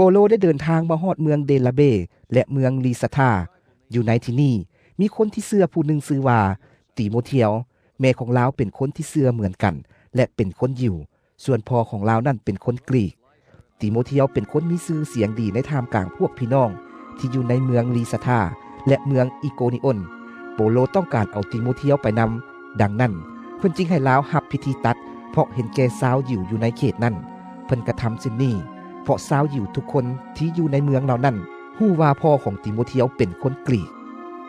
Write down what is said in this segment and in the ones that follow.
ໂປໂລໄດ້ເດີນທາງມາຮອດເມືອງເດລາເບ ແລະ ເມືອງລີສະທາ. ຢູ່ໃນທີ່ນີ້ ມີຄົນທີ່ເຊື່ອຜູ້ໜຶ່ງຊື່ວ່າ ຕີໂມທຽວ. ແມ່ຂອງລາວເປັນຄົນທີ່ເຊື່ອເໝືອນກັນ ແລະ ເປັນຄົນຢິວ, ສ່ວນພໍ່ຂອງລາວນັ້ນເປັນຄົນກຣີກ. ຕີໂມທຽວເປັນຄົນມີຊື່ສຽງດີໃນທ່າມກາງພວກພີ່ນ້ອງທີ່ຢູ່ໃນເມືອງລີສະທາ ແລະ ເມືອງອີໂກນິອົນ. ໂປໂລຕ້ອງການເອົາຕີໂມທຽວໄປນຳ, ດັ່ງນັ້ນ ເພິ່ນຈຶ່ງໃຫ້ລາວຮັບພິທີຕັດ ເພາະເຫັນແກ່ຊາວຢິວຢູ່ໃນເຂດນັ້ນ. ເພິ່ນກະທຳເຊັ່ນນີ້ ເພາະຊາວຢິວທຸກຄົນທີ່ຢູ່ໃນເມືອງເຫຼົ່ານັ້ນຮູ້ວ່າພໍ່ຂອງຕີໂມທຽວເປັນຄົນກຣີກ.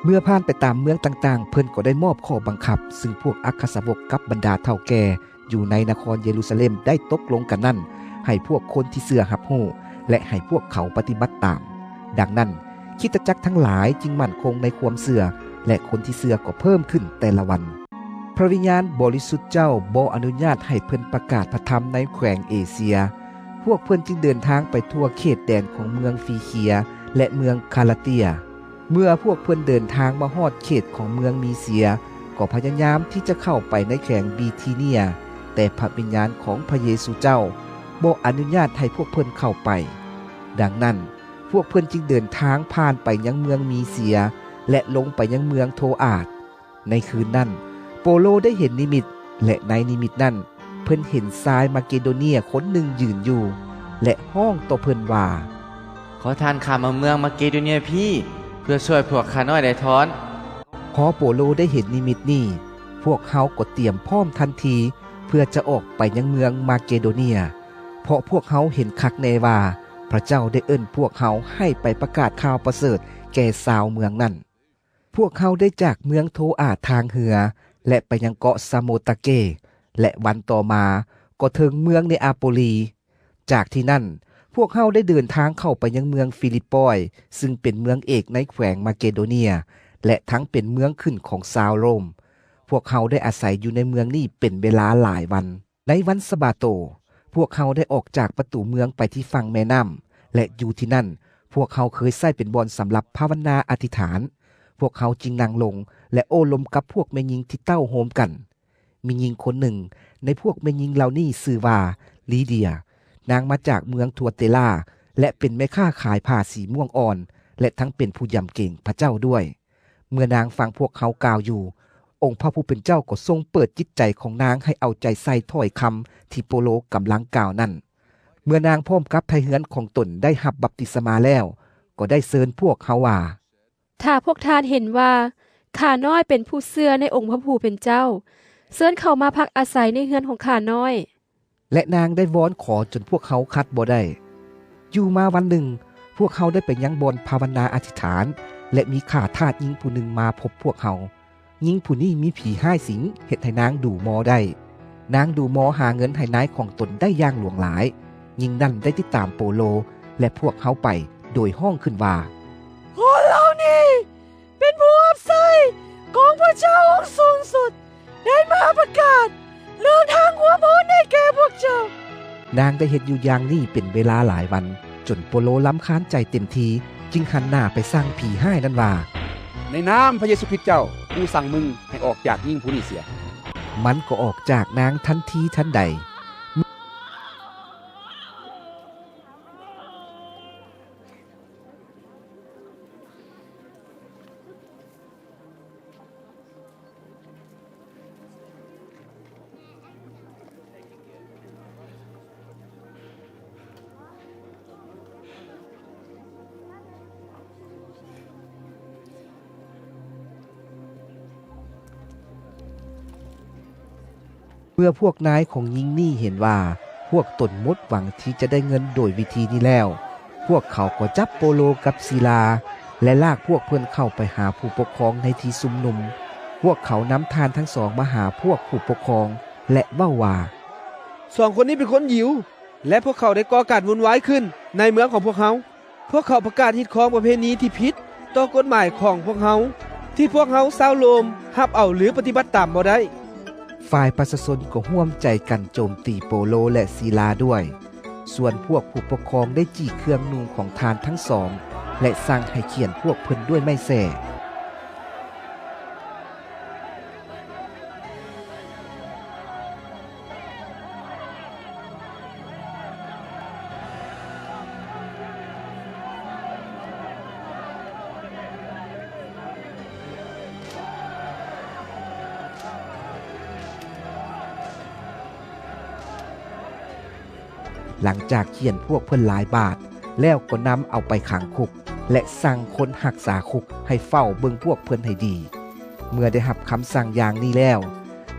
ເມື່ອຜ່ານໄປຕາມເມືອງຕ່າງໆ ເພິ່ນກໍໄດ້ມອບຂໍ້ບັງຄັບ ຊຶ່ງພວກອັກຄະສາວົກກັບບັນດາເຖົ້າແກ່ຢູ່ໃນນະຄອນເຢຣູຊາເລັມໄດ້ຕົກລົງກັນນັ້ນ ໃຫ້ພວກຄົນທີ່ເຊື່ອຮັບຮູ້ ແລະ ໃຫ້ພວກເຂົາປະຕິບັດຕາມ. ດັ່ງນັ້ນ ຄຣິສຕະຈັກທັງຫຼາຍຈຶ່ງໝັ້ນຄົງໃນຄວາມເຊື່ອ ແລະ ຄົນທີ່ເຊື່ອກໍເພີ່ມຂຶ້ນແຕ່ລະວັນ. ພະວິນຍານບໍລິສຸດເຈົ້າບໍ່ອະນຸຍາດໃຫ້ເພິ່ນປະກາດພະທຳໃນແຂວງເອເຊຍ. ພວກເພິ່ນຈຶ່ງເດີນທາງໄປທົ່ວເຂດແດນຂອງເມືອງຟີເຄຍ ແລະ ເມືອງຄາລາເຕຍ. ເມື່ອພວກເພິ່ນເດີນທາງມາຮອດເຂດຂອງເມືອງມີເຊຍ ກໍພະຍາຍາມທີ່ຈະເຂົ້າໄປໃນແຂວງບີທີເນຍ, ແຕ່ພະວິນຍານຂອງພະເຢຊູເຈົ້າບໍ່ອະນຸຍາດໃຫ້ພວກເພິ່ນເຂົ້າໄປ. ດັ່ງນັ້ນ ພວກເພິ່ນຈຶ່ງເດີນທາງຜ່ານໄປຍັງເມືອງມີເຊຍ ແລະ ລົງໄປຍັງເມືອງໂທອາດ. ໃນຄືນນັ້ນ ໂປໂລໄດ້ເຫັນນິມິດ ແລະ ໃນນິມິດນັ້ນ ເພິ່ນເຫັນຊາຍມາເກໂດເນຍຄົນໜຶ່ງຢືນຢູ່ ແລະ ຮ້ອງຕໍ່ເພິ່ນວ່າ, ຂໍທ່ານຂ້າມມາເມືອງມາເກໂດເນຍພີ້ ເພື່ອຊ່ວຍພວກຂ້ານ້ອຍໄດ້ທ້ອນ. ພໍໂປໂລໄດ້ເຫັນນິມິດນີ້ ພວກເຮົາກໍຕຽມພ້ອມທັນທີເພື່ອຈະອອກໄປຍັງເມືອງມາເກໂດເນຍ, ເພາະພວກເຮົາເຫັນຄັກແນ່ວ່າ ພະເຈົ້າໄດ້ເອີ້ນພວກເຮົາໃຫ້ໄປປະກາດຂ່າວປະເສີດແກ່ຊາວເມືອງນັ້ນ. ພວກເຮົາໄດ້ຈາກເມືອງໂທອາດທາງເຮືອ ແລະ ໄປຍັງເກາະຊາໂມຕາເກ ແລະ ວັນຕໍ່ມາກໍເຖິງເມືອງເນອາໂປລີ. ຈາກທີ່ນັ້ນ ພວກເຮົາໄດ້ເດີນທາງເຂົ້າໄປຍັງເມືອງຟີລິບປອຍ ຊຶ່ງເປັນເມືອງເອກໃນແຂວງມາເກໂດເນຍ ແລະ ທັງເປັນເມືອງຂຶ້ນຂອງຊາວໂຣມ. ພວກເຮົາໄດ້ອາໄສຢູ່ໃນເມືອງນີ້ເປັນເວລາຫຼາຍວັນ. ໃນວັນສະບາໂຕ, ພວກເຮົາໄດ້ອອກຈາກປະຕູເມືອງໄປທີ່ຝັ່ງແມ່ນ້ຳ ແລະ ຢູ່ທີ່ນັ້ນ ພວກເຮົາເຄີຍໃຊ້ເປັນບ່ອນສຳລັບພາວະນາອະທິຖານ. ພວກເຮົາຈຶ່ງນັ່ງລົງ ແລະ ໂອ້ລົມກັບພວກແມ່ຍິງທີ່ເຕົ້າໂຮມກັນ. ມີຍິງຄົນໜຶ່ງໃນພວກແມ່ຍິງເຫຼົ່ານີ້ຊື່ວ່າລີເດຍ, ນາງມາຈາກເມືອງທົວເຕລາ ແລະ ເປັນແມ່ຄ້າຂາຍຜ້າສີມ່ວງອ່ອນ ແລະ ທັງເປັນຜູ້ຢຳເກງພະເຈົ້າດ້ວຍ. ເມື່ອນາງຟັງພວກເຮົາກ່າວຢູ່, ອົງພະຜູ້ເປັນເຈົ້າກໍຊົງເປີດຈິດໃຈຂອງນາງໃຫ້ເອົາໃຈໃສ່ຖ້ອຍຄຳທີ່ໂປໂລກຳລັງກ່າວນັ້ນ. ເມື່ອນາງພ້ອມກັບໄທເຮືອນຂອງຕົນໄດ້ຮັບບັບຕິສະມາແລ້ວ, ກໍໄດ້ເຊີນພວກເຮົາວ່າ, ຖ້າພວກທ່ານເຫັນວ່າຂ້ານ້ອຍເປັນຜູ້ເຊື່ອໃນອົງພະຜູ້ເປັນເຈົ້າ, ເຊີນເຂົ້າມາພັກອາໄສໃນເຮືອນຂອງຂ້ານ້ອຍ. ແລະ ນາງໄດ້ວອນຂໍຈົນພວກເຮົາຂັດບໍ່ໄດ້. ຢູ່ມາວັນໜຶ່ງ, ພວກເຮົາໄດ້ໄປຍັງບ່ອນພາວະນາອະທິຖານ ແລະ ມີຂ້າທາດຍິງຜູ້ໜຶ່ງມາພົບພວກເຮົາ. ຍິງຜູ້ນີ້ມີຜີຮ້າຍສິງເຮັດໃຫ້ນາງດູ່ມໍໄດ້. ນາງດູ່ມໍຫາເງິນໃຫ້ນາຍຂອງຕົນໄດ້ຢ່າງຫຼວງຫຼາຍ. ຍິງນັ້ນໄດ້ຕິດຕາມໂປໂລ ແລະ ພວກເຮົາໄປ ໂດຍຮ້ອງຂຶ້ນວ່າ, ຄົນເຫຼົ່ານີ້ ເປັນຜູ້ຮັບໃຊ້ຂອງພະເຈົ້າອົງສູງສຸດ ໄດ້ມາປະກາດເລື່ອງທາງຄວາມຮອດໃຫ້ແກ່ພວກເຈົ້າ. ນາງໄດ້ເຮັດຢູ່ຢ່າງນີ້ເປັນເວລາຫຼາຍວັນ, ຈົນໂປໂລລຳຄານໃຈເຕັມທີ່, ຈຶ່ງຫັນໜ້າໄປສັ່ງຜີຮ້າຍນັ້ນວ່າ, ໃນນາມພະເຢຊູຄຣິດເຈົ້າ, ກູສັ່ງມຶງໃຫ້ອອກຈາກຍິງຜູ້ນີ້ເສຍ. ມັນກໍອອກຈາກນາງທັນທີທັນໃດ. ເມື່ອພວກນາຍຂອງຍິງນີ້ເຫັນວ່າພວກຕົນໝົດຫວັງທີ່ຈະໄດ້ເງິນໂດຍວິທີນີ້ແລ້ວ, ພວກເຂົາກໍຈັບໂປໂລກັບຊີລາ ແລະ ລາກພວກເພິ່ນເຂົ້າໄປຫາຜູ້ປົກຄອງໃນທີ່ຊຸມນຸມ. ພວກເຂົານຳທ່ານທັງສອງມາຫາພວກຜູ້ປົກຄອງ ແລະ ເວົ້າວ່າ, ສອງຄົນນີ້ເປັນຄົນຢິວ, ແລະ ພວກເຂົາໄດ້ກໍ່ການວຸ່ນວາຍຂຶ້ນໃນເມືອງຂອງພວກເຮົາ. ພວກເຂົາປະກາດຮີດຄອງປະເພນີທີ່ຜິດຕໍ່ກົດໝາຍຂອງພວກເຮົາ, ທີ່ພວກເຮົາຊາວໂຣມຮັບເອົາ ຫຼື ປະຕິບັດຕາມບໍ່ໄດ້. ຝ່າຍປະຊາຊົນກໍຮ່ວມໃຈກັນໂຈມຕີໂປໂລ ແລະ ຊີລາດ້ວຍ. ສ່ວນພວກຜູ້ປົກຄອງໄດ້ຈີກເຄື່ອງນຸ່ງຂອງທ່ານທັງສອງ ແລະ ສັ່ງໃຫ້ຂຽນພວກເພິ່ນດ້ວຍໄມ້ແສ້. ເ ຫຼັງຈາກຂຽນພວກເພິ່ນຫຼາຍບາດແລ້ວ ກໍນຳເອົາໄປຂັງຄຸກ ແລະ ສັ່ງຄົນຮັກສາຄຸກໃຫ້ເຝົ້າເບິ່ງພວກເພິ່ນໃຫ້ດີ. ເມື່ອໄດ້ຮັບຄຳສັ່ງຢ່າງນີ້ແລ້ວ,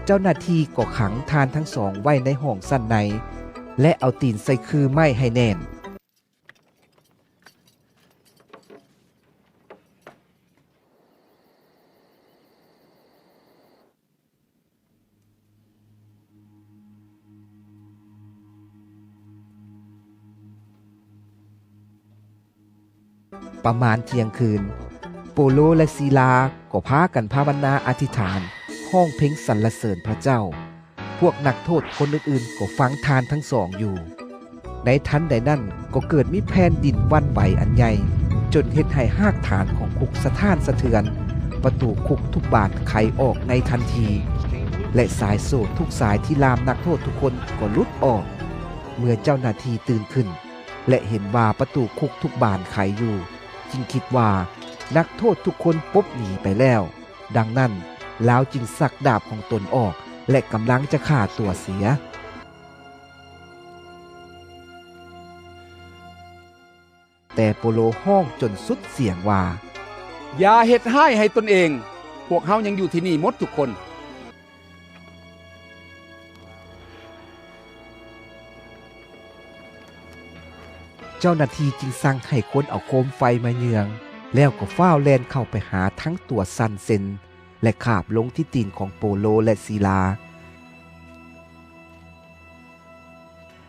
ເຈົ້າໜ້າທີ່ກໍຂັງທ່ານທັງສອງໄວ້ໃນຫ້ອງຊັ້ນໃນ ແລະ ເອົາຕີນໃສ່ຄືໄມ້ໃຫ້ແໜ້ນ. ປະມານທ່ຽງຄືນ, ໂປໂລ ແລະ ຊີລາກໍພາກັນພາວະນາອະທິຖານ, ຮ້ອງເພງສັນລະເສີນພະເຈົ້າ. ພວກນັກໂທດຄົນອື່ນໆກໍຟັງທ່ານທັງສອງຢູ່. ໃນທັນໃດນັ້ນກໍເກີດມີແຜ່ນດິນຫວັ່ນໄຫວອັນໃຫຍ່, ຈົນເຮັດໃຫ້ຮາກຖານຂອງຄຸກສະທ້ານສະເທືອນ, ປະຕູຄຸກທຸກບານໄຂອອກໃນທັນທີ ແລະ ສາຍໂສ້ທຸກສາຍທີ່ລ່າມນັກໂທດທຸກຄົນກໍຫຼຸດອອກ. ເມື່ອເຈົ້າໜ້າທີ່ຕື່ນຂຶ້ນ ແລະ ເຫັນວ່າປະຕູຄຸກທຸກບານໄຂຢູ່, ຈຶ່ງຄິດວ່ານັກໂທດທຸກຄົນປົບໜີໄປແລ້ວ. ດັ່ງນັ້ນ, ລາວຈຶ່ງຊັກດາບຂອງຕົນອອກ ແລະ ກຳລັງຈະຂ້າຕົວເສຍ. ແຕ່ໂປໂລຮ້ອງຈົນສຸດສຽງວ່າ, ຢ່າເຮັດຮ້າຍໃຫ້ຕົນເອງ, ພວກເຮົາຍັງຢູ່ທີ່ນີ້ໝົດທຸກຄົນ. ເຈົ້າໜ້າທີ່ຈຶ່ງສັ່ງໃຫ້ຄົນເອົາໂຄມໄຟມາເຍືອງ, ແລ້ວກໍຟ້າວແລ່ນເຂົ້າໄປຫາທັງຕົວສັ່ນເຊັນ ແລະ ຄາບລົງທີ່ຕີນຂອງໂປໂລ ແລະ ຊີລາ,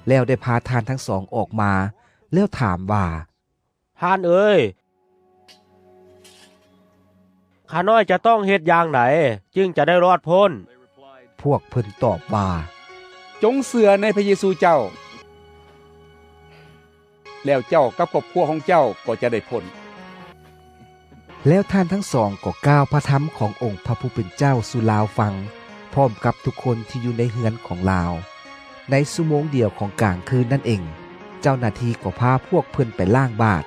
ແລ້ວໄດ້ພາທ່ານທັງສອງອອກມາ, ແລ້ວຖາມວ່າ, ທ່ານເອີຍ, ຂ້ານ້ອຍຈະຕ້ອງເຮັດຢ່າງໃດຈຶ່ງຈະໄດ້ລອດພົ້ນ? ພວກເພິ່ນຕອບວ່າ, ຈົ່ງເຊື່ອໃນພະເຢຊູເຈົ້າ, ແລ້ວເຈົ້າກັບຄອບຄົວຂອງເຈົ້າກໍຈະໄດ້ພົ້ນ. ແລ້ວທ່ານທັງສອງກໍກ່າວພະທຳຂອງອົງພະຜູ້ເປັນເຈົ້າສູ່ລາວຟັງ, ພ້ອມກັບທຸກຄົນທີ່ຢູ່ໃນເຮືອນຂອງລາວ. ໃນຊົ່ວໂມງດຽວຂອງກາງຄືນນັ້ນເອງ, ເຈົ້າໜ້າທີ່ກໍພາພວກເພິ່ນໄປລ້າງບາດ,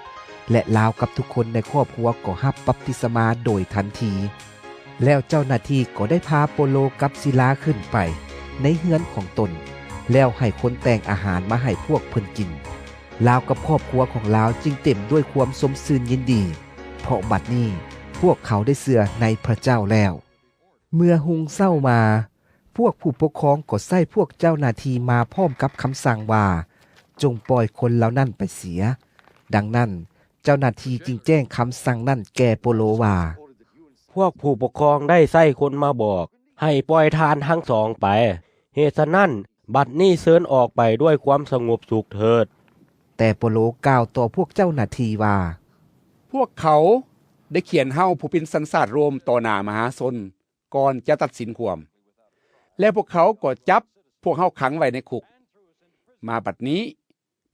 ແລະ ລາວກັບທຸກຄົນໃນຄອບຄົວກໍຮັບບັບຕິສະມາໂດຍທັນທີ. ແລ້ວເຈົ້າໜ້າທີ່ກໍໄດ້ພາໂປໂລກັບຊີລາຂຶ້ນໄປໃນເຮືອນຂອງຕົນ, ແລ້ວໃຫ້ຄົນແຕ່ງອາຫານມາໃຫ້ພວກເພິ່ນກິນ. ລາວກັບຄອບຄົວຂອງລາວຈຶ່ງເຕັມດ້ວຍຄວາມຊົມຊື່ນຍິນດີ, ເພາະບັດນີ້ພວກເຂົາໄດ້ເຊື່ອໃນພະເຈົ້າແລ້ວ. ເມື່ອຮຸ່ງເຊົ້າມາ, ພວກຜູ້ປົກຄອງກໍໃຊ້ພວກເຈົ້າໜ້າທີ່ມາພ້ອມກັບຄຳສັ່ງວ່າ, ຈົ່ງປ່ອຍຄົນເຫຼົ່ານັ້ນໄປເສຍ. ດັ່ງນັ້ນ, ເຈົ້າໜ້າທີ່ຈຶ່ງແຈ້ງຄຳສັ່ງນັ້ນແກ່ໂປໂລວ່າ, ພວກຜູ້ປົກຄອງໄດ້ໃຊ້ຄົນມາບອກໃຫ້ປ່ອຍທ່ານທັງສອງໄປ. ເຫດສະນັ້ນ, ບັດນີ້ເຊີນອອກໄປດ້ວຍຄວາມສະຫງົບສຸກເຖີດ. ແຕ່ໂປໂລກ່າວຕໍ່ພວກເຈົ້າໜ້າທີ່ວ່າ, ພວກເຂົາໄດ້ຂຽນເຮົາຜູ້ເປັນສັນຊາດໂຣມຕໍ່ໜ້າມະຫາຊົນ ກ່ອນຈະຕັດສິນຄວາມ, ແລ້ວພວກເຂົາກໍຈັບພວກເຮົາຂັງໄວ້ໃນຄຸກ. ມາບັດນີ້,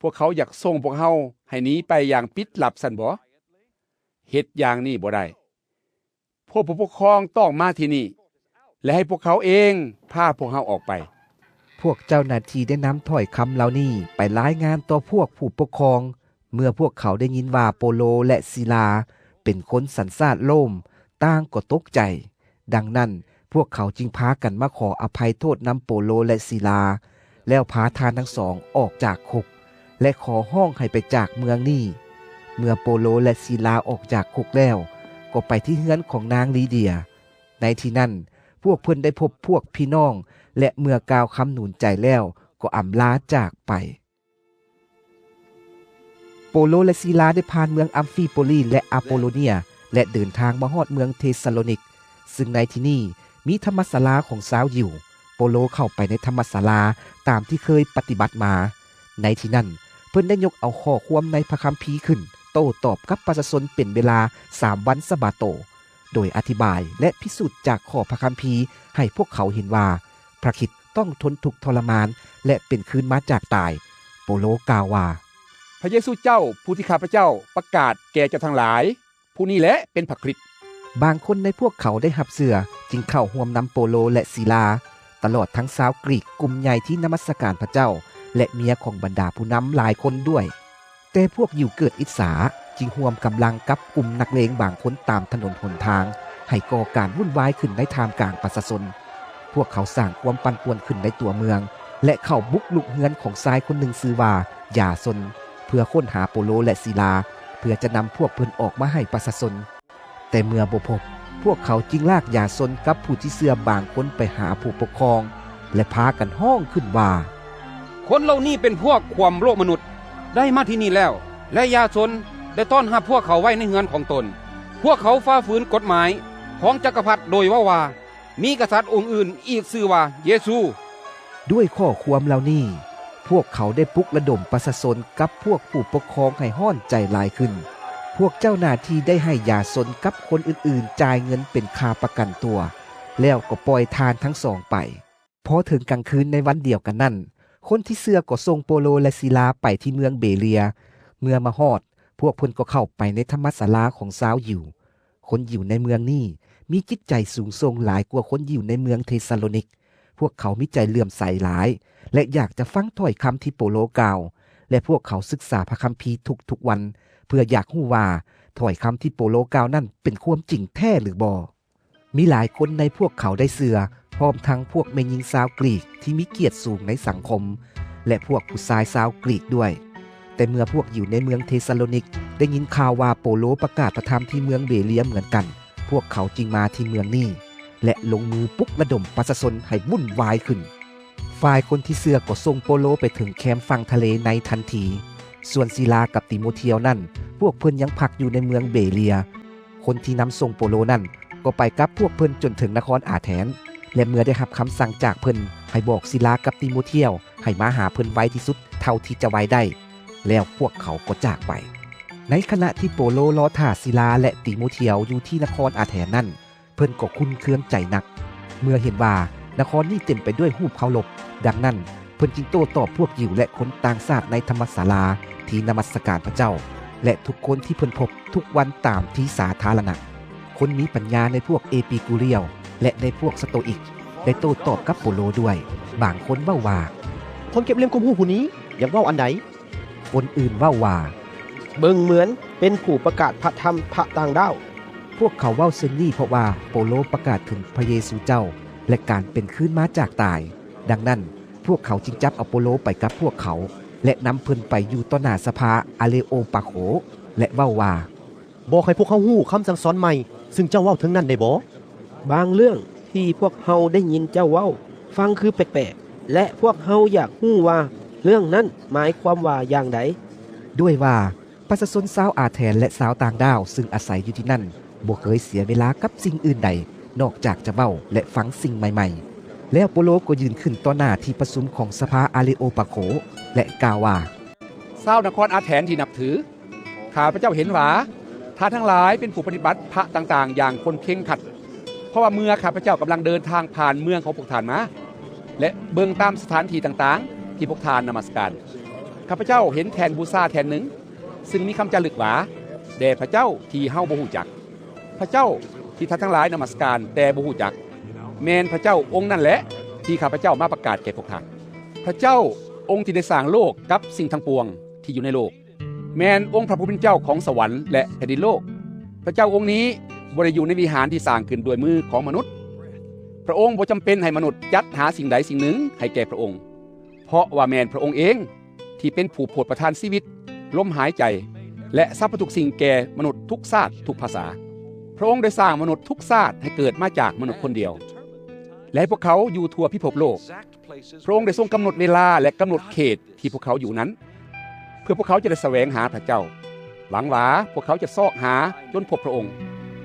ພວກເຂົາຢາກສົ່ງພວກເຮົາໃຫ້ໜີໄປຢ່າງປິດລັບຊັ້ນບໍ? ເຮັດຢ່າງນີ້ບໍ່ໄດ້. ພວກຜູ້ປົກຄອງຕ້ອງມາທີ່ນີ້ ແລະ ໃຫ້ພວກເຂົາເອງພາພວກເຮົາອອກໄປ. ພວກເຈົ້າໜ້າທີ່ໄດ້ນຳຖ້ອຍຄຳເຫຼົ່ານີ້ໄປລາຍງານຕໍ່ພວກຜູ້ປົກຄອງ. ເມື່ອພວກເຂົາໄດ້ຍິນວ່າໂປໂລ ແລະ ຊີລາ ເປັນຄົນສັນຊາດໂຣມ, ຕ່າງກໍຕົກໃຈ. ດັ່ງນັ້ນ, ພວກເຂົາຈຶ່ງພາກັນມາຂໍອະໄພໂທດນຳໂປໂລ ແລະ ຊີລາ, ແລ້ວພາທ່ານທັງສອງອອກຈາກຄຸກ ແລະ ຂໍຮ້ອງໃຫ້ໄປຈາກເມືອງນີ້. ເມື່ອໂປໂລ ແລະ ຊີລາອອກຈາກຄຸກແລ້ວ, ກໍໄປທີ່ເຮືອນຂອງນາງລີເດຍ. ໃນທີ່ນັ້ນ, ພວກເພິ່ນໄດ້ພົບພວກພີ່ນ້ອງ ແລະ ເມື່ອກ່າວຄຳໜູນໃຈແລ້ວ, ກໍອຳລາຈາກໄປ. ໂປໂລ ແລະ ຊີລາໄດ້ຜ່ານເມືອງອຳຟີໂປລີ ແລະ ອາໂປໂລເນຍ ແລະ ເດີນທາງມາຮອດເມືອງເທສາໂລນິກ, ຊຶ່ງໃນທີ່ນີ້ມີທຳມະສາລາຂອງຊາວຢິວ. ໂປໂລເຂົ້າໄປໃນທຳມະສາລາຕາມທີ່ເຄີຍປະຕິບັດມາ. ໃນທີ່ນັ້ນ, ເພິ່ນໄດ້ຍົກເອົາຂໍ້ຄວາມໃນພະຄຳພີຂຶ້ນໂຕ້ຕອບກັບປະຊາຊົນເປັນເວລາສາມວັນສະບາໂຕ, ໂດຍອະທິບາຍ ແລະ ພິສູດຈາກຂໍ້ພະຄຳພີໃຫ້ພວກເຂົາເຫັນວ່າ ພຣະຄຣິດຕ້ອງທົນທຸກທໍລະມານ ແລະ ເປັນຄືນມາຈາກຕາຍ. ໂປໂລກ່າວວ່າ, ພຣະເຢຊູເຈົ້າ ຜູ້ທີ່ຂ້າພະເຈົ້າປະກາດແກ່ເຈົ້າທັງຫຼາຍ, ຜູ້ນີ້ແຫຼະເປັນພຣະຄຣິດ. ບາງຄົນໃນພວກເຂົາໄດ້ຮັບເຊື່ອ, ຈຶ່ງເຂົ້າຮ່ວມນຳໂປໂລ ແລະ ຊີລາ, ຕະຫຼອດທັງຊາວກຣີກກຸ່ມໃຫຍ່ທີ່ນະມັດສະການພະເຈົ້າ ແລະ ເມຍຂອງບັນດາຜູ້ນຳຫຼາຍຄົນດ້ວຍ. ແຕ່ພວກຢິວເກີດອິດສາ, ຈຶ່ງຮ່ວມກຳລັງກັບກຸ່ມນັກເລງບາງຄົນຕາມຖະໜົນຫົນທາງ, ໃຫ້ກໍ່ການວຸ່ນວາຍຂຶ້ນໃນທ່າມກາງປະຊາຊົນ. ພວກເຂົາສ້າງຄວາມປັ່ນປ່ວນຂຶ້ນໃນຕົວເມືອງ, ແລະ ເຂົ້າບຸກລຸກເຮືອນຂອງຊາຍຄົນໜຶ່ງຊື່ວ່າຢາຊົນ ເພື່ອຄົ້ນຫາໂປໂລ ແລະ ຊີລາ ເພື່ອຈະນຳພວກເພິ່ນອອກມາໃຫ້ປະຊາຊົນ. ແຕ່ເມື່ອບໍ່ພົບ, ພວກເຂົາຈຶ່ງລາກຢາຊົນກັບຜູ້ທີ່ເຊື່ອບາງຄົນໄປຫາຜູ້ປົກຄອງ ແລະ ພາກັນຮ້ອງຂຶ້ນວ່າ, ຄົນເຫຼົ່ານີ້ເປັນພວກຄວາມໂລະມະນຸດ ໄດ້ມາທີ່ນີ້ແລ້ວ ແລະ ຢາຊົນໄດ້ຕ້ອນຮັບພວກເຂົາໄວ້ໃນເຮືອນຂອງຕົນ. ພວກເຂົາຝ່າຝືນກົດໝາຍຂອງຈັກກະພັດ ໂດຍເວົ້າວ່າ ມີກະສັດອົງອື່ນອີກຊື່ວ່າເຢຊູ. ດ້ວຍຂໍ້ຄວາມເຫຼົ່ານີ້, ພວກເຂົາໄດ້ປຸກລະດົມປະຊາຊົນກັບພວກຜູ້ປົກຄອງໃຫ້ຮ້ອນໃຈຫຼາຍຂຶ້ນ. ພວກເຈົ້າໜ້າທີ່ໄດ້ໃຫ້ຢາຊົນກັບຄົນອື່ນໆຈ່າຍເງິນເປັນຄ່າປະກັນຕົວ, ແລ້ວກໍປ່ອຍທ່ານທັງສອງໄປ. ພໍເຖິງກາງຄືນໃນວັນດຽວກັນນັ້ນ, ຄົນທີ່ເຊື່ອກໍສົ່ງໂປໂລ ແລະ ຊີລາໄປທີ່ເມືອງເບເຣຍ. ເມື່ອມາຮອດ, ພວກເພິ່ນກໍເຂົ້າໄປໃນທຳມະສາລາຂອງຊາວຢິວ. ຄົນຢິວໃນເມືອງນີ້ມີຈິດໃຈສູງສົ່ງຫຼາຍກວ່າຄົນຢິວໃນເມືອງເທສາໂລນິກ. ພວກເຂົາມີໃຈເຫຼື້ອມໃສຫຼາຍ ແລະ ຢາກຈະຟັງຖ້ອຍຄຳທີ່ໂປໂລກ່າວ, ແລະ ພວກເຂົາສຶກສາພະຄຳພີທຸກໆວັນ ເພື່ອຢາກຮູ້ວ່າຖ້ອຍຄຳທີ່ໂປໂລກ່າວນັ້ນເປັນຄວາມຈິງແທ້ຫຼືບໍ່. ມີຫຼາຍຄົນໃນພວກເຂົາໄດ້ເຊື່ອ, ພ້ອມທັງພວກແມ່ຍິງຊາວກຣີກທີ່ມີກຽດສູງໃນສັງຄົມ ແລະ ພວກຜູ້ຊາຍຊາວກຣີກດ້ວຍ. ແຕ່ເມື່ອພວກຢິວໃນເມືອງເທສາໂລນິກໄດ້ຍິນຂ່າວວ່າໂປໂລປະກາດພະທຳທີ່ເມືອງເບເຣຍເໝືອນກັນ, ພວກເຂົາຈຶ່ງມາທີ່ເມືອງນີ້ ແລະ ລົງມືປຸກລະດົມປະຊາຊົນໃຫ້ວຸ່ນວາຍຂຶ້ນ. ຝ່າຍຄົນທີ່ເຊື່ອກໍສົ່ງໂປໂລໄປເຖິງແຄມຝັ່ງທະເລໃນທັນທີ. ສ່ວນຊີລາກັບຕີໂມທຽວນັ້ນ, ພວກເພິ່ນຍັງພັກຢູ່ໃນເມືອງເບເຣຍ. ຄົນທີ່ນຳສົ່ງໂປໂລນັ້ນກໍໄປກັບພວກເພິ່ນຈົນເຖິງນະຄອນອາແທນ, ແລະ ເມື່ອໄດ້ຮັບຄຳສັ່ງຈາກເພິ່ນໃຫ້ບອກຊີລາກັບຕີໂມທຽວໃຫ້ມາຫາເພິ່ນໄວທີ່ສຸດເທົ່າທີ່ຈະໄວໄດ້, ແລ້ວພວກເຂົາກໍຈາກໄປ. ໃນຂະນະທີ່ໂປໂລລໍຖ້າຊີລາ ແລະ ຕີໂມທຽວຢູ່ທີ່ນະຄອນອາແທນນັ້ນ, ເພິ່ນກໍຂຸ້ນເຄືອງໃຈໜັກ ເມື່ອເຫັນວ່ານະຄອນນີ້ເຕັມໄປດ້ວຍຮູບເຄົາລົບ. ດັ່ງນັ້ນ, ເພິ່ນຈຶ່ງໂຕ້ຕອບພວກຢິວ ແລະ ຄົນຕ່າງຊາດໃນທຳມະສາລາທີ່ນະມັດສະການພະເຈົ້າ ແລະ ທຸກຄົນທີ່ເພິ່ນພົບທຸກວັນຕາມທີ່ສາທາລະນະ. ຄົນມີປັນຍາໃນພວກເອປີກູຣຽວ ແລະ ໃນພວກສະໂຕອິກໄດ້ໂຕ້ຕອບກັບໂປໂລດ້ວຍ. ບາງຄົນເວົ້າວ່າ, ຄົນເກັບເຫຼັ້ມຄວາມຮູ້ຜູ້ນີ້ຢາກເວົ້າອັນໃດ? ຄົນອື່ນເວົ້າວ່າ, ເບິ່ງເໝືອນເປັນຜູ້ປະກາດພະທຳພະຕ່າງດ້າວ. ພວກເຂົາເວົ້າເຊັ່ນນີ້ເພາະວ່າໂປໂລປະກາດເຖິງພະເຢຊູເຈົ້າ ແລະ ການເປັນຄືນມາຈາກຕາຍ. ດັ່ງນັ້ນ, ພວກເຂົາຈຶ່ງຈັບເອົາໂປໂລໄປກັບພວກເຂົາ ແລະ ນຳເພິ່ນໄປຢູ່ຕໍ່ໜ້າສະພາອາເລໂອປາໂຄ ແລະ ເວົ້າວ່າ, ບອກໃຫ້ພວກເຮົາຮູ້ຄຳສັ່ງສອນໃໝ່ ຊຶ່ງເຈົ້າເວົ້າເຖິງນັ້ນໄດ້ບໍ່? ບາງເລື່ອງທີ່ພວກເຮົາໄດ້ຍິນເຈົ້າເວົ້າ ຟັງຄືແປກໆ ແລະ ພວກເຮົາຢາກຮູ້ວ່າເລື່ອງນັ້ນໝາຍຄວາມວ່າຢ່າງໃດ. ດ້ວຍວ່າປະຊາຊົນຊາວອາແທນ ແລະ ຊາວຕ່າງດ້າວ ຊຶ່ງອາໄສຢູ່ທີ່ນັ້ນ ບໍ່ເຄີຍເສຍເວລາກັບສິ່ງອື່ນໃດ ນອກຈາກຈະເວົ້າ ແລະ ຟັງສິ່ງໃໝ່ໆ. ແລ້ວໂປໂລກໍຢືນຂຶ້ນຕໍ່ໜ້າທີ່ປະຊຸມຂອງສະພາອາເລໂອປາໂຄ ແລະ ກ່າວວ່າ, ຊາວນະຄອນອາແທນທີ່ນັບຖື, ຂ້າພະເຈົ້າເຫັນວ່າທ່ານທັງຫຼາຍເປັນຜູ້ປະຕິບັດພະຕ່າງໆຢ່າງຄົນເຄັ່ງຄັດ, ເພາະວ່າເມື່ອຂ້າພະເຈົ້າກຳລັງເດີນທາງຜ່ານເມືອງຂອງພວກທ່ານມາ ແລະ ເບິ່ງຕາມສະຖານທີ່ຕ່າງໆທີ່ພວກທ່ານນະມັດສະການ, ຂ້າພະເຈົ້າເຫັນແທ່ນບູຊາແທ່ນໜຶ່ງ ຊຶ່ງມີຄຳຈາລຶກວ່າ, ແດ່ພະເຈົ້າທີ່ເຮົາບໍ່ຮູ້ຈັກ. ພະເຈົ້າທີ່ທ່ານທັງຫຼາຍນະມັດສະການແຕ່ບໍ່ຮູ້ຈັກ, ແມ່ນພະເຈົ້າອົງນັ້ນແຫຼະທີ່ຂ້າພະເຈົ້າມາປະກາດແກ່ພວກທ່ານ. ພະເຈົ້າອົງທີ່ໄດ້ສ້າງໂລກກັບສິ່ງທັງປວງທີ່ຢູ່ໃນໂລກ, ແມ່ນອົງພະຜູ້ເປັນເຈົ້າຂອງສະຫວັນ ແລະ ແຜ່ນດິນໂລກ. ພະເຈົ້າອົງນີ້ບໍ່ໄດ້ຢູ່ໃນວິຫານທີ່ສ້າງຂຶ້ນດ້ວຍມືຂອງມະນຸດ. ພະອົງບໍ່ຈຳເປັນໃຫ້ມະນຸດຈັດຫາສິ່ງໃດສິ່ງໜຶ່ງໃຫ້ແກ່ພະອົງ, ເພາະວ່າແມ່ນພະອົງເອງ ທີ່ເປັນຜູ້ໂປດປະທານຊີວິດ, ລົມຫາຍໃຈ ແລະ ສັບພະທຸກສິ່ງແກ່ມະນຸດທຸກຊາດ, ທຸກພາສາ. ພະອົງໄດ້ສ້າງມະນຸດທຸກຊາດໃຫ້ເກີດມາຈາກມະນຸດຄົນດຽວ ແລະ ໃຫ້ພວກເຂົາຢູ່ທົ່ວພິພົບໂລກ. ພະອົງໄດ້ຊົງກຳນົດເວລາ ແລະ ກຳນົດເຂດທີ່ພວກເຂົາຢູ່ນັ້ນ, ເພື່ອພວກເຂົາຈະໄດ້ສະແຫວງຫາພະເຈົ້າ, ຫວັງວ່າພວກເຂົາຈະຊອກຫາຈົນພົບພະອົງ.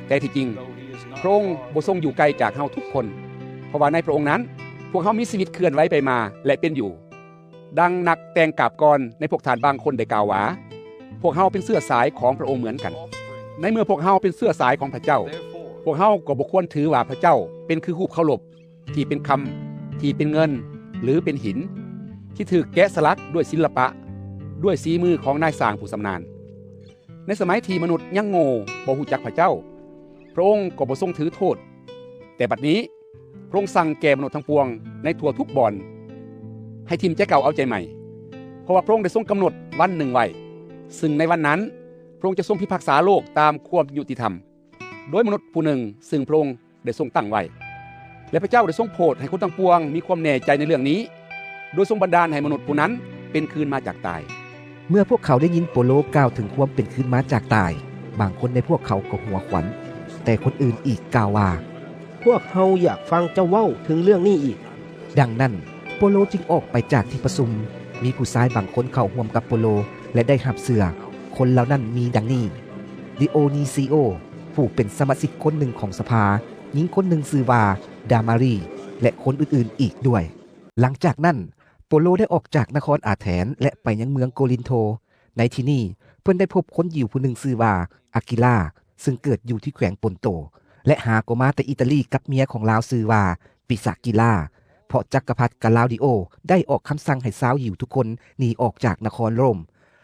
ແຕ່ທີ່ຈິງ, ພະອົງບໍ່ຊົງຢູ່ໄກຈາກເຮົາທຸກຄົນ, ເພາະວ່າໃນພະອົງນັ້ນ, ພວກເຮົາມີຊີວິດເຄື່ອນໄຫວໄປມາ ແລະ ເປັນຢູ່. ດັ່ງນັກແຕ່ງກາບກ່ອນໃນພວກທ່ານບາງຄົນໄດ້ກ່າວວ່າ, ພວກເຮົາເປັນເຊື້ອສາຍຂອງພະອົງເໝືອນກັນ. ໃນເມື່ອພວກເຮົາເປັນເຊື້ອສາຍຂອງພະເຈົ້າ, ພວກເຮົາກໍບໍ່ຄວນຖືວ່າພະເຈົ້າເປັນຄືຮູບເຄົາລົບທີ່ເປັນຄຳ, ທີ່ເປັນເງິນ ຫຼື ເປັນຫີນ, ທີ່ຖືກແກະສະຫຼັກດ້ວຍສິລະປະ, ດ້ວຍສີມືຂອງນາຍຊ່າງຜູ້ຊຳນານ. ໃນສະໄໝທີ່ມະນຸດຍັງໂງ່, ບໍ່ຮູ້ຈັກພະເຈົ້າ, ພະອົງກໍບໍ່ຊົງຖືໂທດ. ແຕ່ບັດນີ້, ພະອົງສັ່ງແກ່ມະນຸດທັງປວງໃນທົ່ວທຸກບ່ອນ ໃຫ້ຖິ້ມໃຈເກົ່າເອົາໃຈໃໝ່, ເພາະວ່າພະອົງໄດ້ຊົງກຳນົດວັນໜຶ່ງໄວ້, ຊຶ່ງໃນວັນນັ້ນ, ພະອົງຈະຊົງພິພາກສາໂລກຕາມຄວາມຍຸຕິທຳ, ໂດຍມະນຸດຜູ້ໜຶ່ງ, ຊຶ່ງພະອົງໄດ້ຊົງຕັ້ງໄວ້. ແລະ ພະເຈົ້າໄດ້ຊົງໂຜດໃຫ້ຄົນທັງປວງມີຄວາມແນ່ໃຈໃນເລື່ອງນີ້. ໂດຍຊົງບັນດານໃຫ້ມະນຸດຜູ້ນັ້ນເປັນຄືນມາຈາກຕາຍ. ເມື່ອພວກເຂົາໄດ້ຍິນໂປໂລກ່າວເຖິງຄວາມເປັນຄືນມາຈາກຕາຍ, ບາງຄົນໃນພວກເຂົາກໍຫົວຂວັນ, ແຕ່ຄົນອື່ນອີກກ່າວວ່າ, ພວກເຮົາຢາກຟັງເຈົ້າເວົ້າເຖິງເລື່ອງນີ້ອີກ. ດັ່ງນັ້ນ, ໂປໂລຈຶ່ງອອກໄປຈາກທີ່ປະຊຸມ. ມີຜູ້ຊາຍບາງຄົນເຂົ້າຮ່ວມກັບໂປໂລ ແລະ ໄດ້ຮັບເຊື່ອ. ຄົນເຫຼົ່ານັ້ນມີດັ່ງນີ້: ດີໂອນີຊີໂອ ຜູ້ເປັນສະມາຊິກຄົນໜຶ່ງຂອງສະພາ, ຍິງຄົນໜຶ່ງຊື່ວ່າ ດາມາຣີ ແລະ ຄົນອື່ນໆອີກດ້ວຍ. ຫຼັງຈາກນັ້ນ, ໂປໂລໄດ້ອອກຈາກນະຄອນອາແທນ ແລະ ໄປຍັງເມືອງໂກລິນໂທ. ໃນທີ່ນີ້, ເພິ່ນໄດ້ພົບຄົນຢິວຜູ້ໜຶ່ງຊື່ວ່າ ອາກິລາ ຊຶ່ງເກີດຢູ່ທີ່ແຂວງປອນໂຕ ແລະ ຫາກໍມາແຕ່ອີຕາລີກັບເມຍຂອງລາວຊື່ວ່າ ປິສະກິລາ, ເພາະຈັກກະພັດກາລາວດີໂອໄດ້ອອກຄຳສັ່ງໃຫ້ຊາວຢິວທຸກຄົນໜີອອກຈາກນະຄອນໂຣມ.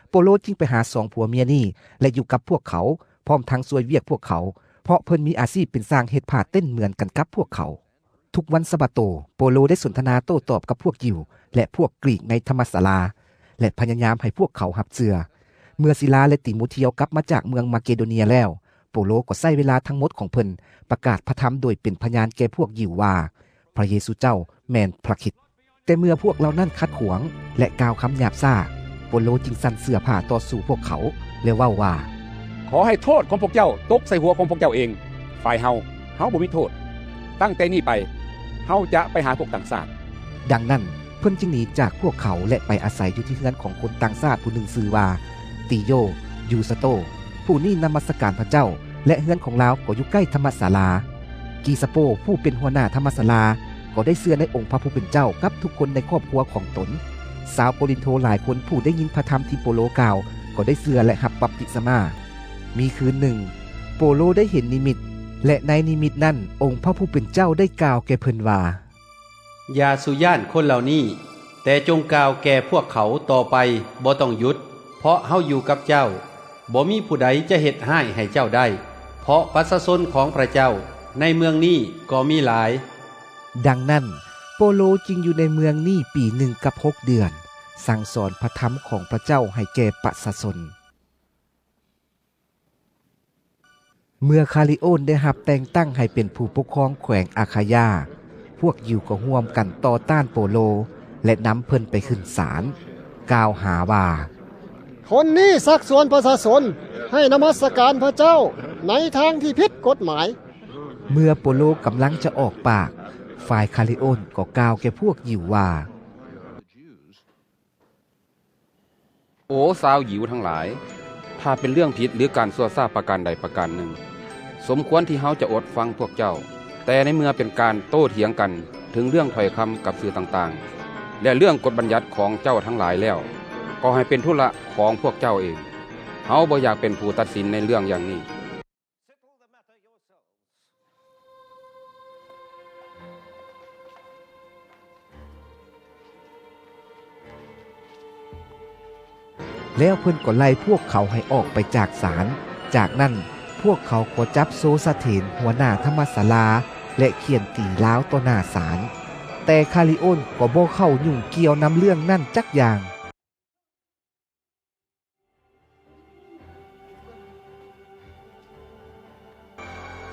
ໂປໂລຈຶ່ງໄປຫາສອງຜົວເມຍນີ້ ແລະ ຢູ່ກັບພວກເຂົາ, ພ້ອມທັງຊ່ວຍວຽກພວກເຂົາ, ເພາະເພິ່ນມີອາຊີບເປັນຊ່າງເຮັດຜ້າເຕັ້ນເໝືອນກັນກັບພວກເຂົາ. ທຸກວັນສະບາໂຕ, ໂປໂລໄດ້ສົນທະນາໂຕ້ຕອບກັບພວກຢິວ ແລະ ພວກກຣີກໃນທຳມະສາລາ ແລະ ພະຍາຍາມໃຫ້ພວກເຂົາຮັບເຊື່ອ. ເມື່ອຊີລາ ແລະ ຕີໂມທຽວກັບມາຈາກເມືອງມາເກໂດເນຍແລ້ວ, ໂປໂລກໍໃຊ້ເວລາທັງໝົດຂອງເພິ່ນປະກາດພະທຳໂດຍເປັນພະຍານແກ່ພວກຢິວວ່າ ພະເຢຊູເຈົ້າແມ່ນພະຄຣິດ. ແຕ່ເມື່ອພວກເຫຼົ່ານັ້ນຂັດຂວາງ ແລະ ກ່າວຄຳຫຍາບຊ້າ, ໂປໂລຈຶ່ງສັ່ນເສື້ອຜ້າຕໍ່ສູ້ພວກເຂົາ ແລະ ເວົ້າວ່າ, ຂໍໃຫ້ໂທດຂອງພວກເຈົ້າຕົກໃສ່ຫົວຂອງພວກເຈົ້າເອງ. ຝ່າຍເຮົາ, ເຮົາບໍ່ມີໂທດ. ຕັ້ງແຕ່ນີ້ໄປ, ເຮົາຈະໄປຫາພວກຕ່າງຊາດ. ດັ່ງນັ້ນ, ເພິ່ນຈຶ່ງໜີຈາກພວກເຂົາ ແລະ ໄປອາໄສຢູ່ທີ່ເຮືອນຂອງຄົນຕ່າງຊາດຜູ້ໜຶ່ງຊື່ວ່າ ຕີໂຍ ຢູສະໂຕ. ຜູ້ນີ້ນະມັດສະການພະເຈົ້າ ແລະ ເຮືອນຂອງລາວກໍຢູ່ໃກ້ທຳມະສາລາ. ກີສະໂປ ຜູ້ເປັນຫົວໜ້າທຳມະສາລາ ກໍໄດ້ເຊື່ອໃນອົງພະຜູ້ເປັນເຈົ້າກັບທຸກຄົນໃນຄອບຄົວຂອງຕົນ. ຊາວໂກລິນໂທຫຼາຍຄົນຜູ້ໄດ້ຍິນພະທຳທີ່ໂປໂລກ່າວ ກໍໄດ້ເຊື່ອ ແລະ ຮັບບັບຕິສະມາ. ມີຄືນໜຶ່ງ, ໂປໂລໄດ້ເຫັນນິມິດ, ແລະ ໃນນິມິດນັ້ນ, ອົງພະຜູ້ເປັນເຈົ້າໄດ້ກ່າວແກ່ເພິ່ນວ່າ, ຢ່າສູ່ຢ້ານຄົນເຫຼົ່ານີ້, ແຕ່ຈົ່ງກ່າວແກ່ພວກເຂົາຕໍ່ໄປບໍ່ຕ້ອງຢຸດ, ເພາະເຮົາຢູ່ກັບເຈົ້າ. ບໍ່ມີຜູ້ໃດຈະເຮັດຮ້າຍໃຫ້ເຈົ້າໄດ້, ເພາະປະຊາຊົນຂອງພະເຈົ້າໃນເມືອງນີ້ກໍມີຫຼາຍ. ດັ່ງນັ້ນ, ໂປໂລຈຶ່ງຢູ່ໃນເມືອງນີ້ປີໜຶ່ງກັບຫົກເດືອນ, ສັ່ງສອນພະທຳຂອງພະເຈົ້າໃຫ້ແກ່ປະຊາຊົນ. ເມື່ອຄາລິໂອນໄດ້ຮັບແຕ່ງຕັ້ງໃຫ້ເປັນຜູ້ປົກຄອງແຂວງອາຄາຢາ, ພວກຢິວກໍຮ່ວມກັນຕໍ່ຕ້ານໂປໂລ ແລະ ນຳເພິ່ນໄປຂຶ້ນສານ, ກ່າວຫາວ່າ, ຄົນນີ້ຊັກຊວນປະຊາຊົນໃຫ້ນະມັດສະການພະເຈົ້າໃນທາງທີ່ຜິດກົດໝາຍ. ເມື່ອໂປໂລກຳລັງຈະອອກປາກ, ຝ່າຍຄາລິໂອນກໍກ່າວແກ່ພວກຢິວວ່າ, ໂອຊາວຢິວທັງຫຼາຍ, ຖ້າເປັນເລື່ອງຜິດ ຫຼື ການຊົ່ວຊ້າປະການໃດປະການໜຶ່ງ, ສົມຄວນທີ່ເຮົາຈະອົດຟັງພວກເຈົ້າ, ແຕ່ໃນເມື່ອເປັນການໂຕ້ຖຽງກັນເຖິງເລື່ອງຖ້ອຍຄຳກັບສື່ຕ່າງໆ ແລະ ເລື່ອງກົດບັນຍັດຂອງເຈົ້າທັງຫຼາຍແລ້ວ, ກໍໃຫ້ເປັນທຸລະຂອງພວກເຈົ້າເອງ. ເຮົາບໍ່ຢາກເປັນຜູ້ຕັດສິນໃນເລື່ອງຢ່າງນີ້. ແລ້ວເພິ່ນກໍໄລ່ພວກເຂົາໃຫ້ອອກໄປຈາກສານ. ຈາກນັ້ນ, ພວກເຂົາກໍຈັບໂຊສະເຖນ ຫົວໜ້າທຳມະສາລາ ແລະ ຂ້ຽນຕີລາວຕໍ່ໜ້າສານ. ແຕ່ຄາລິໂອນກໍບໍ່ເຂົ້າຫຍຸ້ງກ່ຽວນຳເລື່ອງນັ້ນຈັກຢ່າງ.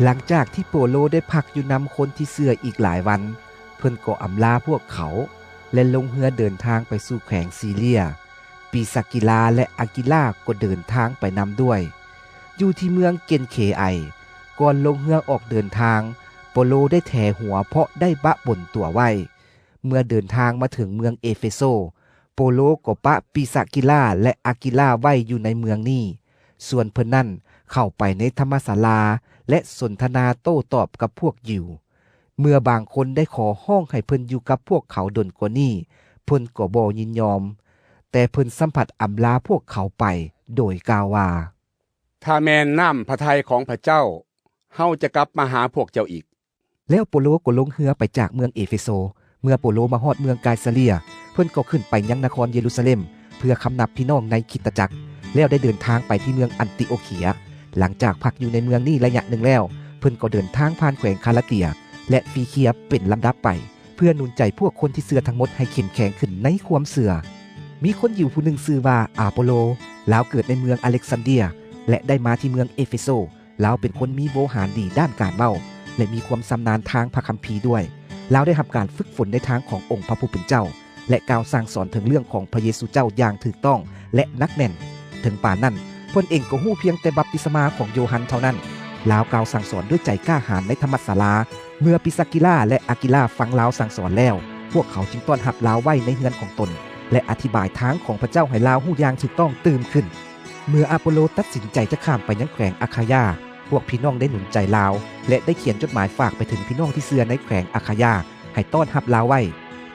ຫຼັງຈາກທີ່ໂປໂລໄດ້ພັກຢູ່ນຳຄົນທີ່ເຊື່ອອີກຫຼາຍວັນ, ເພິ່ນກໍອຳລາພວກເຂົາ ແລະ ລົງເຮືອເດີນທາງໄປສູ່ແຂວງຊີເລຍ. ປີສະກິລາ ແລະ ອາກິລາກໍເດີນທາງໄປນຳດ້ວຍ. ຢູ່ທີ່ເມືອງເກັນເຄໄອ, ກ່ອນລົງເຮືອອອກເດີນທາງ, ໂປໂລໄດ້ແຖຫົວເພາະໄດ້ປະປົນຕົວໄວ້. ເມື່ອເດີນທາງມາເຖິງເມືອງເອເຟໂຊ, ໂປໂລກໍປະປີສະກິລາ ແລະ ອາກິລາໄວ້ຢູ່ໃນເມືອງນີ້, ສ່ວນເພິ່ນນັ້ນເຂົ້າໄປໃນທຳມະສາລາ ແລະ ສົນທະນາໂຕ້ຕອບກັບພວກຢິວ. ເມື່ອບາງຄົນໄດ້ຂໍຮ້ອງໃຫ້ເພິ່ນຢູ່ກັບພວກເຂົາດົນກວ່ານີ້, ເພິ່ນກໍບໍ່ຍິນຍອມ, ແຕ່ເພິ່ນຊໍ້າພັດອຳລາພວກເຂົາໄປ ໂດຍກ່າວວ່າ, ຖ້າແມ່ນນ້ຳພະໄທຂອງພະເຈົ້າ, ເຮົາຈະກັບມາຫາພວກເຈົ້າອີກ. ແລ້ວໂປໂລກໍລົງເຮືອໄປຈາກເມືອງເອເຟໂຊ. ເມື່ອໂປໂລມາຮອດເມືອງກາຍສາເຣຍ, ເພິ່ນກໍຂຶ້ນໄປຍັງນະຄອນເຢຣູຊາເລັມ ເພື່ອຄຳນັບພີ່ນ້ອງໃນຄຣິສຕະຈັກ, ແລ້ວໄດ້ເດີນທາງໄປທີ່ເມືອງອັນຕິໂອເຄຍ. ຫຼັງຈາກພັກຢູ່ໃນເມືອງນີ້ໄລຍະໜຶ່ງແລ້ວ, ເພິ່ນກໍເດີນທາງຜ່ານແຂວງຄາລາເຕຍ ແລະ ຟີເຄຍເປັນລຳດັບໄປ, ເພື່ອໜູນໃຈພວກຄົນທີ່ເຊື່ອທັງໝົດໃຫ້ເຂັ້ມແຂງຂຶ້ນໃນຄວາມເຊື່ອ. ມີຄົນຢິວຜູ້ໜຶ່ງຊື່ວ່າອາໂປໂລ, ລາວເກີດໃນເມືອງອາເລັກຊານເດຍ ແລະ ໄດ້ມາທີ່ເມືອງເອເຟໂຊ. ລາວເປັນຄົນມີໂວຫານດີດ້ານການເວົ້າ ແລະ ມີຄວາມຊຳນານທາງພະຄຳພີດ້ວຍ. ລາວໄດ້ຮັບການຝຶກຝົນໃນທາງຂອງອົງພະຜູ້ເປັນເຈົ້າ. ແລະ ກ່າວສັ່ງສອນເຖິງເລື່ອງຂອງພະເຢຊູເຈົ້າຢ່າງຖືກຕ້ອງ ແລະ ໜັກແໜ້ນ. ເຖິງປານນັ້ນ, ເພິ່ນເອງກໍຮູ້ພຽງແຕ່ບັບຕິສະມາຂອງໂຢຮັນເທົ່ານັ້ນ. ລາວກ່າວສັ່ງສອນດ້ວຍໃຈກ້າຫານໃນທຳມະສາລາ. ເມື່ອປິສະກິລາ ແລະ ອາກິລາຟັງລາວສັ່ງສອນແລ້ວ, ພວກເຂົາຈຶ່ງຕ້ອນຮັບລາວໄວ້ໃນເຮືອນຂອງຕົນ ແລະ ອະທິບາຍທາງຂອງພະເຈົ້າໃຫ້ລາວຮູ້ຢ່າງຖືກຕ້ອງຕື່ມຂຶ້ນ. ເມື່ອອາໂປໂລຕັດສິນໃຈຈະຂ້າມໄປຍັງແຂວງອາຄາຢາ, ພວກພີ່ນ້ອງໄດ້ໜູນໃຈລາວ ແລະ ໄດ້ຂຽນຈົດໝາຍຝາກໄປເຖິງພີ່ນ້ອງທີ່ເຊື່ອໃນແຂວງອາຄາຢາ ໃຫ້ຕ້ອນຮັບລາວໄວ້.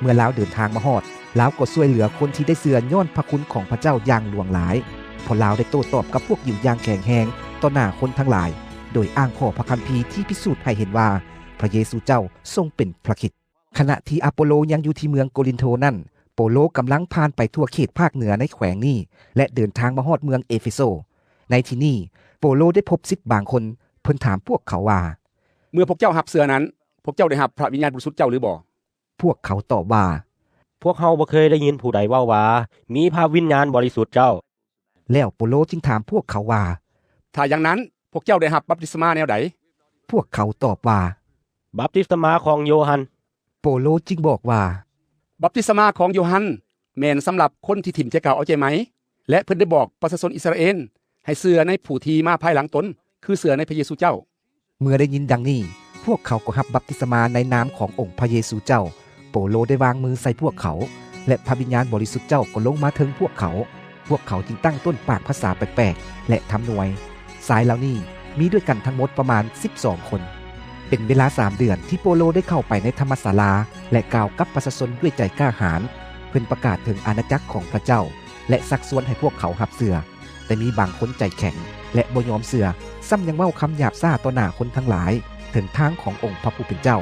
ເມື່ອລາວເດີນທາງມາຮອດ, ລາວກໍຊ່ວຍເຫຼືອຄົນທີ່ໄດ້ເຊື່ອຍ້ອນພະຄຸນຂອງພະເຈົ້າຢ່າງຫຼວງຫຼາຍ, ເພາະລາວໄດ້ໂຕ້ຕອບກັບພວກຢິວຢ່າງແຂງແຮງຕໍ່ໜ້າຄົນທັງຫຼາຍ, ໂດຍອ້າງຂໍ້ພະຄຳພີທີ່ພິສູດໃຫ້ເຫັນວ່າພະເຢຊູເຈົ້າຊົງເປັນພະຄຣິດ. ຂະນະທີ່ອາໂປໂລຍັງຢູ່ທີ່ເມືອງໂກລິນໂທນັ້ນ, ໂປໂລກຳລັງຜ່ານໄປທົ່ວເຂດພາກເໜືອໃນແຂວງນີ້ ແລະ ເດີນທາງມາຮອດເມືອງເອເຟໂຊ. ໃນທີ່ນີ້, ໂປໂລໄດ້ພົບສິດບາງຄົນ. ເພິ່ນຖາມພວກເຂົາວ່າ, ເມື່ອພວກເຈົ້າຮັບເຊື່ອນັ້ນ, ພວກເຈົ້າໄດ້ຮັບພະວິນຍານບໍລິສຸດເຈົ້າຫຼືບໍ່? ພວກເຂົາຕອບວ່າ, ພວກເຮົາບໍ່ເຄີຍໄດ້ຍິນຜູ້ໃດເວົ້າວ່າມີພະວິນຍານບໍລິສຸດເຈົ້າ. ແລ້ວໂປໂລຈຶ່ງຖາມພວກເຂົາວ່າ, ຖ້າຢ່າງນັ້ນ, ພວກເຈົ້າໄດ້ຮັບບັບຕິສະມາແນວໃດ? ພວກເຂົາຕອບວ່າ, ບັບຕິສະມາຂອງໂຢຮັນ. ໂປໂລຈຶ່ງບອກວ່າ, ບັບຕິສະມາຂອງໂຢຮັນແມ່ນສຳລັບຄົນທີ່ຖິ້ມໃຈເກົ່າເອົາໃຈໃໝ່, ແລະ ເພິ່ນໄດ້ບອກປະຊາຊົນອິດສະຣາເອນໃຫ້ເຊື່ອໃນຜູ້ທີ່ມາພາຍຫຼັງຕົນ, ຄືເຊື່ອໃນພະເຢຊູເຈົ້າ. ເມື່ອໄດ້ຍິນດັ່ງນີ້, ພວກເຂົາກໍຮັບບັບຕິສະມາໃນນາມຂອງອົງພະເຢຊູເຈົ້າ. ໂປໂລໄດ້ວາງມືໃສ່ພວກເຂົາ, ແລະ ພະວິນຍານບໍລິສຸດເຈົ້າກໍລົງມາເທິງພວກເຂົາ. ພວກເຂົາຈຶ່ງຕັ້ງຕົ້ນປາກພາສາແປກໆ ແລະ ທຳນວຍ. ຊາຍເຫຼົ່ານີ້ມີດ້ວຍກັນທັງໝົດປະມານສິບສອງຄົນ. ເປັນເວລາສາມເດືອນທີ່ໂປໂລໄດ້ເຂົ້າໄປໃນທຳມະສາລາ ແລະ ກ່າວກັບປະຊາຊົນດ້ວຍໃຈກ້າຫານ. ເພິ່ນປະກາດເຖິງອານາຈັກຂອງພະເຈົ້າ ແລະ ຊັກຊວນໃຫ້ພວກເຂົາຮັບເຊື່ອ. ແຕ່ມີບາງຄົນໃຈແຂງ ແລະ ບໍ່ຍອມເຊື່ອ, ຊ້ຳຍັງເວົ້າຄຳຫຍາບຊ້າຕໍ່ໜ້າຄົນທັງຫຼາຍເຖິງທາງຂອງອົງພະຜູ້ເປັນເຈົ້າ.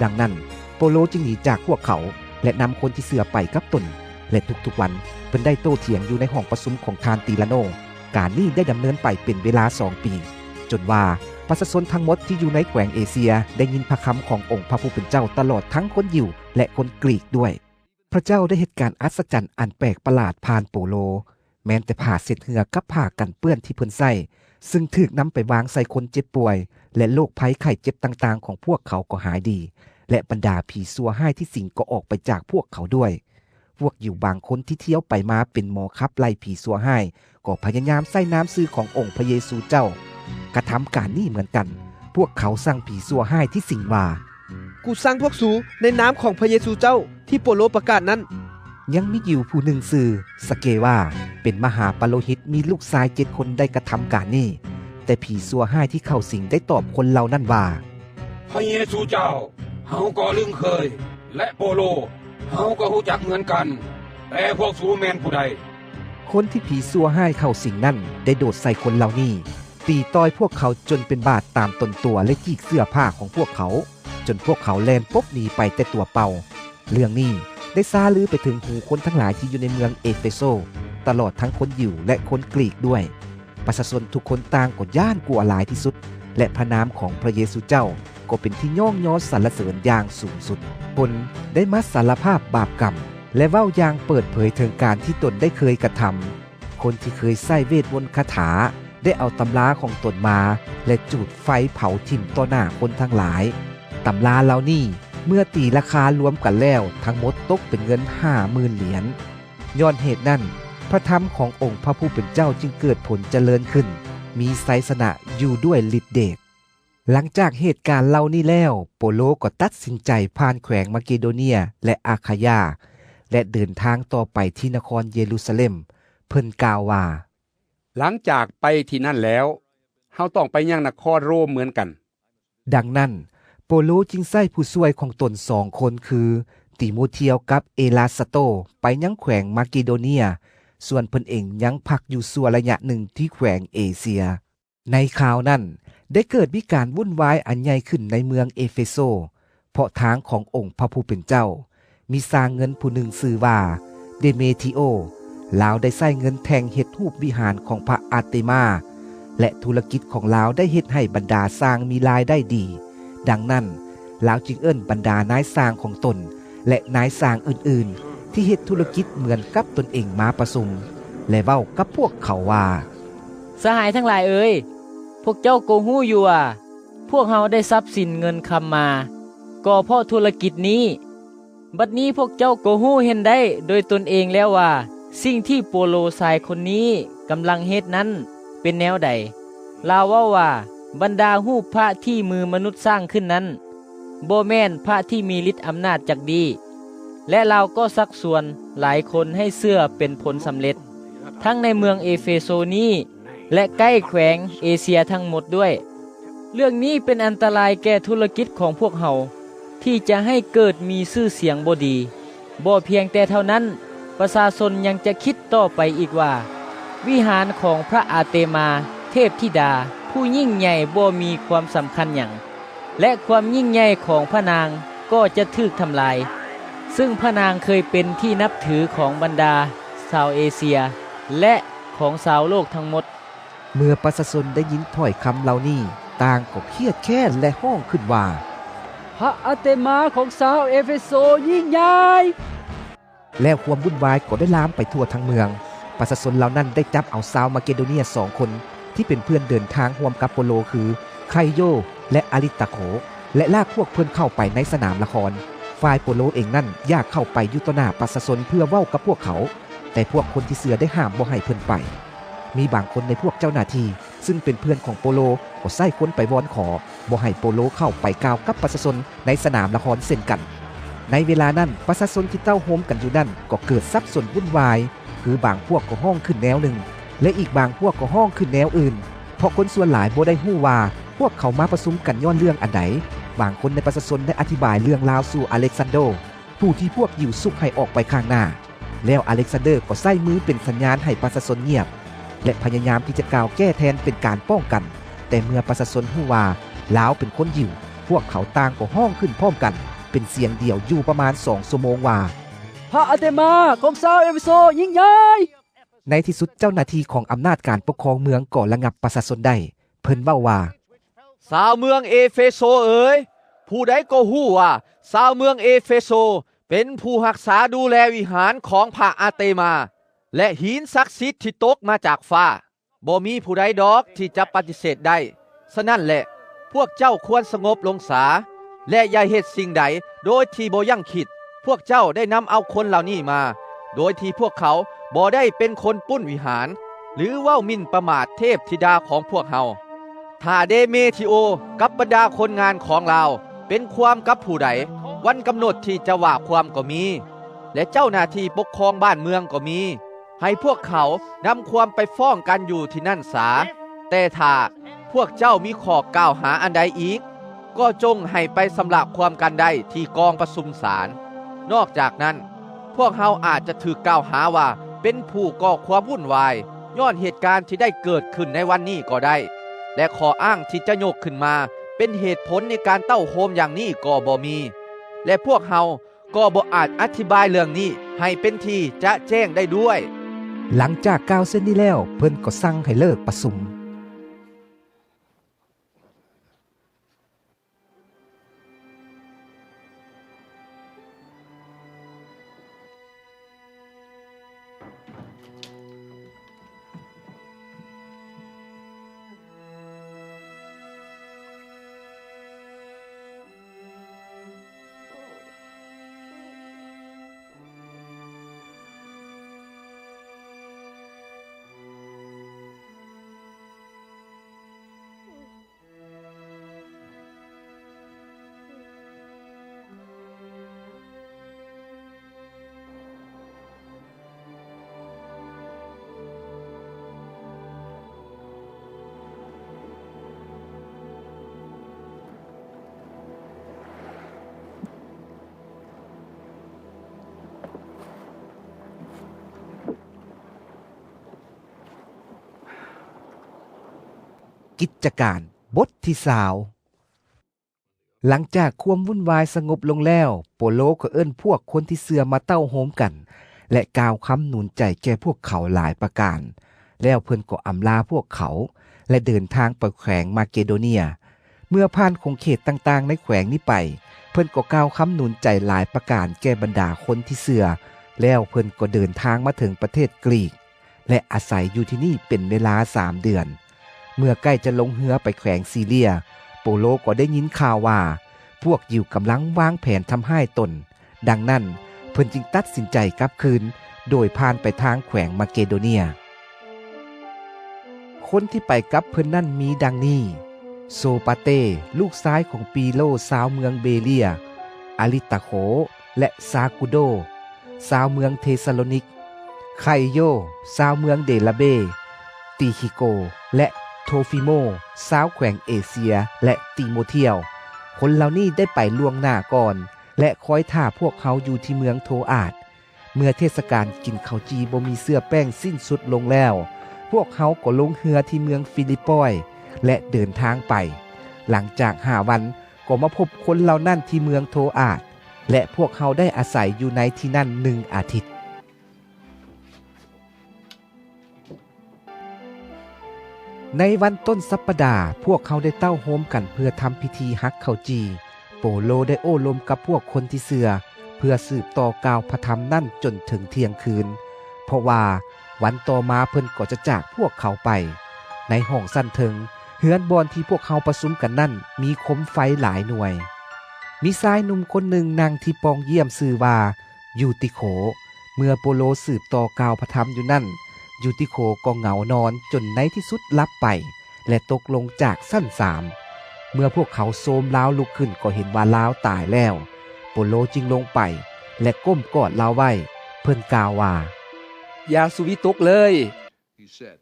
ດັ່ງນັ້ນ, ໂປໂລຈຶ່ງໜີຈາກພວກເຂົາ ແລະ ນຳຄົນທີ່ເຊື່ອໄປກັບຕົນ, ແລະ ທຸກໆວັນເພິ່ນໄດ້ໂຕ້ຖຽງຢູ່ໃນຫ້ອງປະຊຸມຂອງທ່ານຕີລາໂນ. ການນີ້ໄດ້ດຳເນີນໄປເປັນເວລາສອງປີ, ຈົນວ່າປະຊາຊົນທັງໝົດທີ່ຢູ່ໃນແຂວງເອເຊຍໄດ້ຍິນພະຄຳຂອງອົງພະຜູ້ເປັນເຈົ້າ, ຕະຫຼອດທັງຄົນຢິວ ແລະ ຄົນກຣີກດ້ວຍ. ພະເຈົ້າໄດ້ເຮັດການອັດສະຈັນອັນແປກປະຫຼາດຜ່ານໂປໂລ. ແມ່ນແຕ່ຜ້າເຊັດເຫື່ອກັບຜ້າກັນເປື້ອນທີ່ເພິ່ນໃຊ້, ຊຶ່ງຖືກນຳໄປວາງໃສ່ຄົນເຈັບປ່ວຍ ແລະ ໂລກໄພໄຂ້ເຈັບຕ່າງໆຂອງພວກເຂົາກໍຫາຍດີ, ແລະ ບັນດາຜີຊົ່ວຮ້າຍທີ່ສິງກໍອອກໄປຈາກພວກເຂົາດ້ວຍ. ພວກຢິວບາງຄົນທີ່ທ່ຽວໄປມາເປັນໝໍຂັບໄລ່ຜີຊົ່ວຮ້າຍ ກໍພະຍາຍາມໃຊ້ນາມຊື່ຂອງອົງພະເຢຊູເຈົ້າ ກະທຳການນີ້ເໝືອນກັນ. ພວກເຂົາສັ່ງຜີຊົ່ວຮ້າຍທີ່ສິງວ່າ, ກູສັ່ງພວກສູໃນນາມຂອງພະເຢຊູເຈົ້າທີ່ໂປໂລປະກາດນັ້ນ. ຍັງມີຢິວຜູ້ໜຶ່ງຊື່ສະເກວາ, ເປັນມະຫາປະໂລຫິດ, ມີລູກຊາຍເຈັດຄົນໄດ້ກະທຳການນີ້. ແຕ່ຜີຊົ່ວຮ້າຍທີ່ເຂົ້າສິງໄດ້ຕອບຄົນເຫຼົ່ານັ້ນວ່າ, ພະເຢຊູເຈົ້າ ເຮົາກໍລຶ້ງເຄີຍ, ແລະ ໂປໂລ ເຮົາກໍຮູ້ຈັກເໝືອນກັນ, ແຕ່ພວກສູແມ່ນຜູ້ໃດ? ຄົນທີ່ຜີຊົ່ວຮ້າຍເຂົ້າສິງນັ້ນໄດ້ໂດດໃສ່ຄົນເຫຼົ່ານີ້, ຕີຕ່ອຍພວກເຂົາຈົນເປັນບາດຕາມຕົນຕົວ ແລະ ຈີກເສື້ອຜ້າຂອງພວກເຂົາ, ຈົນພວກເຂົາແລ່ນປົບໜີໄປແຕ່ຕົວເປົ່າ. ເລື່ອງນີ້ໄດ້ຊາລືໄປເຖິງຫູຄົນທັງຫຼາຍທີ່ຢູ່ໃນເມືອງເອເຟໂຊ, ຕະຫຼອດທັງຄົນຢິວ ແລະ ຄົນກຣີກດ້ວຍ. ປະຊາຊົນທຸກຄົນຕ່າງກໍຢ້ານກົວຫຼາຍທີ່ສຸດ, ແລະ ພະນາມຂອງພະເຢຊູເຈົ້າກໍເປັນທີ່ຍ້ອງຍໍສັນລະເສີນຢ່າງສູງສຸດ. ຄົນໄດ້ມາສາລະພາບບາບກຳ ແລະ ເວົ້າຢ່າງເປີດເຜີຍເຖິງການທີ່ຕົນໄດ້ເຄີຍກະທຳ. ຄົນທີ່ເຄີຍໃຊ້ເວດມົນຄາຖາ ໄດ້ເອົາຕຳລາຂອງຕົນມາ ແລະ ຈູດໄຟເຜົາຖິ້ມຕໍ່ໜ້າຄົນທັງຫຼາຍ. ຕຳລາເຫຼົ່ານີ້ເມື່ອຕີລາຄາລວມກັນແລ້ວ ທັງໝົດຕົກເປັນເງິນຫ້າໝື່ນຫຼຽນ. ຍ້ອນເຫດນັ້ນ, ພະທຳຂອງອົງພະຜູ້ເປັນເຈົ້າຈຶ່ງເກີດຜົນຈະເລີນຂຶ້ນ, ມີໄຊຊະນະຢູ່ດ້ວຍລິດເດດ. ຫຼັງຈາກເຫດການເຫຼົ່ານີ້ແລ້ວ, ໂປໂລກໍຕັດສິນໃຈຜ່ານແຂວງມາເກໂດເນຍ ແລະ ອາຄາຢາ ແລະ ເດີນທາງຕໍ່ໄປທີ່ນະຄອນເຢຣູຊາເລັມ. ເພິ່ນກ່າວວ່າ, ຫຼັງຈາກໄປທີ່ນັ້ນແລ້ວ, ເຮົາຕ້ອງໄປຍັງນະຄອນໂຣມເໝືອນກັນ. ດັ່ງນັ້ນ, ໂປໂລຈຶ່ງໃຊ້ຜູ້ຊ່ວຍຂອງຕົນສອງຄົນ ຄື ຕີໂມທຽວ ກັບ ເອລາສະໂຕ ໄປຍັງແຂວງມາເກໂດເນຍ, ສ່ວນເພິ່ນເອງຍັງພັກຢູ່ຊົ່ວໄລຍະໜຶ່ງທີ່ແຂວງເອເຊຍ. ໃນຄາວນັ້ນ, ໄດ້ເກີດມີການວຸ່ນວາຍອັນໃຫຍ່ຂຶ້ນໃນເມືອງເອເຟໂຊ, ເພາະທາງຂອງອົງພະຜູ້ເປັນເຈົ້າ, ມີຊ່າງເງິນຜູ້ໜຶ່ງຊື່ວ່າ ເດເມທຣີໂອ, ລາວໄດ້ໃຊ້ເງິນແທ່ງເຮັດຮູບວິຫານຂອງພະອາເຕມາ, ແລະ ທຸລະກິດຂອງລາວໄດ້ເຮັດໃຫ້ບັນດາຊ່າງມີລາຍໄດ້ດີ. ດັ່ງນັ້ນ, ລາວຈຶ່ງເອີ້ນບັນດານາຍຊ່າງຂອງຕົນ ແລະ ນາຍຊ່າງອື່ນໆ ທີ່ເຮັດທຸລະກິດເໝືອນກັບຕົນເອງມາປະຊຸມ ແລະ ເວົ້າກັບພວກເຂົາວ່າ, ສະຫາຍທັງຫຼາຍເອີຍ, ພວກເຈົ້າກໍຮູ້ຢູ່ວ່າ ພວກເຮົາໄດ້ຊັບສິນເງິນຄຳມາ ກໍເພາະທຸລະກິດນີ້. ບັດນີ້ພວກເຈົ້າກໍຮູ້ເຫັນໄດ້ໂດຍຕົນເອງແລ້ວວ່າ ສິ່ງທີ່ໂປໂລຊາຍຄົນນີ້ກຳລັງເຮັດນັ້ນເປັນແນວໃດ. ລາວເວົ້າວ່າ ບັນດາຮູບພະທີ່ມືມະນຸດສ້າງຂຶ້ນນັ້ນ ບໍ່ແມ່ນພະທີ່ມີລິດອຳນາດຈັກດີ້ ແລະ ລາວກໍຊັກຊວນຫຼາຍຄົນໃຫ້ເຊື່ອເປັນຜົນສຳເລັດ ທັງໃນເມືອງເອເຟໂຊນີ້ ແລະ ໃກ້ແຂວງເອເຊຍທັງໝົດດ້ວຍ. ເລື່ອງນີ້ເປັນອັນຕະລາຍແກ່ທຸລະກິດຂອງພວກເຮົາ ທີ່ຈະໃຫ້ເກີດມີຊື່ສຽງບໍ່ດີ. ບໍ່ພຽງແຕ່ເທົ່ານັ້ນ, ປະຊາຊົນຍັງຈະຄິດຕໍ່ໄປອີກວ່າ ວິຫານຂອງພະອາເຕມາເທບທິດາຜູ້ຍິ່ງໃຫຍ່ບໍ່ມີຄວາມສຳຄັນຫຍັງ ແລະ ຄວາມຍິ່ງໃຫຍ່ຂອງພະນາງກໍຈະຖືກທຳລາຍ, ຊຶ່ງພະນາງເຄີຍເປັນທີ່ນັບຖືຂອງບັນດາຊາວເອເຊຍ ແລະ ຂອງຊາວໂລກທັງໝົດ. ເມື່ອປະຊາຊົນໄດ້ຍິນຖ້ອຍຄຳເຫຼົ່ານີ້, ຕ່າງກໍຄຽດແຄ້ນ ແລະ ຮ້ອງຂຶ້ນວ່າ, ພະອາເຕມາຂອງຊາວເອເຟໂຊຍິ່ງໃຫຍ່! ແລ້ວຄວາມວຸ່ນວາຍກໍໄດ້ລາມໄປທົ່ວທັງເມືອງ. ປະຊາຊົນເຫຼົ່ານັ້ນໄດ້ຈັບເອົາຊາວມາເກໂດເນຍສອງຄົນ ທີ່ເປັນເພື່ອນເດີນທາງຮ່ວມກັບໂປໂລ ຄື ໄຄໂຍ ແລະ ອາລິດຕາໂຄ ແລະ ລາກພວກເພິ່ນເຂົ້າໄປໃນສະໜາມລະຄອນ. ຝ່າຍໂປໂລເອງນັ້ນຢາກເຂົ້າໄປຢູ່ຕໍ່ໜ້າປະຊາຊົນເພື່ອເວົ້າກັບພວກເຂົາ, ແຕ່ພວກຄົນທີ່ເຊື່ອໄດ້ຫ້າມບໍ່ໃຫ້ເພິ່ນໄປ. ມີບາງຄົນໃນພວກເຈົ້າໜ້າທີ່ ຊຶ່ງເປັນເພື່ອນຂອງໂປໂລ ກໍໃຊ້ຄົນໄປວອນຂໍບໍ່ໃຫ້ໂປໂລເຂົ້າໄປກ່າວກັບປະຊາຊົນໃນສະໜາມລະຄອນເຊັ່ນກັນ. ໃນເວລານັ້ນ, ປະຊາຊົນທີ່ເຕົ້າໂຮມກັນຢູ່ນັ້ນກໍເກີດສັບສົນວຸ່ນວາຍ, ຄືບາງພວກກໍຮ້ອງຂຶ້ນແນວໜຶ່ງ ແລະ ອີກບາງພວກກໍຮ້ອງຂຶ້ນແນວອື່ນ, ເພາະຄົນສ່ວນຫຼາຍບໍ່ໄດ້ຮູ້ວ່າພວກເຂົາມາປະຊຸມກັນຍ້ອນເລື່ອງອັນໃດ. ບາງຄົນໃນປະຊາຊົນໄດ້ອະທິບາຍເລື່ອງລາວສູ່ອາເລັກຊານເດີ ຜູ້ທີ່ພວກຢິວຊຸກໃຫ້ອອກໄປຂ້າງໜ້າ. ແລ້ວອາເລັກຊານເດີກໍໃຊ້ມືເປັນສັນຍານໃຫ້ປະຊາຊົນງຽບ ແລະ ພະຍາຍາມທີ່ຈະກ່າວແກ້ແທນເປັນການປ້ອງກັນ. ແຕ່ເມື່ອປະຊາຊົນຮູ້ວ່າລາວເປັນຄົນຢິວ, ພວກເຂົາຕ່າງກໍຮ້ອງຂຶ້ນພ້ອມກັນເປັນສຽງດຽວຢູ່ປະມານສອງຊົ່ວໂມງວ່າ, ພະອາເຕມາຂອງຊາວເອເຟໂຊຍິ່ງໃຫຍ່! ໃນທີ່ສຸດເຈົ້າໜ້າທີ່ຂອງອຳນາດການປົກຄອງເມືອງກໍລະງັບປະຊາຊົນໄດ້. ເພິ່ນເວົ້າວ່າ, ຊາວເມືອງເອເຟໂຊເອີຍ, ຜູ້ໃດກໍຮູ້ວ່າຊາວເມືອງເອເຟໂຊເປັນຜູ້ຮັກສາດູແລວິຫານຂອງພະອາເຕມາ ແລະ ຫີນສັກສິດທີ່ຕົກມາຈາກຟ້າ. ບໍ່ມີຜູ້ໃດດອກທີ່ຈະປະຕິເສດໄດ້. ສະນັ້ນແຫຼະ, ພວກເຈົ້າຄວນສະຫງົບລົງສາ ແລະ ຢ່າເຮັດສິ່ງໃດໂດຍທີ່ບໍ່ຢັ້ງຄິດ. ພວກເຈົ້າໄດ້ນຳເອົາຄົນເຫຼົ່ານີ້ມາ ໂດຍທີ່ພວກເຂົາບໍ່ໄດ້ເປັນຄົນປຸ້ນວິຫານ ຫຼື ເວົ້າໝິ່ນປະໝາດເທບທິດາຂອງພວກເຮົາ. ຖ້າເດເມທິໂອກັບບັນດາຄົນງານຂອງລາວເປັນຄວາມກັບຜູ້ໃດ, ວັນກຳນົດທີ່ຈະວ່າຄວາມກໍມີ ແລະ ເຈົ້າໜ້າທີ່ປົກຄອງບ້ານເມືອງກໍມີ. ໃຫ້ພວກເຂົານຳຄວາມໄປຟ້ອງກັນຢູ່ທີ່ນັ້ນສາ. ແຕ່ຖ້າພວກເຈົ້າມີຂໍ້ກ່າວຫາອັນໃດອີກ, ກໍຈົ່ງໃຫ້ໄປຊຳລະຄວາມກັນໄດ້ທີ່ກອງປະຊຸມສານ. ນອກຈາກນັ້ນ, ພວກເຮົາອາດຈະຖືກກ່າວຫາວ່າເປັນຜູ້ກໍ່ຄວາມວຸ່ນວາຍຍ້ອນເຫດການທີ່ໄດ້ເກີດຂຶ້ນໃນວັນນີ້ກໍໄດ້ ແລະ ຂໍ້ອ້າງທີ່ຈະຍົກຂຶ້ນມາເປັນເຫດຜົນໃນການເຕົ້າໂຮມຢ່າງນີ້ກໍບໍ່ມີ ແລະ ພວກເຮົາ ກໍບໍ່ອາດອະທິບາຍເລື່ອງນີ້ໃຫ້ເປັນທີ່ຈະແຈ້ງໄດ້ດ້ວຍ. ຫຼັງຈາກກ່າວເຊັ່ນນີ້ແລ້ວ, ເພິ່ນກໍສັ່ງໃຫ້ເລີກປະຊຸມ. ກິດຈະການບົດທີຊາວ. ຫຼັງຈາກຄວາມວຸ່ນວາຍສະຫງົບລົງແລ້ວ, ໂປໂລກໍເອີ້ນພວກຄົນທີ່ເຊື່ອມາເຕົ້າໂຮມກັນ ແລະ ກ່າວຄຳໜູນໃຈແກ່ພວກເຂົາຫຼາຍປະການ. ແລ້ວເພິ່ນກໍອຳລາພວກເຂົາ ແລະ ເດີນທາງໄປແຂວງມາເກໂດເນຍ. ເມື່ອຜ່ານຂົງເຂດຕ່າງໆໃນແຂວງນີ້ໄປ, ເພິ່ນກໍກ່າວຄຳໜູນໃຈຫຼາຍປະການແກ່ບັນດາຄົນທີ່ເຊື່ອ. ແລ້ວເພິ່ນກໍເດີນທາງມາເຖິງປະເທດກຣີກ ແລະ ອາໄສຢູ່ທີ່ນີ້ເປັນເວລາສາມເດືອນ. ເມື່ອໃກ້ຈະລົງເຮືອໄປແຂວງຊີເລຍ, ໂປໂລກໍໄດ້ຍິນຂ່າວວ່າ ພວກຢິວກຳລັງວາງແຜນທຳຮ້າຍຕົນ. ດັ່ງນັ້ນ ເພິ່ນຈຶ່ງຕັດສິນໃຈກັບຄືນ ໂດຍຜ່ານໄປທາງແຂວງມາເກໂດເນຍ. ຄົນທີ່ໄປກັບເພິ່ນນັ້ນມີດັ່ງນີ້: ໂຊປາເຕ ລູກຊາຍຂອງປີໂລ ຊາວເມືອງເບເລຍ, ອາລິຕາໂຄ ແລະ ຊາກູໂດ ຊາວເມືອງເທສາໂລນິກ, ໄຄໂຍ ຊາວເມືອງເດລາເບ, ຕີຄີໂກ ແລະ ໂທຟີໂມ ຊາວແຂວງເອເຊຍ ແລະ ຕີໂມທຽວ. ຄົນເຫຼົ່ານີ້ໄດ້ໄປລ່ວງໜ້າກ່ອນ ແລະ ຄອຍຖ້າພວກເຮົາຢູ່ທີ່ເມືອງໂທອາດ. ເມື່ອເທດສະການກິນເຂົ້າຈີ່ບໍ່ມີເຊື້ອແປ້ງສິ້ນສຸດລົງແລ້ວ, ພວກເຮົາກໍລົງເຮືອທີ່ເມືອງຟີລິບປອຍ ແລະ ເດີນທາງໄປ. ຫຼັງຈາກຫ້າວັນ, ກໍມາພົບຄົນເຫຼົ່ານັ້ນທີ່ເມືອງໂທອາດ ແລະ ພວກເຮົາໄດ້ອາໄສຢູ່ໃນທີ່ນັ້ນໜຶ່ງອາທິດ. ໃນວັນຕົ້ນສັບປະດາ, ພວກເຮົາໄດ້ເຕົ້າໂຮມກັນເພື່ອທຳພິທີຫັກເຂົ້າຈີ່. ໂປໂລໄດ້ໂອ້ລົມກັບພວກຄົນທີ່ເຊື່ອ ເພື່ອສືບຕໍ່ກ່າວພະທຳນັ້ນຈົນເຖິງທ່ຽງຄືນ, ເພາະວ່າວັນຕໍ່ມາເພິ່ນກໍຈະຈາກພວກເຂົາໄປ. ໃນຫ້ອງຊັ້ນເທິງ, ເຮືອນບ່ອນທີ່ພວກເຮົາປະຊຸມກັນນັ້ນ ມີໂຄມໄຟຫຼາຍໜ່ວຍ. ມີຊາຍໜຸ່ມຄົນໜຶ່ງນັ່ງທີ່ປ່ອງຢ້ຽມຊື່ວ່າ ຢູຕິໂຄ. ເມື່ອໂປໂລສືບຕໍ່ກ່າວພະທຳຢູ່ນັ້ນ, ຢູຕິໂຄກໍເຫງົານອນຈົນໃນທີ່ສຸດຫຼັບໄປ ແລະ ຕົກລົງຈາກຊັ້ນສາມ. ເມື່ອພວກເຂົາໂຊມລາວລຸກຂຶ້ນກໍເຫັນວ່າລາວຕາຍແລ້ວ. ໂປໂລຈຶ່ງລົງໄປ ແລະ ກົ້ມກອດລາວໄວ້. ເພິ່ນກ່າວວ່າ, ຢ່າສຸວິຕົກເລີຍ. He said,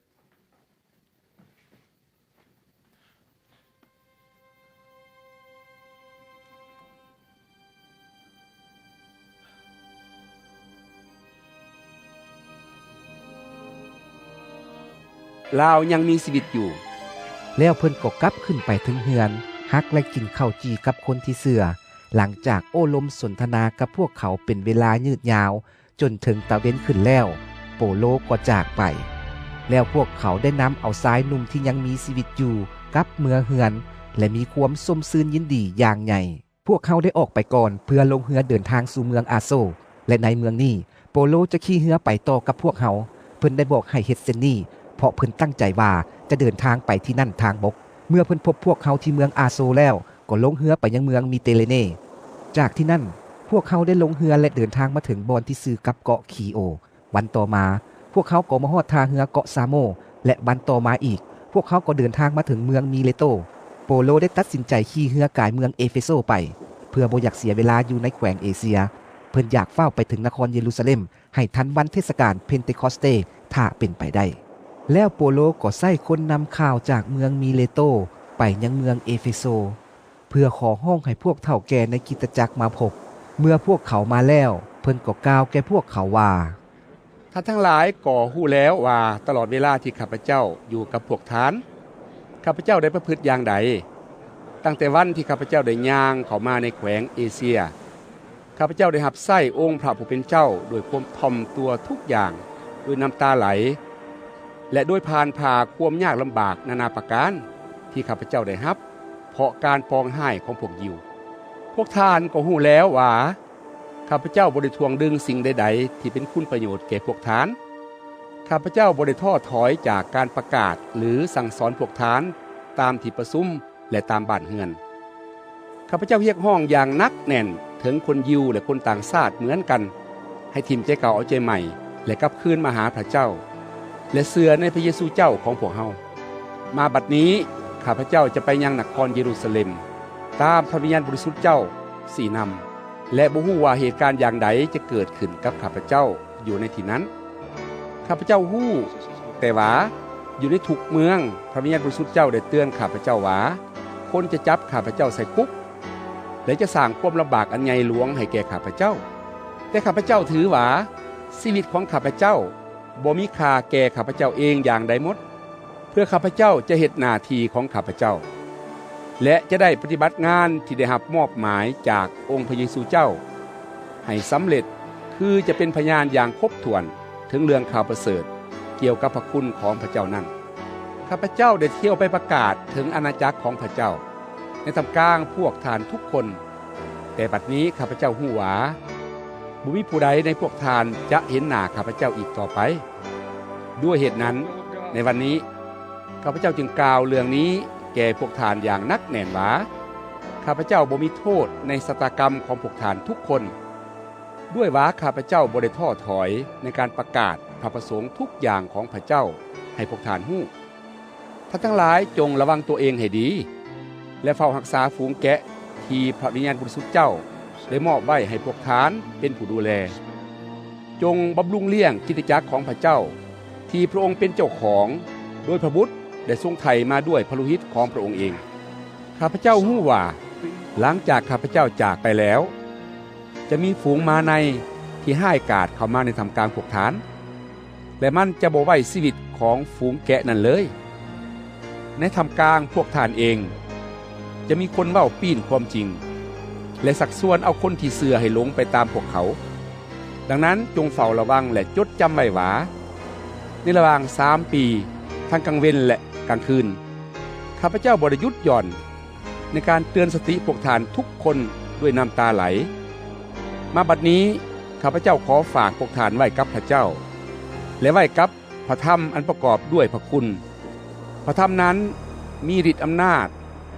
ລາວຍັງມີຊີວິດຢູ່. ແລ້ວເພິ່ນກໍກັບຂຶ້ນໄປເທິງເຮືອນ, ຫັກ ແລະ ກິນເຂົ້າຈີ່ກັບຄົນທີ່ເຊື່ອ. ຫຼັງຈາກໂອ້ລົມສົນທະນາກັບພວກເຂົາເປັນເວລາຍືດຍາວ ຈົນເຖິງຕາເວັນຂຶ້ນແລ້ວ, ໂປໂລກໍຈາກໄປ. ແລ້ວພວກເຂົາໄດ້ນຳເອົາຊາຍໜຸ່ມທີ່ຍັງມີຊີວິດຢູ່ກັບເມືອເຮືອນ ແລະ ມີຄວາມຊົມຊື່ນຍິນດີຢ່າງໃຫຍ່. ພວກເຮົາໄດ້ອອກໄປກ່ອນເພື່ອລົງເຮືອເດີນທາງສູ່ເມືອງອາໂຊ, ແລະ ໃນເມືອງນີ້ ໂປໂລຈະຂີ່ເຮືອໄປຕໍ່ກັບພວກເຮົາ. ເພິ່ນໄດ້ບອກໃຫ້ເຮັດເຊັ່ນນີ້ ເພາະເພິ່ນຕັ້ງໃຈວ່າຈະເດີນທາງໄປທີ່ນັ້ນທາງບົກ. ເມື່ອເພິ່ນພົບພວກເຮົາທີ່ເມືອງອາໂຊແລ້ວ, ກໍລົງເຮືອໄປຍັງເມືອງມິເຕເຣເນ. ຈາກທີ່ນັ້ນ, ພວກເຮົາໄດ້ລົງເຮືອ ແລະ ເດີນທາງມາເຖິງບ່ອນທີ່ຊື່ກັບເກາະຄີໂອ. ວັນຕໍ່ມາ, ພວກເຮົາກໍມາຮອດທ່າເຮືອເກາະຊາໂມ, ແລະ ວັນຕໍ່ມາອີກ, ພວກເຮົາກໍເດີນທາງມາເຖິງເມືອງມິເລໂຕ. ໂປໂລໄດ້ຕັດສິນໃຈຂີ່ເຮືອກາຍເມືອງເອເຟໂຊໄປ, ເພື່ອບໍ່ຢາກເສຍເວລາຢູ່ໃນແຂວງເອເຊຍ. ເພິ່ນຢາກຟ້າວໄປເຖິງນະຄອນເຢຣູຊາເລັມ ໃຫ້ທັນວັນເທດສະການເພັນເຕຄອສເຕ ຖ້າເປັນໄປໄດ້. ແລ້ວໂປໂລກໍໃຊ້ຄົນນຳຂ່າວຈາກເມືອງມິເລໂຕໄປຍັງເມືອງເອເຟໂຊ ເພື່ອຂໍຮ້ອງໃຫ້ພວກເຖົ້າແກ່ໃນຄຣິສຕະຈັກມາພົບ. ເມື່ອພວກເຂົາມາແລ້ວ, ເພິ່ນກໍກ່າວແກ່ພວກເຂົາວ່າ, ທ່ານທັງຫຼາຍກໍຮູ້ແລ້ວວ່າຕະຫຼອດເວລາທີ່ຂ້າພະເຈົ້າຢູ່ກັບພວກທ່ານ, ຂ້າພະເຈົ້າໄດ້ປະພຶດຢ່າງໃດ, ຕັ້ງແຕ່ວັນທີ່ຂ້າພະເຈົ້າໄດ້ຍ່າງເຂົ້າມາໃນແຂວງເອເຊຍ. ຂ້າພະເຈົ້າໄດ້ຮັບໃຊ້ອົງພະຜູ້ເປັນເຈົ້າດ້ວຍຄວາມຖ່ອມຕົວທຸກຢ່າງ, ດ້ວຍນ້ຳຕາໄຫຼ ແລະ ໂດຍຜ່ານຜ່າຄວາມຍາກລຳບາກນານາປະການທີ່ຂ້າພະເຈົ້າໄດ້ຮັບ ເພາະການປອງຮ້າຍຂອງພວກຢິວ. ພວກທ່ານກໍຮູ້ແລ້ວວ່າ ຂ້າພະເຈົ້າບໍ່ໄດ້ຖ່ວງດຶງສິ່ງໃດໆທີ່ເປັນຄຸນປະໂຫຍດແກ່ພວກທ່ານ. ຂ້າພະເຈົ້າບໍ່ໄດ້ທໍ້ຖອຍຈາກການປະກາດ ຫຼື ສັ່ງສອນພວກທ່ານຕາມທີ່ປະຊຸມ ແລະ ຕາມບ້ານເຮືອນ. ຂ້າພະເຈົ້າຮຽກຮ້ອງຢ່າງໜັກແໜ້ນເຖິງຄົນຢິວ ແລະ ຄົນຕ່າງຊາດເໝືອນກັນ ໃຫ້ຖິ້ມໃຈເກົ່າເອົາໃຈໃໝ່ ແລະ ກັບຄືນມາຫາພະເຈົ້າ ແລະ ເຊື່ອໃນພະເຢຊູເຈົ້າຂອງພວກເຮົາ. ມາບັດນີ້ ຂ້າພະເຈົ້າຈະໄປຍັງນະຄອນເຢຣູຊາເລັມ ຕາມພະວິນຍານບໍລິສຸດເຈົ້າຊີ້ນຳ ແລະ ບໍ່ຮູ້ວ່າເຫດການຢ່າງໃດຈະເກີດຂຶ້ນກັບຂ້າພະເຈົ້າຢູ່ໃນທີ່ນັ້ນ. ຂ້າພະເຈົ້າຮູ້ແຕ່ວ່າຢູ່ໃນທຸກເມືອງ ພະວິນຍານບໍລິສຸດເຈົ້າໄດ້ເຕືອນຂ້າພະເຈົ້າວ່າ ຄົນຈະຈັບຂ້າພະເຈົ້າໃສ່ຄຸກ ແລະ ຈະສ້າງຄວາມລຳບາກອັນໃຫຍ່ຫຼວງໃຫ້ແກ່ຂ້າພະເຈົ້າ. ແຕ່ຂ້າພະເຈົ້າຖືວ່າຊີວິດຂອງຂ້າພະເຈົ້າບໍ່ມີຄ່າແກ່ຂ້າພະເຈົ້າເອງຢ່າງໃດໝົດ, ເພື່ອຂ້າພະເຈົ້າຈະເຮັດໜ້າທີ່ຂອງຂ້າພະເຈົ້າ ແລະ ຈະໄດ້ປະຕິບັດງານທີ່ໄດ້ຮັບມອບໝາຍຈາກອົງພະເຢຊູເຈົ້າໃຫ້ສຳເລັດ, ຄືຈະເປັນພະຍານຢ່າງຄົບຖ້ວນເຖິງເລື່ອງຂ່າວປະເສີດກ່ຽວກັບພະຄຸນຂອງພະເຈົ້ານັ້ນ. ຂ້າພະເຈົ້າໄດ້ທ່ຽວໄປປະກາດເຖິງອານາຈັກຂອງພະເຈົ້າໃນທ່າມກາງພວກທ່ານທຸກຄົນ, ແຕ່ບັດນີ້ຂ້າພະເຈົ້າຮູ້ວ່າ ບໍ່ມີຜູ້ໃດໃນພວກທ່ານຈະເຫັນໜ້າຂ້າພະເຈົ້າອີກຕໍ່ໄປ. ດ້ວຍເຫດນັ້ນ, ໃນວັນນີ້ ຂ້າພະເຈົ້າຈຶ່ງກ່າວເລື່ອງນີ້ແກ່ພວກທ່ານຢ່າງໜັກແໜ້ນວ່າ ຂ້າພະເຈົ້າບໍ່ມີໂທດໃນຊະຕາກຳຂອງພວກທ່ານທຸກຄົນ. ດ້ວຍວ່າຂ້າພະເຈົ້າບໍ່ໄດ້ທໍ້ຖອຍໃນການປະກາດພະປະສົງທຸກຢ່າງຂອງພະເຈົ້າໃຫ້ພວກທ່ານຮູ້. ທ່ານທັງຫຼາຍຈົ່ງລະວັງຕົວເອງໃຫ້ດີ ແລະ ເຝົ້າຮັກສາຝູງແກະທີ່ພະວິນຍານບໍລິສຸດເຈົ້າໄດ້ມອບໄວ້ໃຫ້ພວກທ່ານເປັນຜູ້ດູແລ. ຈົ່ງບຳລຸງລ້ຽງຄຣິສຕະຈັກຂອງພະເຈົ້າ ທີ່ພະອົງເປັນເຈົ້າຂອງ ໂດຍພະບຸດໄດ້ຊົງໄຖ່ມາດ້ວຍພະໂລຫິດຂອງພະອົງເອງ. ຂ້າພະເຈົ້າຮູ້ວ່າ ຫຼັງຈາກຂ້າພະເຈົ້າຈາກໄປແລ້ວ ຈະມີຝູງມາໄນທີ່ຮ້າຍກາດເຂົ້າມາໃນທ່າມກາງພວກທ່ານ ແລະ ມັນຈະບໍ່ໄວ້ຊີວິດຂອງຝູງແກະນັ້ນເລີຍ. ໃນທ່າມກາງພວກທ່ານເອງ ຈະມີຄົນເວົ້າປີ້ນຄວາມຈິງ ແລະ ຊັກຊວນເອົາຄົນທີ່ເຊື່ອໃຫ້ຫຼົງໄປຕາມພວກເຂົາ. ດັ່ງນັ້ນ, ຈົ່ງເຝົ້າລະວັງ ແລະ ຈົດຈຳໄວ້ວ່າ, ໃນລະຫວ່າງສາມປີ, ທັງກາງເວັນ ແລະ ກາງຄືນ, ຂ້າພະເຈົ້າບໍ່ໄດ້ຢຸດຢ່ອນໃນການເຕືອນສະຕິພວກທ່ານທຸກຄົນດ້ວຍນ້ຳຕາໄຫຼ. ມາບັດນີ້, ຂ້າພະເຈົ້າຂໍຝາກພວກທ່ານໄວ້ກັບພະເຈົ້າ ແລະ ໄວ້ກັບພະທຳອັນປະກອບດ້ວຍພະຄຸນ. ພະທຳນັ້ນມີລິດອຳນາດ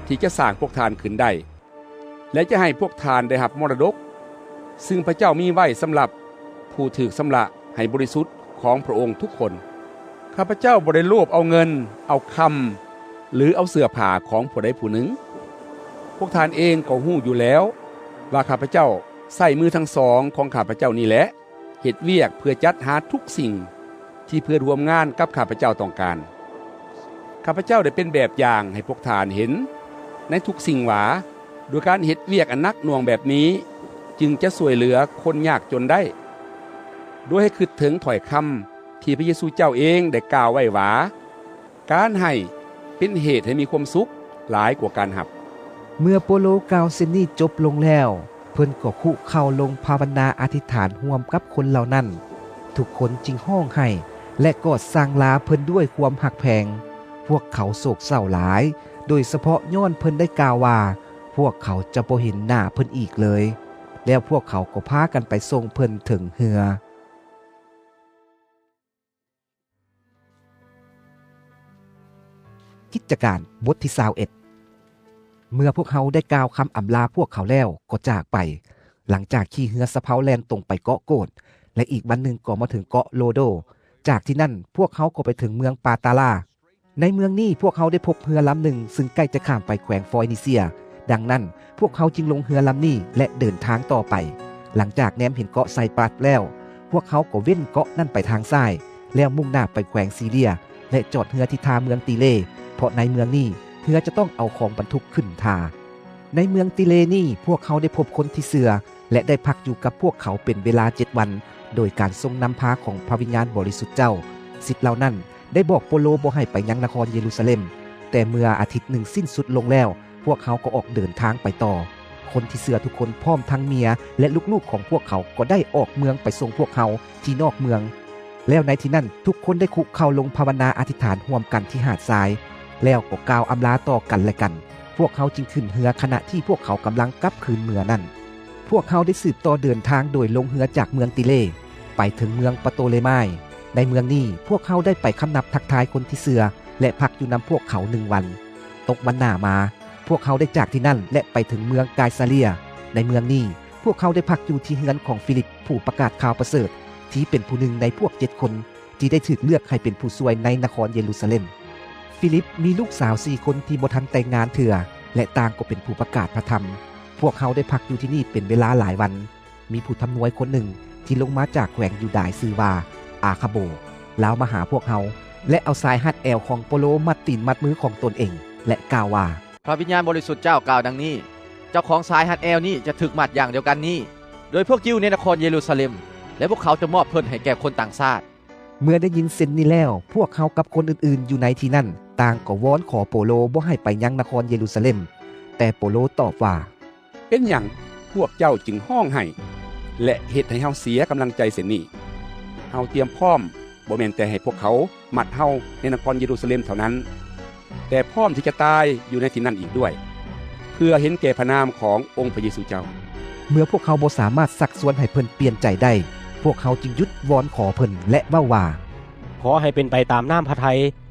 ທີ່ຈະສ້າງພວກທ່ານຂຶ້ນໄດ້ ແລະ ຈະໃຫ້ພວກທ່ານໄດ້ຮັບມໍລະດົກ ຊຶ່ງພະເຈົ້າມີໄວ້ສຳລັບຜູ້ຖືກຊຳລະໃຫ້ບໍລິສຸດຂອງພະອົງທຸກຄົນ. ຂ້າພະເຈົ້າບໍ່ໄດ້ໂລບເອົາເງິນ, ເອົາຄຳ ຫຼື ເອົາເສື້ອຜ້າຂອງຜູ້ໃດຜູ້ໜຶ່ງ. ພວກທ່ານເອງກໍຮູ້ຢູ່ແລ້ວວ່າ ຂ້າພະເຈົ້າໃຊ້ມືທັງສອງຂອງຂ້າພະເຈົ້ານີ້ແຫຼະ ເຮັດວຽກເພື່ອຈັດຫາທຸກສິ່ງທີ່ເພື່ອນຮ່ວມງານກັບຂ້າພະເຈົ້າຕ້ອງການ. ຂ້າພະເຈົ້າໄດ້ເປັນແບບຢ່າງໃຫ້ພວກທ່ານເຫັນໃນທຸກສິ່ງວ່າ ໂດຍການເຮັດວຽກອັນໜັກໜ່ວງແບບນີ້ ຈຶ່ງຈະຊ່ວຍເຫຼືອຄົນຍາກຈົນໄດ້, ໂດຍໃຫ້ຄິດເຖິງຖ້ອຍຄຳທີ່ພະເຢຊູເຈົ້າເອງໄດ້ກ່າວໄວ້ວ່າ, ການໃຫ້ເປັນເຫດໃຫ້ມີຄວາມສຸກຫຼາຍກວ່າການຮັບ. ເມື່ອໂປໂລກ່າວເຊັ່ນນີ້ຈົບລົງແລ້ວ, ເພິ່ນກໍຄຸເຂົ່າລົງພາວະນາອະທິຖານຮ່ວມກັບຄົນເຫຼົ່ານັ້ນ. ທຸກຄົນຈຶ່ງຮ້ອງໄຫ້ ແລະ ກໍສັ່ງລາເພິ່ນດ້ວຍຄວາມຮັກແພງ. ພວກເຂົາໂສກເສົ້າຫຼາຍ, ໂດຍສະເພາະຍ້ອນເພິ່ນໄດ້ກ່າວວ່າ ພວກເຂົາຈະບໍ່ເຫັນໜ້າເພິ່ນອີກເລີຍ. ແລ້ວພວກເຂົາກໍພາກັນໄປສົ່ງເພິ່ນເຖິງເຮືອ. ກິດຈະການ ບົດທີຊາວເອັດ. ເມື່ອພວກເຮົາໄດ້ກ່າວຄຳອຳລາພວກເຂົາແລ້ວກໍຈາກໄປ, ຫຼັງຈາກຂີ່ເຮືອສະເພົາແລ່ນຕົງໄປເກາະໂກດ ແລະ ອີກວັນໜຶ່ງກໍມາເຖິງເກາະໂລໂດ. ຈາກທີ່ນັ້ນພວກເຮົາກໍໄປເຖິງເມືອງປາຕາລາ. ໃນເມືອງນີ້ພວກເຮົາໄດ້ພົບເຮືອລຳໜຶ່ງ ຊຶ່ງໃກ້ຈະຂ້າມໄປແຂວງຟອຍນີເຊຍ. ດັ່ງນັ້ນ, ພວກເຮົາຈຶ່ງລົງເຮືອລຳນີ້ ແລະ ເດີນທາງຕໍ່ໄປ. ຫຼັງຈາກແນມເຫັນເກາະໄຊປຣັສແລ້ວ, ພວກເຮົາກໍເວັ້ນເກາະນັ້ນໄປທາງຊ້າຍ, ແລ້ວມຸ່ງໜ້າໄປແຂວງຊີເຣຍ ແລະ ຈອດເຮືອທີ່ທ່າເມືອງຕີເລ, ເພາະໃນເມືອງນີ້ເຮືອຈະຕ້ອງເອົາຂອງບັນທຸກຂຶ້ນທ່າ. ໃນເມືອງຕີເລນີ້, ພວກເຮົາໄດ້ພົບຄົນທີ່ເຊື່ອ ແລະ ໄດ້ພັກຢູ່ກັບພວກເຂົາເປັນເວລາເຈັດວັນ, ໂດຍການຊົງນຳພາຂອງພະວິນຍານບໍລິສຸດເຈົ້າ. ສິດເຫຼົ່ານັ້ນໄດ້ບອກໂປໂລບໍ່ໃຫ້ໄປຍັງນະຄອນເຢຣູຊາເລັມ. ແຕ່ເມື່ອອາທິດໜຶ່ງສິ້ນສຸດລົງແລ້ວ, ພວກເຮົາກໍອອກເດີນທາງໄປຕໍ່. ຄົນທີ່ເຊື່ອທຸກຄົນ ພ້ອມທັງເມຍ ແລະ ລູກໆຂອງພວກເຂົາ ກໍໄດ້ອອກເມືອງໄປສົ່ງພວກເຮົາທີ່ນອກເມືອງ. ແລ້ວໃນທີ່ນັ້ນ, ທຸກຄົນໄດ້ຄຸເຂົ່າລົງພາວະນາອະທິຖານຮ່ວມກັນທີ່ຫາດຊາຍ, ແລ້ວກໍກ່າວອຳລາຕໍ່ກັນແລະກັນ. ພວກເຮົາຈຶ່ງຂຶ້ນເຮືອຂະນະທີ່ພວກເຂົາກຳລັງກັບຄືນເມືອນັ້ນ. ພວກເຮົາໄດ້ສືບຕໍ່ເດີນທາງໂດຍລົງເຮືອຈາກເມືອງຕີເລ ໄປເຖິງເມືອງປະໂຕເລມາຍ. ໃນເມືອງນີ້, ພວກເຮົາໄດ້ໄປຄຳນັບທັກທາຍຄົນທີ່ເຊື່ອ ແລະ ພັກຢູ່ນຳພວກເຂົາໜຶ່ງວັນ. ຕົກວັນໜ້າມາ, ພວກເຮົາໄດ້ຈາກທີ່ນັ້ນ ແລະ ໄປເຖິງເມືອງກາຍສາເຣຍ. ໃນເມືອງນີ້, ພວກເຮົາໄດ້ພັກຢູ່ທີ່ເຮືອນຂອງຟີລິບ ຜູ້ປະກາດຂ່າວປະເສີດ, ທີ່ເປັນຜູ້ໜຶ່ງໃນພວກເຈັດຄົນ ທີ່ໄດ້ຖືກເລືອກໃຫ້ເປັນຜູ້ຊ່ວຍໃນນະຄອນເຢຣູຊາເລັມ. ຟີລິບມີລູກສາວສີ່ຄົນທີ່ບໍ່ທັນແຕ່ງງານເທື່ອ ແລະ ຕ່າງກໍເປັນຜູ້ປະກາດພະທຳ. ພວກເຮົາໄດ້ພັກຢູ່ທີ່ນີ້ເປັນເວລາຫຼາຍວັນ. ມີຜູ້ທຳນວຍຄົນໜຶ່ງທີ່ລົງມາຈາກແຂວງຢູດາຍຊື່ວ່າອາຄາໂບ, ລາວມາຫາພວກເຮົາ ແລະ ເອົາສາຍຮັດແອວຂອງໂປໂລມັດຕີນມັດມືຂອງຕົນເອງ ແລະ ກ່າວວ່າ, ພະວິນຍານບໍລິສຸດເຈົ້າກ່າວດັ່ງນີ້, ເຈົ້າຂອງສາຍຮັດແອວນີ້ຈະຖືກມັດຢ່າງດຽວກັນນີ້ ໂດຍພວກຢິວໃນນະຄອນເຢຣູຊາເລັມ, ແລະ ພວກເຂົາຈະມອບເພິ່ນໃຫ້ແກ່ຄົນຕ່າງຊາດ. ເມື່ອໄດ້ຍິນເຊັ່ນນີ້ແລ້ວ, ພວກເຮົາກັບຄົນອື່ນໆຢູ່ໃນທີ່ນັ້ນ ຕ່າງກໍວອນຂໍໂປໂລບໍ່ໃຫ້ໄປຍັງນະຄອນເຢຣູຊາເລັມ. ແຕ່ໂປໂລຕອບວ່າ, ເປັນຫຍັງພວກເຈົ້າຈຶ່ງຮ້ອງໄຫ້ ແລະ ເຮັດໃຫ້ເຮົາເສຍກຳລັງໃຈເຊັ່ນນີ້? ເຮົາຕຽມພ້ອມບໍ່ແມ່ນແຕ່ໃຫ້ພວກເຂົາມັດເຮົາໃນນະຄອນເຢຣູຊາເລັມເທົ່ານັ້ນ, ແຕ່ພ້ອມທີ່ຈະຕາຍຢູ່ໃນທີ່ນັ້ນອີກດ້ວຍ, ເພື່ອເຫັນແກ່ພະນາມຂອງອົງພະເຢຊູເຈົ້າ. ເມື່ອພວກເຮົາບໍ່ສາມາດຊັກຊວນໃຫ້ເພິ່ນປ່ຽນໃຈໄດ້, ພວກເຮົາຈຶ່ງຢຸດວອນຂໍເພິ່ນ ແລະ ເວົ້າວ່າ, ຂໍໃຫ້ເປັນໄປຕາມນ້ຳພະໄທ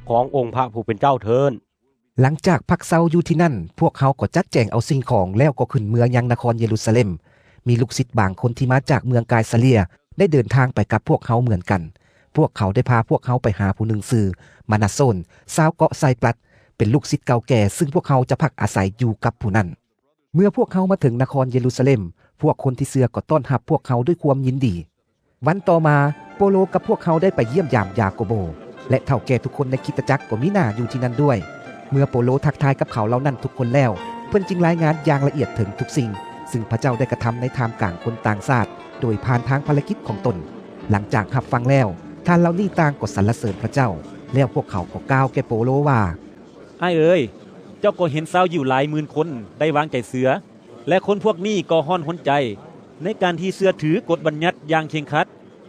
ຂອງອົງພະຜູ້ເປັນເຈົ້າເທີ້ນ. ຫຼັງຈາກພັກເຊົາຢູ່ທີ່ນັ້ນ, ພວກເຮົາກໍຈັດແຈງເອົາສິ່ງຂອງ ແລ້ວກໍຂຶ້ນເມືອຍັງນະຄອນເຢຣູຊາເລັມ. ມີລູກສິດບາງຄົນທີ່ມາຈາກເມືອງກາຍຊາເລຍ ໄດ້ເດີນທາງໄປກັບພວກເຮົາເໝືອນກັນ. ພວກເຂົາໄດ້ພາພວກເຮົາໄປຫາຜູ້ໜຶ່ງຊື່ມານາໂຊນ ຊາວເກາະໄຊປຣັດ, ເປັນລູກສິດເກົ່າແກ່, ຊຶ່ງພວກເຮົາຈະພັກອາໄສຢູ່ກັບຜູ້ນັ້ນ. ເມື່ອພວກເຮົາມາເຖິງນະຄອນເຢຣູຊາເລັມ, ພວກຄົນທີ່ເຊື່ອກໍຕ້ອນຮັບພວກເຮົາດ້ວຍຄວາມຍິນດີ. ວັນຕໍ່ມາ, ໂປໂລກັບພວກເຮົາໄດ້ໄປຢ້ຽມຢາມຢາໂກໂບ ແລະ ເຖົ້າແກ່ທຸກຄົນໃນຄຣິສຕະຈັກກໍມີໜ້າຢູ່ທີ່ນັ້ນດ້ວຍ. ເມື່ອໂປໂລທັກທາຍກັບເຂົາເຫຼົ່ານັ້ນທຸກຄົນແລ້ວ, ເພິ່ນຈຶ່ງລາຍງານຢ່າງລະອຽດເຖິງທຸກສິ່ງ ຊຶ່ງພະເຈົ້າໄດ້ກະທຳໃນທ່າມກາງຄົນຕ່າງຊາດ ໂດຍຜ່ານທາງພາລະກິດຂອງຕົນ. ຫຼັງຈາກຮັບຟັງແລ້ວ, ທ່ານເຫຼົ່ານີ້ຕ່າງກໍສັນລະເສີນພະເຈົ້າ. ແລ້ວພວກເຂົາກໍກ່າວແກ່ໂປໂລວ່າ, ອ້າຍເອີຍ, ເຈົ້າກໍເຫັນຊາວຢິວຫຼາຍໝື່ນຄົນໄດ້ວາງໃຈເຊື່ອ, ແລະ ຄົນພວກນີ້ກໍຮ້ອນຮົນໃຈໃນການທີ່ເຊື່ອຖືກົດບັນຍັດຢ່າງເຄັ່ງຄັດ.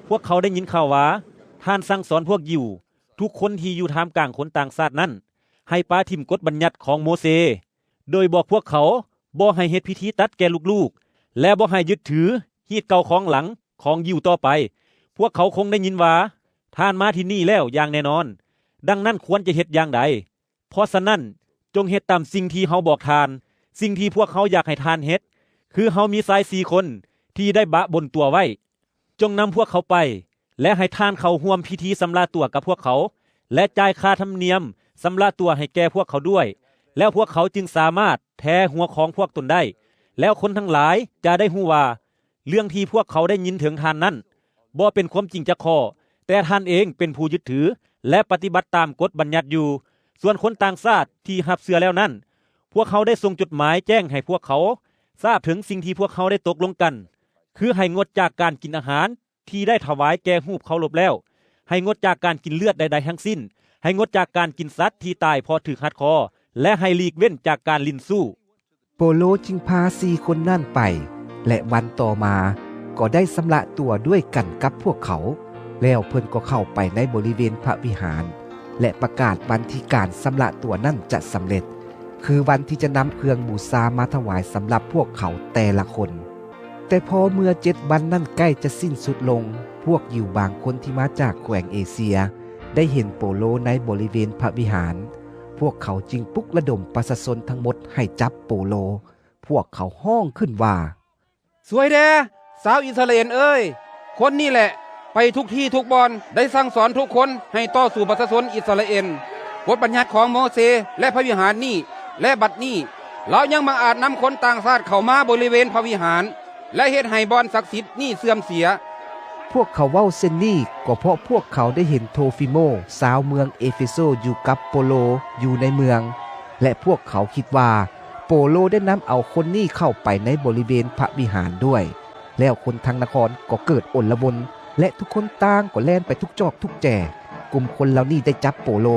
ພວກເຂົາໄດ້ຍິນຂ່າວວ່າທ່ານສັ່ງສອນພວກຢິວທຸກຄົນທີ່ຢູ່ທ່າມກາງຄົນຕ່າງຊາດນັ້ນ ໃຫ້ປະຖິ້ມກົດບັນຍັດຂອງໂມເຊ, ໂດຍບອກພວກເຂົາບໍ່ໃຫ້ເຮັດພິທີຕັດແກ່ລູກໆ ແລະ ບໍ່ໃຫ້ຍຶດຖືຮີດເກົ່າຄອງຫຼັງຂອງຢິວຕໍ່ໄປ. ພວກເຂົາຄົງໄດ້ຍິນວ່າທ່ານມາທີ່ນີ້ແລ້ວຢ່າງແນ່ນອນ, ດັ່ງນັ້ນຄວນຈະເຮັດຢ່າງໃດ? ເພາະສະນັ້ນ, ຈົ່ງເຮັດຕາມສິ່ງທີ່ເຮົາບອກທ່ານ. ສິ່ງທີ່ພວກເຮົາຢາກໃຫ້ທ່ານເຮັດ ຄືເຮົາມີຊາຍສີ່ຄົນທີ່ໄດ້ບະບົນຕົວໄວ້. ຈົ່ງນຳພວກເຂົາໄປ ແລະ ໃຫ້ທ່ານເຂົ້າຮ່ວມພິທີຊຳລະຕົວກັບພວກເຂົາ ແລະ ຈ່າຍຄ່າທຳນຽມຊຳລະຕົວໃຫ້ແກ່ພວກເຂົາດ້ວຍ, ແລ້ວພວກເຂົາຈຶ່ງສາມາດແທຫົວຂອງພວກຕົນໄດ້. ແລ້ວຄົນທັງຫຼາຍຈະໄດ້ຮູ້ວ່າ ເລື່ອງທີ່ພວກເຂົາໄດ້ຍິນເຖິງທ່ານນັ້ນ ບໍ່ເປັນຄວາມຈິງຈັກຂໍ້, ແຕ່ທ່ານເອງເປັນຜູ້ຍຶດຖື ແລະ ປະຕິບັດຕາມກົດບັນຍັດຢູ່. ສ່ວນຄົນຕ່າງຊາດທີ່ຮັບເຊື່ອແລ້ວນັ້ນ, ພວກເຮົາໄດ້ສົ່ງຈົດໝາຍແຈ້ງໃຫ້ພວກເຂົາຊາບເຖິງສິ່ງທີ່ພວກເຮົາໄດ້ຕົກລົງກັນ, ຄືໃຫ້ງົດຈາກການກິນອາຫານທີ່ໄດ້ຖວາຍແກ່ຮູບເຄົາລົບແລ້ວ, ໃຫ້ງົດຈາກການກິນເລືອດໃດໆທັງສິ້ນ, ໃຫ້ງົດຈາກການກິນສັດທີ່ຕາຍເພາະຖືກຮັດຄໍ, ແລະ ໃຫ້ຫຼີກເວັ້ນຈາກການຫຼິ້ນຊູ້. ໂປໂລຈຶ່ງພາສີ່ຄົນນັ້ນໄປ, ແລະ ວັນຕໍ່ມາກໍໄດ້ຊຳລະຕົວດ້ວຍກັນກັບພວກເຂົາ. ແລ້ວເພິ່ນກໍເຂົ້າໄປໃນບໍລິເວນພະວິຫານ ແລະ ປະກາດວັນທີ່ການຊຳລະຕົວນັ້ນຈະສຳເລັດ, ຄືວັນທີ່ຈະນຳເຄື່ອງບູຊາມາຖວາຍສຳລັບພວກເຂົາແຕ່ລະຄົນ. ແຕ່ພໍເມື່ອເຈັດວັນນັ້ນໃກ້ຈະສິ້ນສຸດລົງ, ພວກຢິວບາງຄົນທີ່ມາຈາກແຂວງເອເຊຍ ໄດ້ເຫັນໂປໂລໃນບໍລິເວນພະວິຫານ. ພວກເຂົາຈຶ່ງປຸກລະດົມປະຊາຊົນທັງໝົດໃຫ້ຈັບໂປໂລ. ພວກເຂົາຮ້ອງຂຶ້ນວ່າ, ຊ່ວຍແດ່, ຊາວອິດສະຣາເອນເອີຍ! ຄົນນີ້ແຫຼະ ໄປທຸກທີ່ທຸກບ່ອນ, ໄດ້ສັ່ງສອນທຸກຄົນໃຫ້ຕໍ່ສູ້ປະຊາຊົນອິດສະຣາເອນ. ກົດບັນຍັດຂອງໂມເຊ ແລະ ພະວິຫານນີ້ ແລະ ບັດນີ້ ລາວຍັງບັງອາດນຳຄົນຕ່າງຊາດເຂົ້າມາບໍລິເວນພະວິຫານ ແລະ ເຮັດໃຫ້ບ່ອນສັກສິດນີ້ເສື່ອມເສຍ. ພວກເຂົາເວົ້າເຊັ່ນນີ້ ກໍເພາະພວກເຂົາໄດ້ເຫັນໂທຟີໂມ ຊາວເມືອງເອເຟໂຊ ຢູ່ກັບໂປໂລຢູ່ໃນເມືອງ, ແລະ ພວກເຂົາຄິດວ່າ ໂປໂລໄດ້ນຳເອົາຄົນນີ້ເຂົ້າໄປໃນບໍລິເວນພະວິຫານດ້ວຍ. ແລ້ວຄົນທັງນະຄອນກໍເກີດອົນລະວົນ ແລະ ທຸກຄົນຕ່າງກໍແລ່ນໄປທຸກຈອກທຸກແຈ. ກຸ່ມຄົນເຫຼົ່ານີ້ໄດ້ຈັບໂປໂລ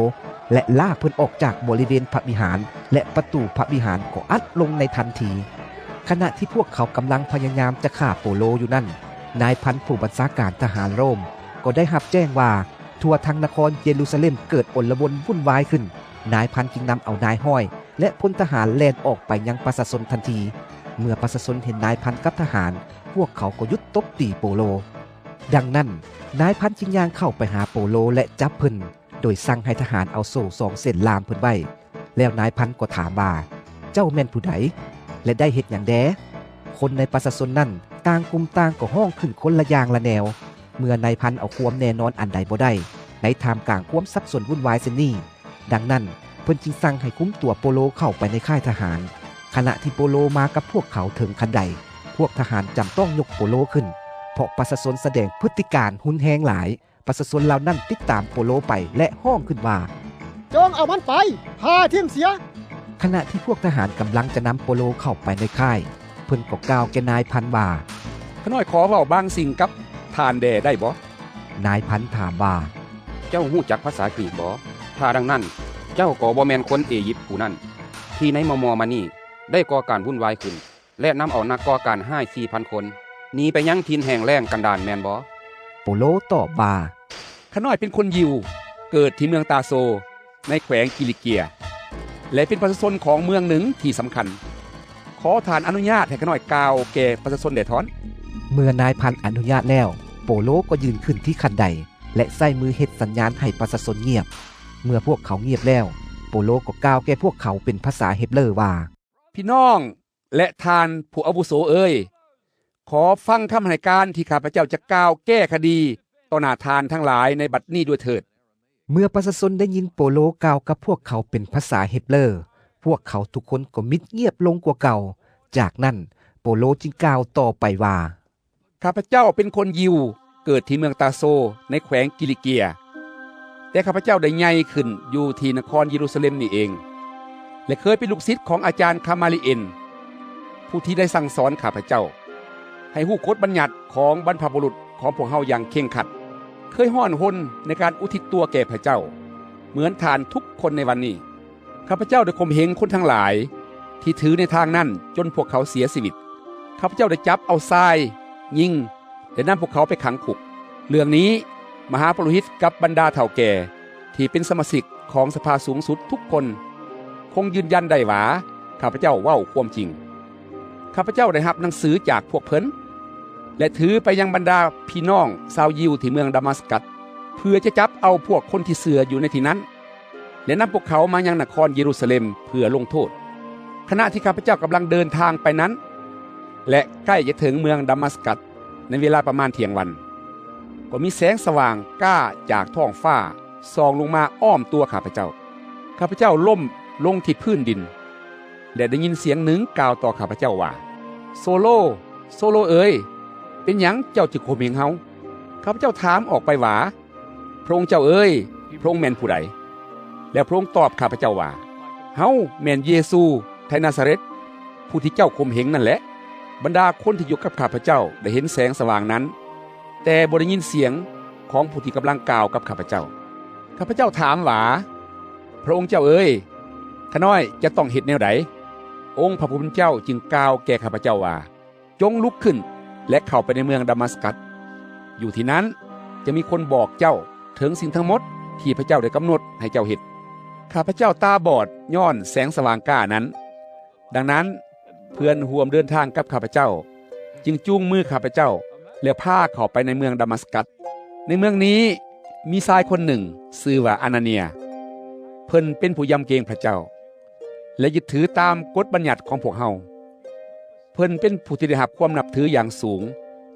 ແລະ ລາກເພິ່ນອອກຈາກບໍລິເວນພະວິຫານ ແລະ ປະຕູພະວິຫານກໍອັດລົງໃນທັນທີ. ຂະນະທີ່ພວກເຂົາກຳລັງພະຍາຍາມຈະຂ້າໂປໂລຢູ່ນັ້ນ, ນາຍພັນຜູ້ບັນຊາການທະຫານໂຣມກໍໄດ້ຮັບແຈ້ງວ່າ ທົ່ວທັງນະຄອນເຢຣູຊາເລັມເກີດອົນລະວົນວຸ່ນວາຍຂຶ້ນ. ນາຍພັນຈຶ່ງນຳເອົານາຍຮ້ອຍ ແລະ ພົນທະຫານແລ່ນອອກໄປຍັງປະຊາຊົນທັນທີ. ເມື່ອປະຊາຊົນເຫັນນາຍພັນກັບທະຫານ, ພວກເຂົາກໍຢຸດຕົບຕີໂປໂລ. ດັ່ງນັ້ນ, ນາຍພັນຈຶ່ງຍ່າງເຂົ້າໄປຫາໂປໂລ ແລະ ຈັບເພິ່ນ, ໂດຍສັ່ງໃຫ້ທະຫານເອົາໂສ້ສອງເສັ້ນລ່າມເພິ່ນໄວ້. ແລ້ວນາຍພັນກໍຖາມວ່າ, ເຈົ້າແມ່ນຜູ້ໃດ ແລະ ໄດ້ເຮັດຫຍັງແດ່? ຄົນໃນປະຊາຊົນນັ້ນ ຕ່າງກຸ່ມຕ່າງກໍຮ້ອງຂຶ້ນຄົນລະຢ່າງລະແນວ. ເມື່ອນາຍພັນເອົາຄວາມແນ່ນອນອັນໃດບໍ່ໄດ້ ໃນທ່າມກາງຄວາມສັບສົນວຸ່ນວາຍເຊັ່ນນີ້, ດັ່ງນັ້ນ ເພິ່ນຈຶ່ງສັ່ງໃຫ້ຄຸມຕົວໂປໂລເຂົ້າໄປໃນຄ້າຍທະຫານ. ຂະນະທີ່ໂປໂລມາກັບພວກເຂົາເຖິງຄັນໃດ, ພວກທະຫານຈຳຕ້ອງຍົກໂປໂລຂຶ້ນ, ເພາະປະຊາຊົນສະແດງພຶດຕິການຮຸນແຮງຫຼາຍ. ປະຊາຊົນເຫຼົ່ານັ້ນຕິດຕາມໂປໂລໄປ ແລະ ຮ້ອງຂຶ້ນວ່າ, ຈົ່ງເອົາມັນໄປ, ຂ້າຖິ້ມເສຍ! ຂະນະທີ່ພວກທະຫານກຳລັງຈະນຳໂປໂລເຂົ້າໄປໃນຄ້າຍ, ເພິ່ນກໍກ່າວແກ່ນາຍພັນວ່າ, ຂ້ານ້ອຍຂໍເວົ້າບາງສິ່ງກັບທ່ານແດ່ໄດ້ບໍ່? ນາຍພັນຖາມວ່າ, ເຈົ້າຮູ້ຈັກພາສາກຣີກບໍ່? ຖ້າດັ່ງນັ້ນ, ເຈົ້າກໍບໍ່ແມ່ນຄົນເອຢິບຜູ້ນັ້ນ, ທີ່ໃນມໍ່ໆມານີ້ໄດ້ກໍ່ການວຸ່ນວາຍຂຶ້ນ ແລະ ນຳເອົານັກກໍ່ການຮ້າຍສີ່ພັນຄົນ ໜີໄປຍັງຖິ່ນແຫ້ງແລ້ງກັນດານແມ່ນບໍ່? ໂປໂລຕອບວ່າ, ຂ້ານ້ອຍເປັນຄົນຢິວ, ເກີດທີ່ເມືອງຕາໂຊ ໃນແຂວງກິລິເກຍ ແລະ ເປັນປະຊາຊົນຂອງເມືອງໜຶ່ງທີ່ສຳຄັນ. ຂໍທ່ານອະນຸຍາດໃຫ້ຂ້ານ້ອຍກ່າວແກ່ປະຊາຊົນແດ່ທ້ອນ. ເມື່ອນາຍພັນອະນຸຍາດແລ້ວ, ໂປໂລກໍຢືນຂຶ້ນທີ່ຄັນໄດ ແລະ ໃຊ້ມືເຮັດສັນຍານໃຫ້ປະຊາຊົນງຽບ. ເມື່ອພວກເຂົາງຽບແລ້ວ, ໂປໂລກໍກ່າວແກ່ພວກເຂົາເປັນພາສາເຮັບເລີວ່າ, ພີ່ນ້ອງ ແລະ ທ່ານຜູ້ອາວຸໂສເອີຍ, ຂໍຟັງຄຳໃຫ້ການທີ່ຂ້າພະເຈົ້າຈະກ່າວແກ້ຄະດີຕໍ່ໜ້າທ່ານທັງຫຼາຍໃນບັດນີ້ດ້ວຍເຖີດ. ເມື່ອປະຊາຊົນໄດ້ຍິນໂປໂລກ່າວກັບພວກເຂົາເປັນພາສາເຮັບເຣີ, ພວກເຂົາທຸກຄົນກໍມິດງຽບລົງກວ່າເກົ່າ. ຈາກນັ້ນໂປໂລຈຶ່ງກ່າວຕໍ່ໄປວ່າ, ຂ້າພະເຈົ້າເປັນຄົນຢິວ ເກີດທີ່ເມືອງຕາໂຊ ໃນແຂວງກິລິເກຍ, ແຕ່ຂ້າພະເຈົ້າໄດ້ໃຫຍ່ຂຶ້ນຢູ່ທີ່ນະຄອນເຢຣູຊາເລັມນີ້ເອງ ແລະ ເຄີຍເປັນລູກສິດຂອງອາຈານຄາມາລີເອນ ຜູ້ທີ່ໄດ້ສັ່ງສອນຂ້າພະເຈົ້າໃຫ້ຮູ້ກົດບັນຍັດຂອງບັນພະບຸລຸດຂອງພວກເຮົາຢ່າງເຄັ່ງຄັດ, ເຄີຍຮ້ອນຮົນໃນການອຸທິດຕົວແກ່ພະເຈົ້າ ເໝືອນທ່ານທຸກຄົນໃນວັນນີ້. ຂ້າພະເຈົ້າໄດ້ຂົ່ມເຫງຄົນທັງຫຼາຍທີ່ຖືແນວທາງນັ້ນຈົນພວກເຂົາເສຍຊີວິດ. ຂ້າພະເຈົ້າໄດ້ຈັບເອົາຊາຍ, ຍິງ ແລະ ນຳພວກເຂົາໄປຂັງຄຸກ. ເລື່ອງນີ້ມະຫາປຸໂຣຫິດກັບບັນດາເຖົ້າແກ່ທີ່ເປັນສະມາຊິກຂອງສະພາສູງສຸດທຸກຄົນຄົງຢືນຢັນໄດ້ວ່າ ຂ້າພະເຈົ້າເວົ້າຄວາມຈິງ. ຂ້າພະເຈົ້າໄດ້ຮັບໜັງສືຈາກພວກເພິ່ນ ແລະ ຖືໄປຍັງບັນດາພີ່ນ້ອງຊາວຢິວທີ່ເມືອງດາມັດສະກັດ ເພື່ອຈະຈັບເອົາພວກຄົນທີ່ເຊື່ອຢູ່ໃນທີ່ນັ້ນ ແລະ ນຳພວກເຂົາມາຍັງນະຄອນເຢຣູຊາເລັມເພື່ອລົງໂທດ. ຂະນະທີ່ຂ້າພະເຈົ້າກຳລັງເດີນທາງໄປນັ້ນ ແລະ ໃກ້ຈະເຖິງເມືອງດາມັດສະກັດໃນເວລາປະມານທ່ຽງວັນ, ກໍມີແສງສະຫວ່າງກ້າຈາກທ້ອງຟ້າສ່ອງລົງມາອ້ອມຕົວຂ້າພະເຈົ້າ. ຂ້າພະເຈົ້າລົ້ມລົງທີ່ພື້ນດິນ ແລະ ໄດ້ຍິນສຽງໜຶ່ງກ່າວຕໍ່ຂ້າພະເຈົ້າວ່າ, ໂຊໂລ, ໂຊໂລເອີຍ, ເປັນຫຍັງເຈົ້າຈຶ່ງຂົ່ມເຫງເຮົາ? ຂ້າພະເຈົ້າຖາມອອກໄປວ່າ, ພະອົງເຈົ້າເອີຍ, ພະອົງແມ່ນຜູ້ໃດ? ແລ້ວພະອົງຕອບຂ້າພະເຈົ້າວ່າ, ເຮົາແມ່ນເຢຊູໄທນາຊາເຣັດ ຜູ້ທີ່ເຈົ້າຂົ່ມເຫງນັ້ນແຫຼະ. ບັນດາຄົນທີ່ຢູ່ກັບຂ້າພະເຈົ້າໄດ້ເຫັນແສງສະຫວ່າງນັ້ນ, ແຕ່ບໍ່ໄດ້ຍິນສຽງຂອງຜູ້ທີ່ກຳລັງກ່າວກັບຂ້າພະເຈົ້າ. ຂ້າພະເຈົ້າຖາມວ່າ, ພະອົງເຈົ້າເອີຍ, ຂ້ານ້ອຍຈະຕ້ອງເຮັດແນວໃດ? ອົງພະຜູ້ເປັນເຈົ້າຈຶ່ງກ່າວແກ່ຂ້າພະເຈົ້າວ່າ, ຈົ່ງລຸກຂຶ້ນ ແລະ ເຂົ້າໄປໃນເມືອງດາມັດສະກັດ. ຢູ່ທີ່ນັ້ນຈະມີຄົນບອກເຈົ້າເຖິງສິ່ງທັງໝົດທີ່ພະເຈົ້າໄດ້ກຳນົດໃຫ້ເຈົ້າເຮັດ. ຂ້າພະເຈົ້າຕາບອດຍ້ອນແສງສະຫວ່າງກ້ານັ້ນ. ດັ່ງນັ້ນ, ເພື່ອນຮ່ວມເດີນທາງກັບຂ້າພະເຈົ້າຈຶ່ງຈູງມືຂ້າພະເຈົ້າ ແລະ ພາເຂົ້າໄປໃນເມືອງດາມັດສະກັດ. ໃນເມືອງນີ້ມີຊາຍຄົນໜຶ່ງຊື່ວ່າອານາເນຍ. ເພິ່ນເປັນຜູ້ຢຳເກງພະເຈົ້າ ແລະ ຍຶດຖືຕາມກົດບັນຍັດຂອງພວກເຮົາ. ເພິ່ນເປັນຜູ້ທີ່ໄດ້ຮັບຄວາມນັບຖືຢ່າງສູງ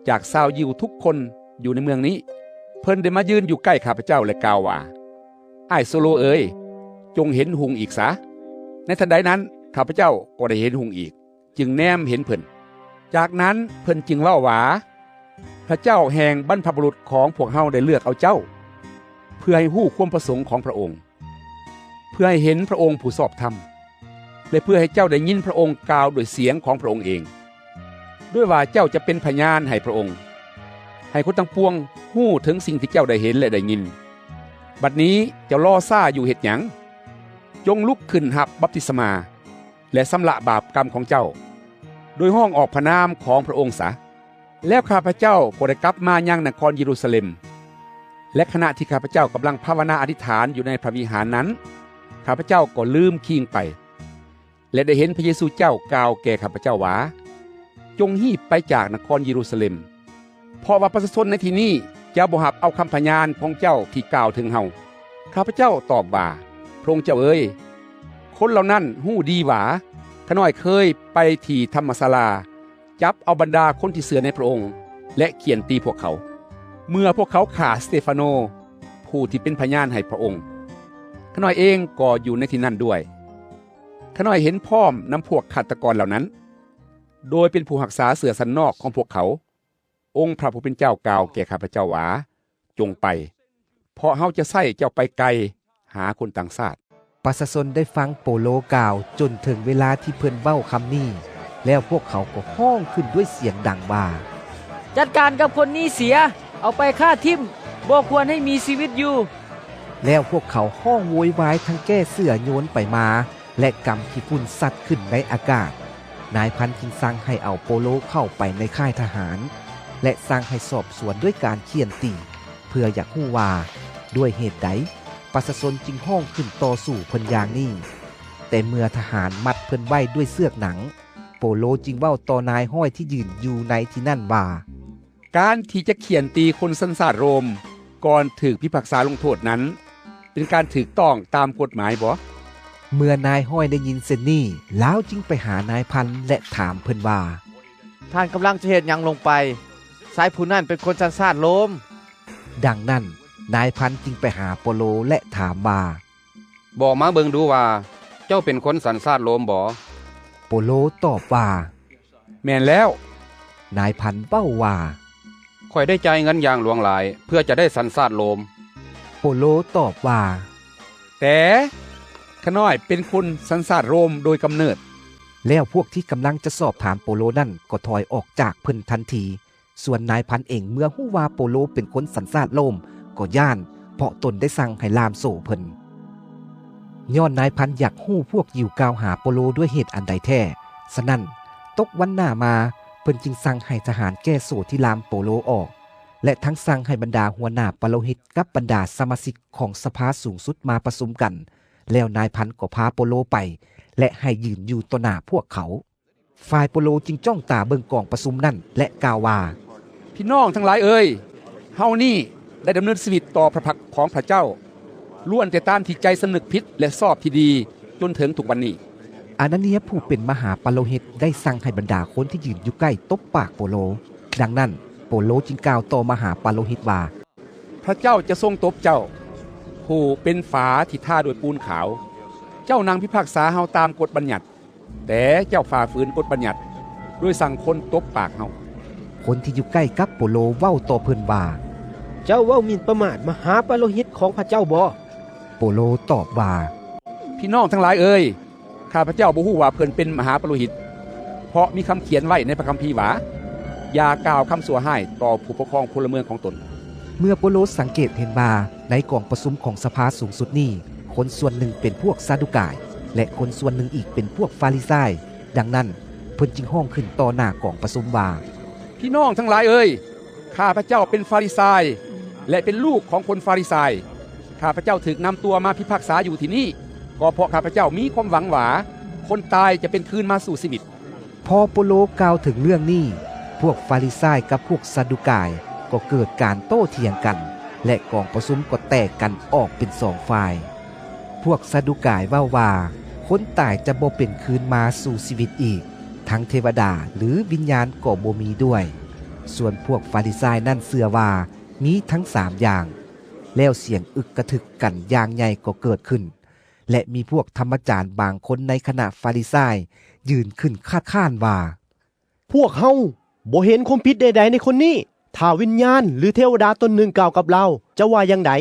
ຈາກຊາວຢິວທຸກຄົນຢູ່ໃນເມືອງນີ້. ເພິ່ນໄດ້ມາຢືນຢູ່ໃກ້ຂ້າພະເຈົ້າ ແລະ ກ່າວວ່າ, ອ້າຍໂຊໂລເອີຍ, ຈົ່ງເຫັນຮຸ່ງອີກສາ. ໃນທັນໃດນັ້ນ, ຂ້າພະເຈົ້າກໍໄດ້ເຫັນຮຸ່ງອີກ, ຈຶ່ງແນມເຫັນເພິ່ນ. ຈາກນັ້ນເພິ່ນຈຶ່ງເວົ້າວ່າ, ພະເຈົ້າແຫ່ງບັນພະບຸລຸດຂອງພວກເຮົາໄດ້ເລືອກເອົາເຈົ້າ ເພື່ອໃຫ້ຮູ້ຄວາມປະສົງຂອງພະອົງ, ເພື່ອໃຫ້ເຫັນພະອົງຜູ້ຊອບທຳ ແລະ ເພື່ອໃຫ້ເຈົ້າໄດ້ຍິນພະອົງກ່າວດ້ວຍສຽງຂອງພະອົງເອງ, ດ້ວຍວ່າເຈົ້າຈະເປັນພະຍານໃຫ້ພະອົງ, ໃຫ້ຄົນທັງປວງຮູ້ເຖິງສິ່ງທີ່ເຈົ້າໄດ້ເຫັນ ແລະ ໄດ້ຍິນ. ບັດນີ້ເຈົ້າລໍຊ້າຢູ່ເຮັດຫຍັງ? ຈົ່ງລຸກຂຶ້ນຮັບບັບຕິສະມາ ແລະ ຊຳລະບາບກຳຂອງເຈົ້າ ໂດຍຮ້ອງອອກພະນາມຂອງພະອົງສາ. ແລ້ວຂ້າພະເຈົ້າກໍໄດ້ກັບມາຍັງນະຄອນເຢຣູຊາເລັມ, ແລະ ຂະນະທີ່ຂ້າພະເຈົ້າກຳລັງພາວະນາອະທິຖານຢູ່ໃນພະວິຫານນັ້ນ, ຂ້າພະເຈົ້າກໍລືມຄີງໄປ ແລະ ໄດ້ເຫັນພະເຢຊູເຈົ້າກ່າວແກ່ຂ້າພະເຈົ້າວ່າ, ຈົ່ງຮີບໄປຈາກນະຄອນເຢຣູຊາເລັມ, ເພາະວ່າປະຊາຊົນໃນທີ່ນີ້ຈະບໍ່ຮັບເອົາຄຳພະຍານຂອງເຈົ້າທີ່ກ່າວເຖິງເຮົາ. ຂ້າພະເຈົ້າຕອບວ່າ, ພະອົງເຈົ້າເອີຍ, ຄົນເຫຼົ່ານັ້ນຮູ້ດີວ່າ ຂ້ານ້ອຍເຄີຍໄປທີ່ທຳມະສາລາ ຈັບເອົາບັນດາຄົນທີ່ເຊື່ອໃນພະອົງ ແລະ ຂ້ຽນຕີພວກເຂົາ, ເມື່ອພວກເຂົາຂ້າສະເຕຟາໂນ ຜູ້ທີ່ເປັນພະຍານໃຫ້ພະອົງ. ຂ້ານ້ອຍເອງກໍຢູ່ໃນທີ່ນັ້ນດ້ວຍ. ຂ້ານ້ອຍເຫັນພ້ອມນຳພວກຄາດຕະກອນເຫຼົ່ານັ້ນ, ໂດຍເປັນຜູ້ຮັກສາເສື້ອຊັ້ນນອກຂອງພວກເຂົາ. ອົງພະຜູ້ເປັນເຈົ້າກ່າວແກ່ຂ້າພະເຈົ້າວ່າ, ຈົ່ງໄປ, ເພາະເຮົາຈະໃຊ້ເຈົ້າໄປໄກຫາຄົນຕ່າງຊາດ. ປະຊາຊົນໄດ້ຟັງໂປໂລກ່າວຈົນເຖິງເວລາທີ່ເພິ່ນເວົ້າຄຳນີ້, ແລ້ວພວກເຂົາກໍຮ້ອງຂຶ້ນດ້ວຍສຽງດັງວ່າ, ຈັດການກັບຄົນນີ້ເສຍ, ເອົາໄປຂ້າຖິ້ມ, ບໍ່ຄວນໃຫ້ມີຊີວິດຢູ່. ແລ້ວພວກເຂົາຮ້ອງໂວຍວາຍທັງແກ້ເສື້ອໂຍນໄປມາ ແລະ ກຳຂີ້ຝຸ່ນສັດຂຶ້ນໃນອາກາດ. ນາຍພັນຈຶ່ງສັ່ງໃຫ້ເອົາໂປໂລເຂົ້າໄປໃນຄ້າຍທະຫານ ແລະ ສັ່ງໃຫ້ສອບສວນດ້ວຍການຂ້ຽນຕີ ເພື່ອຢາກຮູ້ວ່າດ້ວຍເຫດໃດປະຊາຊົນຈຶ່ງຮ້ອງຂຶ້ນຕໍ່ສູ້ເພິ່ນຢ່າງນີ້. ແຕ່ເມື່ອທະຫານມັດເພິ່ນໄວ້ດ້ວຍເຊືອກໜັງ, ໂປໂລຈຶ່ງເວົ້າຕໍ່ນາຍຮ້ອຍທີ່ຢືນຢູ່ໃນທີ່ນັ້ນວ່າ, ການທີ່ຈະຂ້ຽນຕີຄົນສັນຊາດໂຣມກ່ອນຖືກພິພາກສາລົງໂທດນັ້ນ ເປັນການຖືກຕ້ອງຕາມກົດໝາຍບໍ? ເມື່ອນາຍຮ້ອຍໄດ້ຍິນເຊັ່ນນີ້, ລາວຈຶ່ງໄປຫານາຍພັນ ແລະ ຖາມເພິ່ນວ່າ, ທ່ານກຳລັງຈະເຮັດຫຍັງລົງໄປ? ຊາຍຜູ້ນັ້ນເປັນຄົນສັນຊາດໂລມ. ດັ່ງນັ້ນ, ນາຍພັນຈຶ່ງໄປຫາໂປໂລ ແລະ ຖາມວ່າ, ບອກມາເບິ່ງດູວ່າ ເຈົ້າເປັນຄົນສັນຊາດໂລມບໍ? ໂປໂລຕອບວ່າ, ແມ່ນແລ້ວ. ນາຍພັນເວົ້າວ່າ, ຂ້ອຍໄດ້ຈ່າຍເງິນຢ່າງຫຼວງຫຼາຍ ເພື່ອຈະໄດ້ສັນຊາດໂລມ. ໂປໂລຕອບວ່າ, ແຕ່ ຂ້ານ້ອຍເປັນຄົນສັນຊາດໂລມໂດຍກຳເນີດ. ແລ້ວພວກທີ່ກຳລັງຈະສອບຖາມໂປໂລນັ້ນກໍຖອຍອອກຈາກເພິ່ນທັນທີ. ສ່ວນນາຍພັນເອງເມື່ອຮູ້ວ່າໂປໂລເປັນຄົນສັນຊາດໂລມກໍຢ້ານ, ເພາະຕົນໄດ້ສັ່ງໃຫ້ລ່າມໂສ້ເພິ່ນ. ຍ້ອນນາຍພັນຢາກຮູ້ພວກຢິວກ່າວຫາໂປໂລດ້ວຍເຫດອັນໃດແທ້, ສະນັ້ນ, ຕົກວັນໜ້າມາ, ເພິ່ນຈຶ່ງສັ່ງໃຫ້ທະຫານແກ້ໂສ້ທີ່ລ່າມໂປໂລອອກ ແລະ ທັງສັ່ງໃຫ້ບັນດາຫົວໜ້າປະໂລຫິດກັບບັນດາສະມາຊິກຂອງສະພາສູງສຸດມາປະຊຸມກັນ, ແລ້ວນາຍພັນກໍພາໂປໂລໄປ ແລະ ໃຫ້ຢືນຢູ່ຕໍ່ໜ້າພວກເຂົາ. ຝ່າຍໂປໂລຈຶ່ງຈ້ອງຕາເບິ່ງກອງປະຊຸມນັ້ນ ແລະ ກ່າວວ່າ, ພີ່ນ້ອງທັງຫຼາຍເອີຍ, ເຮົານີ້ໄດ້ດຳເນີນຊີວິດຕໍ່ພະພັກຂອງພະເຈົ້າ, ລ້ວນແຕ່ຕາມທີ່ໃຈສຳນຶກຜິດ ແລະ ຊອບທີ່ດີ, ຈົນເຖິງທຸກວັນນີ້. ອານາເນຍຜູ້ເປັນມະຫາປະໂລຫິດໄດ້ສັ່ງໃຫ້ບັນດາຄົນທີ່ຢືນຢູ່ໃກ້ຕົບປາກໂປໂລ. ດັ່ງນັ້ນ, ໂປໂລຈຶ່ງກ່າວຕໍ່ມະຫາປະໂລຫິດວ່າ, ພະເຈົ້າຈະຊົງຕົບເຈົ້າ, ຜູ້ເປັນຝາທີ່ທາດ້ວຍປູນຂາວ. ເຈົ້ານັ່ງພິພາກສາເຮົາຕາມກົດບັນຍັດ, ແຕ່ເຈົ້າຝ່າຝືນກົດບັນຍັດ ໂດຍສັ່ງຄົນຕົບປາກເຮົາ. ຄົນທີ່ຢູ່ໃກ້ກັບໂປໂລເວົ້າຕໍ່ເພິ່ນວ່າ, ເຈົ້າເວົ້າໝິ່ນປະໝາດມະຫາປະໂລຫິດຂອງພະເຈົ້າບໍ? ໂປໂລຕອບວ່າ, ພີ່ນ້ອງທັງຫຼາຍເອີຍ, ຂ້າພະເຈົ້າບໍ່ຮູ້ວ່າເພິ່ນເປັນມະຫາປະໂລຫິດ, ເພາະມີຄຳຂຽນໄວ້ໃນພະຄຳພີວ່າ, ຢ່າກ່າວຄຳຊົ່ວຮ້າຍຕໍ່ຜູ້ປົກຄອງພົນລະເມືອງຂອງຕົນ. ເມື່ອໂປໂລສັງເກດເຫັນວ່າໃນກອງປະຊຸມຂອງສະພາສູງສຸດນີ້, ຄົນສ່ວນໜຶ່ງເປັນພວກຊາດູກາຍ ແລະ ຄົນສ່ວນໜຶ່ງອີກເປັນພວກຟາຣິຊາຍ. ດັ່ງນັ້ນ, ເພິ່ນຈຶ່ງຮ້ອງຂຶ້ນຕໍ່ໜ້າກອງປະຊຸມວ່າ, ພີ່ນ້ອງທັງຫຼາຍເອີຍ, ຂ້າພະເຈົ້າເປັນຟາຣິຊາຍ ແລະ ເປັນລູກຂອງຄົນຟາຣິຊາຍ. ຂ້າພະເຈົ້າຖືກນຳຕົວມາພິພາກສາຢູ່ທີ່ນີ້, ກໍເພາະຂ້າພະເຈົ້າມີຄວາມຫວັງວ່າ ຄົນຕາຍຈະເປັນຄືນມາສູ່ຊີວິດ. ພໍໂປໂລກ່າວເຖິງເລື່ອງນີ້, ພວກຟາຣິຊາຍກັບພວກຊາດູກາຍກໍເກີດການໂຕ້ຖຽງກັນ, ແລະ ກອງປະຊຸມກໍແຕກກັນອອກເປັນສອງຝ່າຍ. ພວກຊາດູກາຍເວົ້າວ່າ ຄົນຕາຍຈະບໍ່ເປັນຄືນມາສູ່ຊີວິດອີກ, ທັງເທວະດາ ຫຼື ວິນຍານກໍບໍ່ມີດ້ວຍ. ສ່ວນພວກຟາຣິຊາຍນັ້ນເຊື່ອວ່າມີທັງສາມຢ່າງ. ແລ້ວສຽງອຶກກະທຶກກັນຢ່າງໃຫຍ່ກໍເກີດຂຶ້ນ, ແລະ ມີພວກທຳມະຈານບາງຄົນໃນຄະນະຟາຣິຊາຍຢືນຂຶ້ນຄັດຄ້ານວ່າ, ພວກເຮົາບໍ່ເຫັນຄວາມຜິດໃດໆໃນຄົນນີ້. ຖ້າວິນຍານ ຫຼື ເທວະດາຕົນໜຶ່ງກ່າວກັບລາວ, ຈະວ່າຢ່າງໃດ?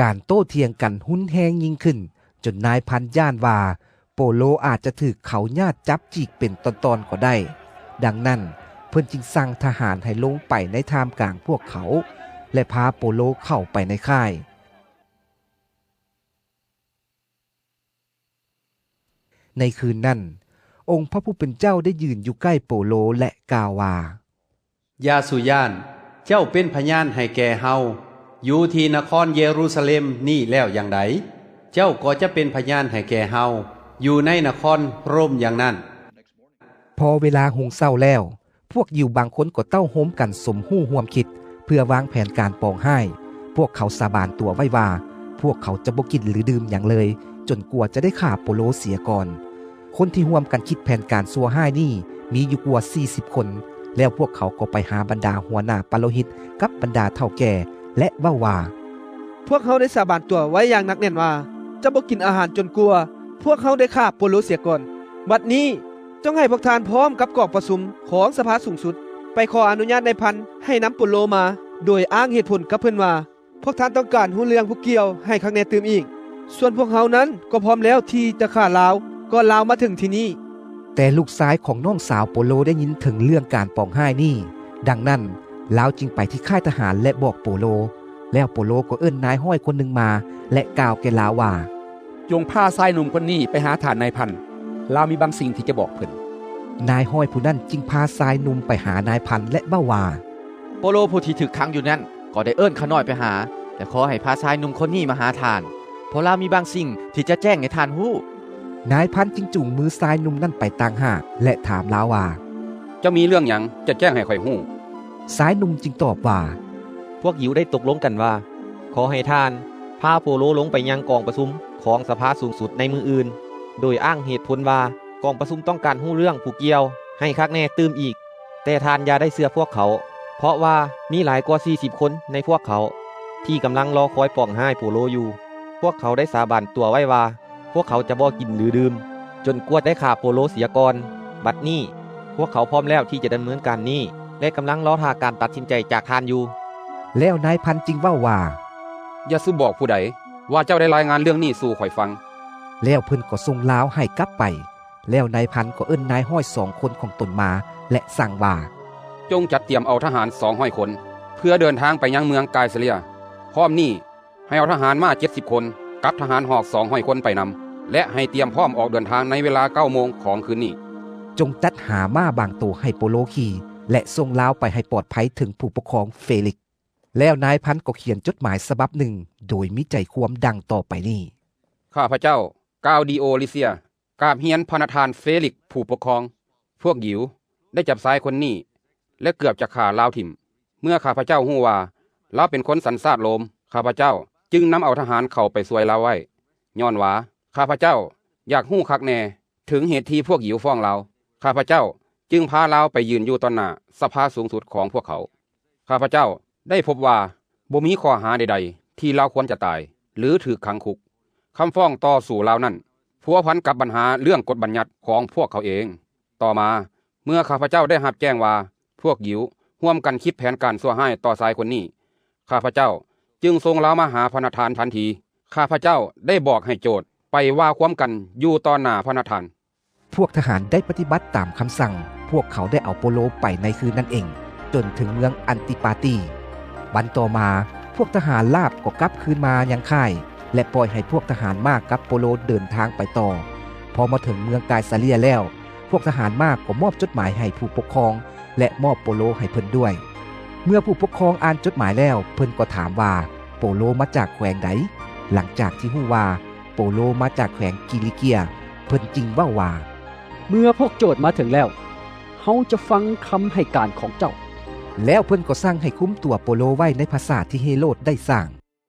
ການໂຕ້ຖຽງກັນຮຸນແຮງຍິ່ງຂຶ້ນ, ຈົນນາຍພັນຢ້ານວ່າໂປໂລອາດຈະຖືກເຂົາຍາດຈັບຈີກເປັນຕອນໆກໍໄດ້. ດັ່ງນັ້ນ, ເພິ່ນຈຶ່ງສັ່ງທະຫານໃຫ້ລົງໄປໃນທ່າມກາງພວກເຂົາ ແລະ ພາໂປໂລເຂົ້າໄປໃນຄ້າຍ. ໃນຄືນນັ້ນ, ອົງພະຜູ້ເປັນເຈົ້າໄດ້ຢືນຢູ່ໃກ້ໂປໂລ ແລະ ກ່າວວ່າ, ຢ່າສູ່ຢ້ານ, ເຈົ້າເປັນພະຍານໃຫ້ແກ່ເຮົາ ຢູ່ທີ່ນະຄອນເຢຣູຊາເລັມນີ້ແລ້ວຢ່າງໃດ, ເຈົ້າກໍຈະເປັນພະຍານໃຫ້ແກ່ເຮົາ ຢູ່ໃນນະຄອນໂຣມຢ່າງນັ້ນ. ພໍເວລາຮຸ່ງເຊົ້າແລ້ວ, ພວກຢິວບາງຄົນກໍເຕົ້າໂຮມກັນສົມຮູ້ຮ່ວມຄິດ ເພື່ອວາງແຜນການປອງຮ້າຍ. ພວກເຂົາສາບານຕົວໄວ້ວ່າ ພວກເຂົາຈະບໍ່ກິນ ຫຼື ດື່ມຫຍັງເລີຍ ຈົນກວ່າຈະໄດ້ຂ້າໂປໂລເສຍກ່ອນ. ຄົນທີ່ຮ່ວມກັນຄິດແຜນການຊົ່ວຮ້າຍນີ້ມີຢູ່ກວ່າສີ່ສິບຄົນ. ແລ້ວພວກເຂົາກໍໄປຫາບັນດາຫົວໜ້າປະໂລຫິດກັບບັນດາເຖົ້າແກ່ ແລະ ເວົ້າວ່າ, ພວກເຮົາໄດ້ສາບານຕົວໄວ້ຢ່າງໜັກແໜ້ນວ່າ ຈະບໍ່ກິນອາຫານຈົນກວ່າພວກເຮົາໄດ້ຂ້າໂປໂລເສຍກ່ອນ. ບັດນີ້, ຈົ່ງໃຫ້ພວກທ່ານພ້ອມກັບກອງປະຊຸມຂອງສະພາສູງສຸດ ໄປຂໍອະນຸຍາດນາຍພັນໃຫ້ນຳໂປໂລມາ, ໂດຍອ້າງເຫດຜົນກັບເພິ່ນວ່າ ພວກທ່ານຕ້ອງການຮູ້ເລື່ອງຜູ້ກ່ຽວໃຫ້ຄັກແນ່ຕື່ມອີກ. ສ່ວນພວກເຮົານັ້ນກໍພ້ອມແລ້ວທີ່ຈະຂ້າລາວ ກ່ອນລາວມາເຖິງທີ່ນີ້. ແຕ່ລູກຊາຍຂອງນ້ອງສາວໂປໂລໄດ້ຍິນເຖິງເລື່ອງການປອງຮ້າຍນີ້, ດັ່ງນັ້ນ, ລາວຈຶ່ງໄປທີ່ຄ້າຍທະຫານ ແລະ ບອກໂປໂລ. ແລ້ວໂປໂລກໍເອີ້ນນາຍຮ້ອຍຄົນໜຶ່ງມາ ແລະ ກ່າວແກ່ລາວວ່າ, ຈົ່ງພາຊາຍໜຸ່ມຄົນນີ້ໄປຫາທ່ານນາຍພັນ, ລາວມີບາງສິ່ງທີ່ຈະບອກເພິ່ນ. ນາຍຮ້ອຍຜູ້ນັ້ນຈຶ່ງພາຊາຍໜຸ່ມໄປຫານາຍພັນ ແລະ ເວົ້າວ່າ, ໂປໂລຜູ້ທີ່ຖືກຂັງຢູ່ນັ້ນກໍໄດ້ເອີ້ນຂ້ານ້ອຍໄປຫາ, ແລະ ຂໍໃຫ້ພາຊາຍໜຸ່ມຄົນນີ້ມາຫາທ່ານ, ເພາະລາວມີບາງສິ່ງທີ່ຈະແຈ້ງໃຫ້ທ່ານຮູ້. ນາຍພັນຈຶ່ງຈູງມືຊາຍໜຸ່ມນັ້ນໄປຕ່າງຫາກ ແລະ ຖາມລາວວ່າ, ເຈົ້າມີເລື່ອງຫຍັງຈະແຈ້ງໃຫ້ຂ້ອຍຮູ້? ຊາຍໜຸ່ມຈຶ່ງຕອບວ່າ, ພວກຢິວໄດ້ຕົກລົງກັນວ່າ ຂໍໃຫ້ທ່ານພາໂປໂລລົງໄປຍັງກອງປະຊຸມຂອງສະພາສູງສຸດໃນມື້ອື່ນ, ໂດຍອ້າງເຫດຜົນວ່າ ກອງປະຊຸມຕ້ອງການຮູ້ເລື່ອງຜູ້ກ່ຽວໃຫ້ຄັກແນ່ຕື່ມອີກ. ແຕ່ທ່ານຢ່າໄດ້ເຊື່ອພວກເຂົາ, ເພາະວ່າມີຫຼາຍກວ່າສີ່ສິບຄົນໃນພວກເຂົາ ທີ່ກຳລັງລໍຄອຍປອງຮ້າຍໂປໂລຢູ່. ພວກເຂົາໄດ້ສາບານຕົວໄວ້ວ່າ ພວກເຂົາຈະບໍ່ກິນ ຫຼື ດື່ມ ຈົນກວ່າໄດ້ຂ້າໂປໂລເສຍກ່ອນ. ບັດນີ້ພວກເຂົາພ້ອມແລ້ວທີ່ຈະດຳເນີນການນີ້ ແລະ ກຳລັງລໍຖ້າການຕັດສິນໃຈຈາກທ່ານຢູ່. ແລ້ວນາຍພັນຈຶ່ງເວົ້າວ່າ, ຢ່າສູ່ບອກຜູ້ໃດວ່າເຈົ້າໄດ້ລາຍງານເລື່ອງນີ້ສູ່ຂ້ອຍຟັງ. ແລ້ວເພິ່ນກໍສົ່ງລາວໃຫ້ກັບໄປ. ແລ້ວນາຍພັນກໍເອີ້ນນາຍຮ້ອຍສອງຄົນຂອງຕົນມາ ແລະ ສັ່ງວ່າ, ຈົ່ງຈັດຕຽມເອົາທະຫານສອງຮ້ອຍຄົນ ເພື່ອເດີນທາງໄປຍັງເມືອງກາຍສາເຣຍ. ພ້ອມນີ້ ໃຫ້ເອົາທະຫານມາເຈັດສິບຄົນ ກັບທະຫານຮອກສອງຮ້ອຍຄົນໄປນຳ ແລະ ໃຫ້ຕຽມພ້ອມອອກເດີນທາງໃນເວລາເກົ້າໂມງຂອງຄືນນີ້. ຈົ່ງຈັດຫາມ້າບາງໂຕໃຫ້ໂປໂລຂີ່ ແລະ ສົ່ງລາວໄປໃຫ້ປອດໄພເຖິງຜູ້ປົກຄອງເຟລິກ. ແລ້ວນາຍພັນກໍຂຽນຈົດໝາຍສະບັບໜຶ່ງ ໂດຍມີໃຈຄວາມດັ່ງຕໍ່ໄປນີ້. ຂ້າພະເຈົ້າ ກາວດີໂອລິເຊຍ ກາບຮຽນພະນະທ່ານເຟລິກຜູ້ປົກຄອງ, ພວກຢິວໄດ້ຈັບຊາຍຄົນນີ້ ແລະ ເກືອບຈະຂ້າລາວຖິ້ມ. ເມື່ອຂ້າພະເຈົ້າຮູ້ວ່າລາວເປັນຄົນສັນຊາດໂລມ, ຂ້າພະເຈົ້າຈຶ່ງນຳເອົາທະຫານເຂົ້າໄປຊ່ວຍລາວໄວ້, ຍ້ອນວ່າຂ້າພະເຈົ້າຢາກຮູ້ຄັກແນ່ເຖິງເຫດທີ່ພວກຢິວຟ້ອງລາວ. ຂ້າພະເຈົ້າຈຶ່ງພາລາວໄປຢືນຢູ່ຕໍ່ໜ້າສະພາສູງສຸດຂອງພວກເຂົາ. ຂ້າພະເຈົ້າໄດ້ພົບວ່າບໍ່ມີຂໍ້ຫາໃດໆທີ່ລາວຄວນຈະຕາຍ ຫຼື ຖືກຂັງຄຸກ. ຄຳຟ້ອງຕໍ່ສູ້ລາວນັ້ນພົວພັນກັບບັນຫາເລື່ອງກົດບັນຍັດຂອງພວກເຂົາເອງ. ຕໍ່ມາເມື່ອຂ້າພະເຈົ້າໄດ້ຮັບແຈ້ງວ່າພວກຢິວຮ່ວມກັນຄິດແຜນການຊົ່ວຮ້າຍຕໍ່ຊາຍຄົນນີ້, ຂ້າພະເຈົ້າຈຶ່ງສົ່ງລາວມາຫາພະນະທ່ານທັນທີ. ຂ້າພະເຈົ້າໄດ້ບອກໃຫ້ໂຈດໄປວ່າຄວາມກັນຢູ່ຕໍ່ໜ້າພະນະທ່ານ. ພວກທະຫານໄດ້ປະຕິບັດຕາມຄຳສັ່ງ, ພວກເຂົາໄດ້ເອົາໂປໂລໄປໃນຄືນນັ້ນເອງ ຈົນເຖິງເມືອງອັນຕິປາຕີ. ວັນຕໍ່ມາ, ພວກທະຫານລາບກໍກັບຄືນມາຍັງຄ້າຍ ແລະ ປ່ອຍໃຫ້ພວກທະຫານມ້າກັບໂປໂລເດີນທາງໄປຕໍ່. ພໍມາເຖິງເມືອງກາຍສາເຣຍແລ້ວ, ພວກທະຫານມ້າກໍມອບຈົດໝາຍໃຫ້ຜູ້ປົກຄອງ ແລະ ມອບໂປໂລໃຫ້ເພິ່ນດ້ວຍ. ເມື່ອຜູ້ປົກຄອງອ່ານຈົດໝາຍແລ້ວ, ເພິ່ນກໍຖາມວ່າໂປໂລມາຈາກແຂວງໃດ? ຫຼັງຈາກທີ່ຮູ້ວ່າໂປໂລມາຈາກແຂວງກິລິເກຍ, ເພິ່ນຈຶ່ງເວົ້າວ່າ, ເມື່ອພວກໂຈດມາເຖິງແລ້ວ, ເຮົາຈະຟັງຄຳໃຫ້ການຂອງເຈົ້າ. ແລ້ວເພິ່ນກໍສັ່ງໃຫ້ຄຸມຕົວໂປໂລໄວ້ໃນປາສາດທີ່ເຮໂຣດໄດ້ສ້າງ.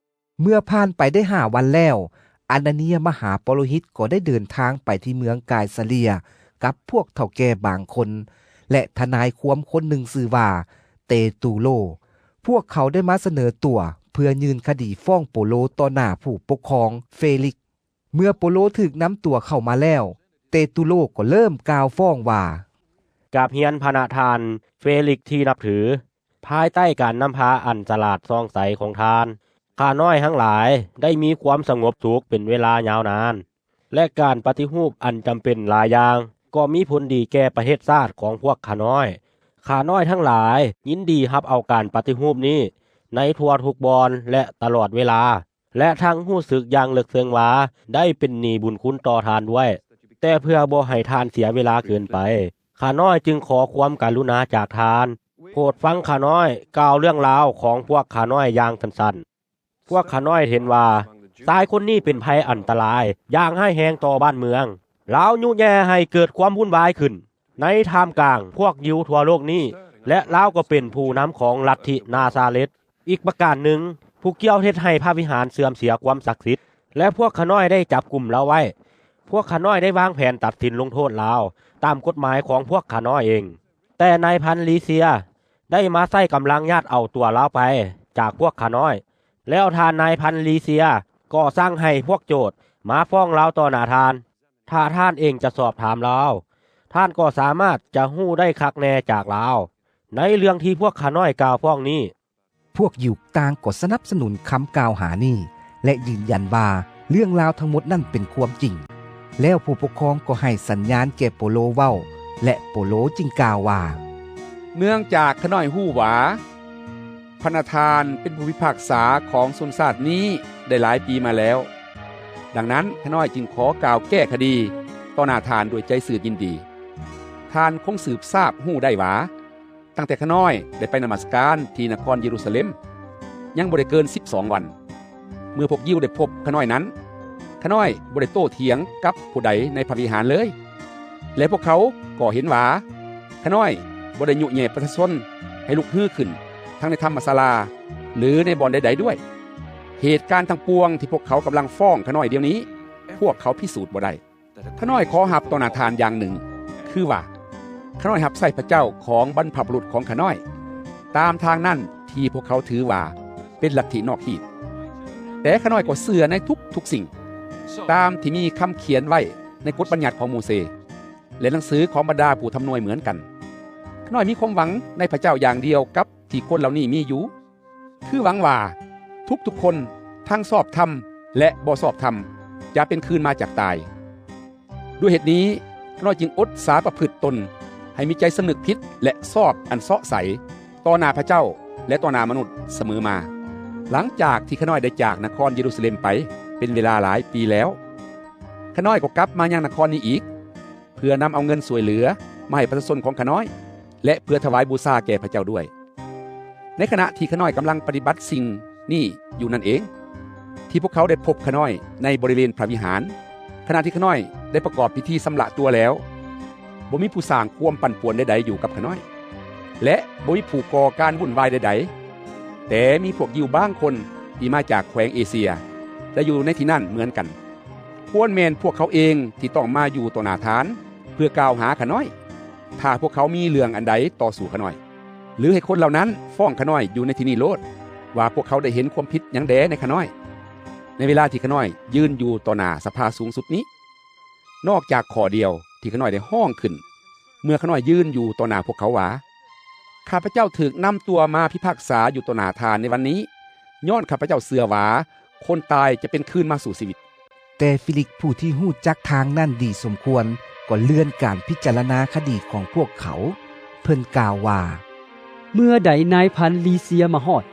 ເມື່ອຜ່ານໄປໄດ້ຫ້າວັນແລ້ວ, ອານາເນຍມະຫາປະໂລຫິດກໍໄດ້ເດີນທາງໄປທີ່ເມືອງກາຍສາເຣຍກັບພວກເຖົ້າແກ່ບາງຄົນ ແລະ ທະນາຍຄວາມຄົນໜຶ່ງຊື່ວ່າເຕຕູໂລ. ພວກເຂົາໄດ້ມາສະເໜີຕົວເພື່ອຍື່ນຄະດີຟ້ອງໂປໂລຕໍ່ໜ້າຜູ້ປົກຄອງເຟລິກ. ເມື່ອໂປໂລຖືກນຳຕົວເຂົ້າມາແລ້ວ, ເຕຕູໂລກໍເລີ່ມກ່າວຟ້ອງວ່າ, ກາບຮຽນພະນະທ່ານເຟລິກທີ່ນັບຖື, ພາຍໃຕ້ການນຳພາອັນສະຫຼາດສ່ອງໃສຂອງທ່ານ, ຂ້ານ້ອຍທັງຫຼາຍໄດ້ມີຄວາມສະຫງົບສຸກເປັນເວລາຍາວນານ, ແລະ ການປະຕິຮູບອັນຈຳເປັນຫຼາຍຢ່າງກໍມີຜົນດີແກ່ປະເທດຊາດຂອງພວກຂ້ານ້ອຍ. ຂ້ານ້ອຍທັງຫຼາຍຍິນດີຮັບເອົາການປະຕິຮູບນີ້ໃນທົ່ວທຸກບ່ອນ ແລະ ຕະຫຼອດເວລາ. ແລະ ທັງຮູ້ສຶກຢ່າງເລິກເຊິ່ງວ່າໄດ້ເປັນໜີ້ບຸນຄຸນຕໍ່ທ່ານດ້ວຍ. ແຕ່ເພື່ອບໍ່ໃຫ້ທ່ານເສຍເວລາເກີນໄປ, ຂ້ານ້ອຍຈຶ່ງຂໍຄວາມກະລຸນາຈາກທ່ານ, ໂປດຟັງຂ້ານ້ອຍກ່າວເລື່ອງລາວຂອງພວກຂ້ານ້ອຍຢ່າງສັ້ນໆ. ພວກຂ້ານ້ອຍເຫັນວ່າຊາຍຄົນນີ້ເປັນໄພອັນຕະລາຍຢ່າງຮ້າຍແຮງຕໍ່ບ້ານເມືອງ. ລາວຍຸແຍ່ໃຫ້ເກີດຄວາມວຸ່ນວາຍຂຶ້ນໃນທ່າມກາງພວກຢິວທົ່ວໂລກນີ້, ແລະ ລາວກໍເປັນຜູ້ນຳຂອງລັດທິນາຊາເລັດ. ອີກປະການໜຶ່ງ, ຜູ້ກ່ຽວເຮັດໃຫ້ພະວິຫານເສື່ອມເສຍຄວາມສັກສິດ ແລະ ພວກຂ້ານ້ອຍໄດ້ຈັບກຸມລາວໄວ້. ພວກຂ້ານ້ອຍໄດ້ວາງແຜນຕັດສິນລົງໂທດລາວຕາມກົດໝາຍຂອງພວກຂ້ານ້ອຍເອງ. ແຕ່ນາຍພັນລີເຊຍໄດ້ມາໃຊ້ກຳລັງຍາດເອົາຕົວລາວໄປຈາກພວກຂ້ານ້ອຍ. ແລ້ວທ່ານນາຍພັນລີເຊຍກໍສັ່ງໃຫ້ພວກໂຈດມາຟ້ອງລາວຕໍ່ໜ້າທ່ານ. ຖ້າທ່ານເອງຈະສອບຖາມລາວ, ທ່ານກໍສາມາດຈະຮູ້ໄດ້ຄັກແນ່ຈາກລາວໃນເລື່ອງທີ່ພວກຂ້ານ້ອຍກ່າວຟ້ອງນີ້. ພວກຢິວຕ່າງກໍສະໜັບສະໜູນຄຳກ່າວຫານີ້ ແລະ ຢືນຢັນວ່າເລື່ອງລາວທັງໝົດນັ້ນເປັນຄວາມຈິງ. ແລ້ວຜູ້ປົກຄອງກໍໃຫ້ສັນຍານແກ່ໂປໂລເວົ້າ ແລະ ໂປໂລຈຶ່ງກ່າວວ່າ, ເນື່ອງຈາກຂ້ານ້ອຍຮູ້ວ່າພະນະທ່ານເປັນຜູ້ພິພາກສາຂອງຊົນຊາດນີ້ໄດ້ຫຼາຍປີມາແລ້ວ, ດັ່ງນັ້ນ ຂ້ານ້ອຍຈຶ່ງຂໍກ່າວແກ້ຄະດີຕໍ່ໜ້າທ່ານດ້ວຍໃຈຊື່ນຍິນດີ. ທ່ານຄົງສືບຊາບຮູ້ໄດ້ວ່າ ຕັ້ງແຕ່ຂ້ານ້ອຍໄດ້ໄປນະມັດສະການທີ່ນະຄອນເຢຣູຊາເລັມ ຍັງບໍ່ໄດ້ເກີນສິບສອງວັນ. ເມື່ອພວກຢິວໄດ້ພົບຂ້ານ້ອຍນັ້ນ, ຂ້ານ້ອຍບໍ່ໄດ້ໂຕ້ຖຽງກັບຜູ້ໃດໃນພະວິຫານເລີຍ ແລະ ພວກເຂົາກໍເຫັນວ່າຂ້ານ້ອຍບໍ່ໄດ້ຍຸແຍ່ປະຊາຊົນໃຫ້ລຸກຮືຂຶ້ນ ທັງໃນທຳມະສາລາ ຫຼື ໃນບ່ອນໃດໆດ້ວຍ. ເຫດການທັງປວງທີ່ພວກເຂົາກຳລັງຟ້ອງຂ້ານ້ອຍດຽວນີ້, ພວກເຂົາພິສູດບໍ່ໄດ້. ຂ້ານ້ອຍຂໍຮັບຕໍ່ໜ້າທ່ານຢ່າງໜຶ່ງ, ຄືວ່າ ຂ້ານ້ອຍຮັບໃຊ້ພະເຈົ້າຂອງບັນພະບຸລຸດຂອງຂ້ານ້ອຍ ຕາມທາງນັ້ນທີ່ພວກເຂົາຖືວ່າເປັນລັດທິນອກຮີດ. ແຕ່ຂ້ານ້ອຍກໍເຊື່ອໃນທຸກໆສິ່ງ ຕາມທີ່ມີຄຳຂຽນໄວ້ໃນກົດບັນຍັດຂອງໂມເຊ ແລະ ໜັງສືຂອງບັນດາຜູ້ທຳນວຍເໝືອນກັນ. ຂ້ານ້ອຍມີຄວາມຫວັງໃນພະເຈົ້າຢ່າງດຽວກັບທີ່ຄົນເຫຼົ່ານີ້ມີຢູ່ ຄືຫວັງວ່າທຸກໆຄົນ ທັງຊອບທຳ ແລະ ບໍ່ຊອບທຳ ຈະເປັນຄືນມາຈາກຕາຍ. ດ້ວຍເຫດນີ້ ຂ້ານ້ອຍຈຶ່ງອົດສາປະພຶດຕົນໃຫ້ມີໃຈສຳນຶກຜິດ ແລະ ຊອບອັນເຊາະໃສຕໍ່ໜ້າພະເຈົ້າ ແລະ ຕໍ່ໜ້າມະນຸດສະເໝີມາ. ຫຼັງຈາກທີ່ຂ້ານ້ອຍໄດ້ຈາກນະຄອນເຢຣູຊາເລັມໄປເປັນເວລາຫຼາຍປີແລ້ວ, ຂ້ານ້ອຍກໍກັບມາຍັງນະຄອນນີ້ອີກ ເພື່ອນຳເອົາເງິນຊ່ວຍເຫຼືອມາໃຫ້ປະຊາຊົນຂອງຂ້ານ້ອຍ ແລະ ເພື່ອຖວາຍບູຊາແກ່ພະເຈົ້າດ້ວຍ. ໃນຂະນະທີ່ຂ້ານ້ອຍກຳລັງປະຕິບັດສິ່ງນີ້ຢູ່ນັ້ນເອງ, ທີ່ພວກເຂົາໄດ້ພົບຂ້ານ້ອຍໃນບໍລິເວນພະວິຫານ, ຂະນະທີ່ຂ້ານ້ອຍໄດ້ປະກອບພິທີຊຳລະຕົວແລ້ວ, ບໍ່ມີຜູ້ສ້າງຄວາມປັ່ນປ່ວນໃດໆຢູ່ກັບຂ້ານ້ອຍ ແລະ ບໍ່ມີຜູ້ກໍ່ການວຸ່ນວາຍໃດໆ, ແຕ່ມີພວກຢິວບາງຄົນທີ່ມາຈາກແຂວງເອເຊຍ ໄດ້ຢູ່ໃນທີ່ນັ້ນເໝືອນກັນ. ຄວນແມ່ນພວກເຂົາເອງທີ່ຕ້ອງມາຢູ່ຕໍ່ໜ້າທ່ານ ເພື່ອກ່າວຫາຂ້ານ້ອຍ, ຖ້າພວກເຂົາມີເລື່ອງອັນໃດຕໍ່ສູ້ຂ້ານ້ອຍ, ຫຼື ໃຫ້ຄົນເຫຼົ່ານັ້ນຟ້ອງຂ້ານ້ອຍຢູ່ໃນທີ່ນີ້ໂລດ ວ່າພວກເຂົາໄດ້ເຫັນຄວາມຜິດຫຍັງແດ່ໃນຂ້ານ້ອຍ ໃນເວລາທີ່ຂ້ານ້ອຍຢືນຢູ່ຕໍ່ໜ້າສະພາສູງສຸດນີ້. ນອກຈາກຂໍ້ດຽວທີ່ຂ້ານ້ອຍໄດ້ຮ້ອງຂຶ້ນ ເມື່ອຂ້ານ້ອຍຢືນຢູ່ຕໍ່ໜ້າພວກເຂົາວ່າ, ຂ້າພະເຈົ້າຖືກນຳຕົວມາພິພາກສາຢູ່ຕໍ່ໜ້າທ່ານໃນວັນນີ້ ຍ້ອນຂ້າພະເຈົ້າເຊື່ອວ່າຄົນຕາຍຈະເປັນຄືນມາສູ່ຊີວິດ. ແຕ່ຟີລິກຜູ້ທີ່ຮູ້ຈັກທາງນັ້ນດີສົມຄວນ ກໍເລື່ອນການພິຈາລະນາຄະດີຂອງພວກເຂົາ. ເພິ່ນກ່າວວ່າ, ເມື່ອໃດນາຍພັນລີເຊຍມາຮອດ,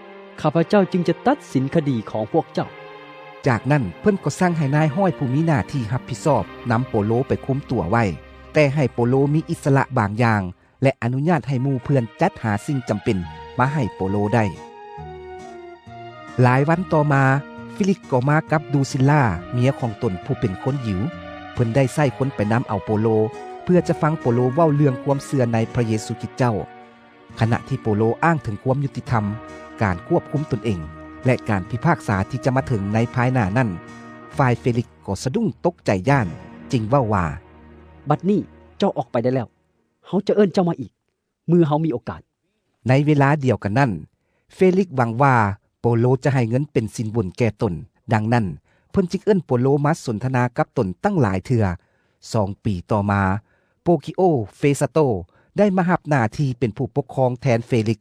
ຂ້າພະເຈົ້າຈຶ່ງຈະຕັດສິນຄະດີຂອງພວກເຈົ້າ. ຈາກນັ້ນເພິ່ນກໍສັ່ງໃຫ້ນາຍຮ້ອຍຜູ້ມີໜ້າທີ່ຮັບຜິດຊອບນຳໂປໂລໄປຄຸມຕົວໄວ້, ແຕ່ໃຫ້ໂປໂລມີອິດສະຫຼະບາງຢ່າງ ແລະ ອະນຸຍາດໃຫ້ໝູ່ເພື່ອນຈັດຫາສິ່ງຈຳເປັນມາໃຫ້ໂປໂລໄດ້. ຫຼາຍວັນຕໍ່ມາ, ຟີລິກກໍມາກັບດູຊິລາ, ເມຍຂອງຕົນຜູ້ເປັນຄົນຢິວ. ເພິ່ນໄດ້ໃຊ້ຄົນໄປນຳເອົາໂປໂລ ເພື່ອຈະຟັງໂປໂລເວົ້າເລື່ອງຄວາມເຊື່ອໃນພະເຢຊູຄຣິດເຈົ້າ. ຂະນະທີ່ໂປໂລອ້າງເຖິງຄວາມຍຸຕິທຳ, ການຄວບຄຸມຕົນເອງ ແລະ ການພິພາກສາທີ່ຈະມາເຖິງໃນພາຍໜ້ານັ້ນ, ຝ່າຍເຟລິກກໍສະດຸ້ງຕົກໃຈຢ້ານ, ຈຶ່ງເວົ້າວ່າ, ບັດນີ້ເຈົ້າອອກໄປໄດ້ແລ້ວ. ເຮົາຈະເອີ້ນເຈົ້າມາອີກ ເມື່ອເຮົາມີໂອກາດ. ໃນເວລາດຽວກັນນັ້ນ, ເຟລິກຫວັງວ່າໂປໂລຈະໃຫ້ເງິນເປັນສິນບົນແກ່ຕົນ, ດັ່ງນັ້ນ ເພິ່ນຈຶ່ງເອີ້ນໂປໂລມາສົນທະນາກັບຕົນຕັ້ງຫຼາຍເທື່ອ. ສອງປີຕໍ່ມາ, ໂປຄິໂອ ເຟສະໂຕ ໄດ້ມາຮັບໜ້າທີ່ເປັນຜູ້ປົກຄອງແທນເຟລິກ.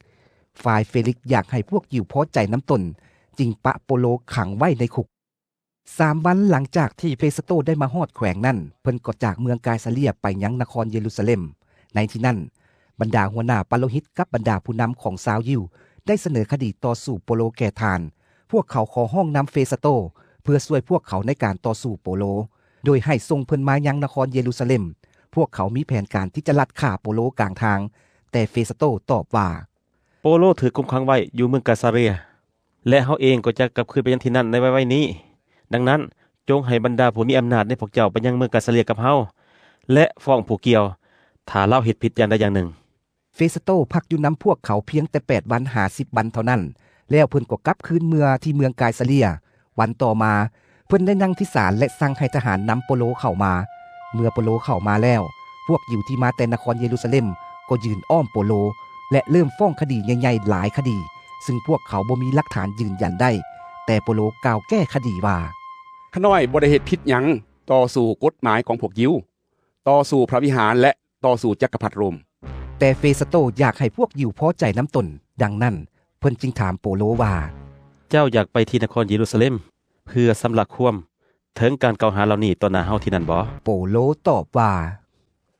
ຝ່າຍເຟລິກຢາກໃຫ້ພວກຢິວພໍໃຈນຳຕົນ, ຈຶ່ງປະໂປໂລຂັງໄວ້ໃນຄຸກ. ສາມວັນຫຼັງຈາກທີ່ເຟສະໂຕໄດ້ມາຮອດແຂວງນັ້ນ, ເພິ່ນກໍຈາກເມືອງກາຍສາເລຍໄປຍັງນະຄອນເຢຣູຊາເລັມ. ໃນທີ່ນັ້ນ, ບັນດາຫົວໜ້າປະໂລຫິດກັບບັນດາຜູ້ນຳຂອງຊາວຢິວໄດ້ສະເໜີຄະດີຕໍ່ສູ້ໂປໂລແກ່ທ່ານ. ພວກເຂົາຂໍຮ້ອງນຳເຟສະໂຕເພື່ອຊ່ວຍພວກເຂົາໃນການຕໍ່ສູ້ໂປໂລ, ໂດຍໃຫ້ສົ່ງເພິ່ນມາຍັງນະຄອນເຢຣູຊາເລັມ. ພວກເຂົາມີແຜນການທີ່ຈະລັດຂ້າໂປໂລກາງທາງ, ແຕ່ເຟສະໂຕຕອບວ່າ, ໂປໂລຖືກຄຸມຂັງໄວ້ຢູ່ເມືອງກາຍສາເລຍ ແລະ ເຮົາເອງກໍຈະກັບຄືນໄປຍັງທີ່ນັ້ນໃນໄວໆນີ້. ດັ່ງນັ້ນ, ຈົ່ງໃຫ້ບັນດາຜູ້ມີອຳນາດໃນພວກເຈົ້າໄປຍັງເມືອງກາຍສາເລຍກັບເຮົາ ແລະ ຟ້ອງຜູ້ກ່ຽວ ຖ້າລາວເຮັດຜິດຢ່າງໃດຢ່າງໜຶ່ງ. ເຟສະໂຕພັກຢູ່ນຳພວກເຂົາພຽງແຕ່ແປດວັນຫາສິບວັນເທົ່ານັ້ນ, ແລ້ວເພິ່ນກໍກັບຄືນເມືອທີ່ເມືອງກາຍສາເລຍ. ວັນຕໍ່ມາ, ເພິ່ນໄດ້ນັ່ງທີ່ສານ ແລະ ສັ່ງໃຫ້ທະຫານນຳໂປໂລເຂົ້າມາ. ເມື່ອໂປໂລເຂົ້າມາແລ້ວ, ພວກຢິວທີ່ມາແຕ່ນະຄອນເຢຣູຊາເລັມກໍຢືນອ້ອມໂປໂລ ແລະ ເລີ່ມຟ້ອງຄະດີໃຫຍ່ໆຫຼາຍຄະດີ, ຊຶ່ງພວກເຂົາບໍ່ມີຫຼັກຖານຢືນຢັນໄດ້. ແຕ່ໂປໂລກ່າວແກ້ຄະດີວ່າ, ຂ້ານ້ອຍບໍ່ໄດ້ເຮັດຜິດຫຍັງຕໍ່ສູ້ກົດໝາຍຂອງພວກຢິວ, ຕໍ່ສູ້ພະວິຫານ ແລະ ຕໍ່ສູ້ຈັກກະພັດໂຣມ. ແຕ່ເຟສະໂຕຢາກໃຫ້ພວກຢິວພໍໃຈນຳຕົນ, ດັ່ງນັ້ນ ເພິ່ນຈຶ່ງຖາມໂປໂລວ່າ, ເຈົ້າຢາກໄປທີ່ນະຄອນເຢຣູຊາເລັມ ເພື່ອຊຳລະຄວາມເຖິງການກ່າວຫາເຫຼົ່ານີ້ຕໍ່ໜ້າເຮົາທີ່ນັ້ນບໍ? ໂປໂລຕອບວ່າ,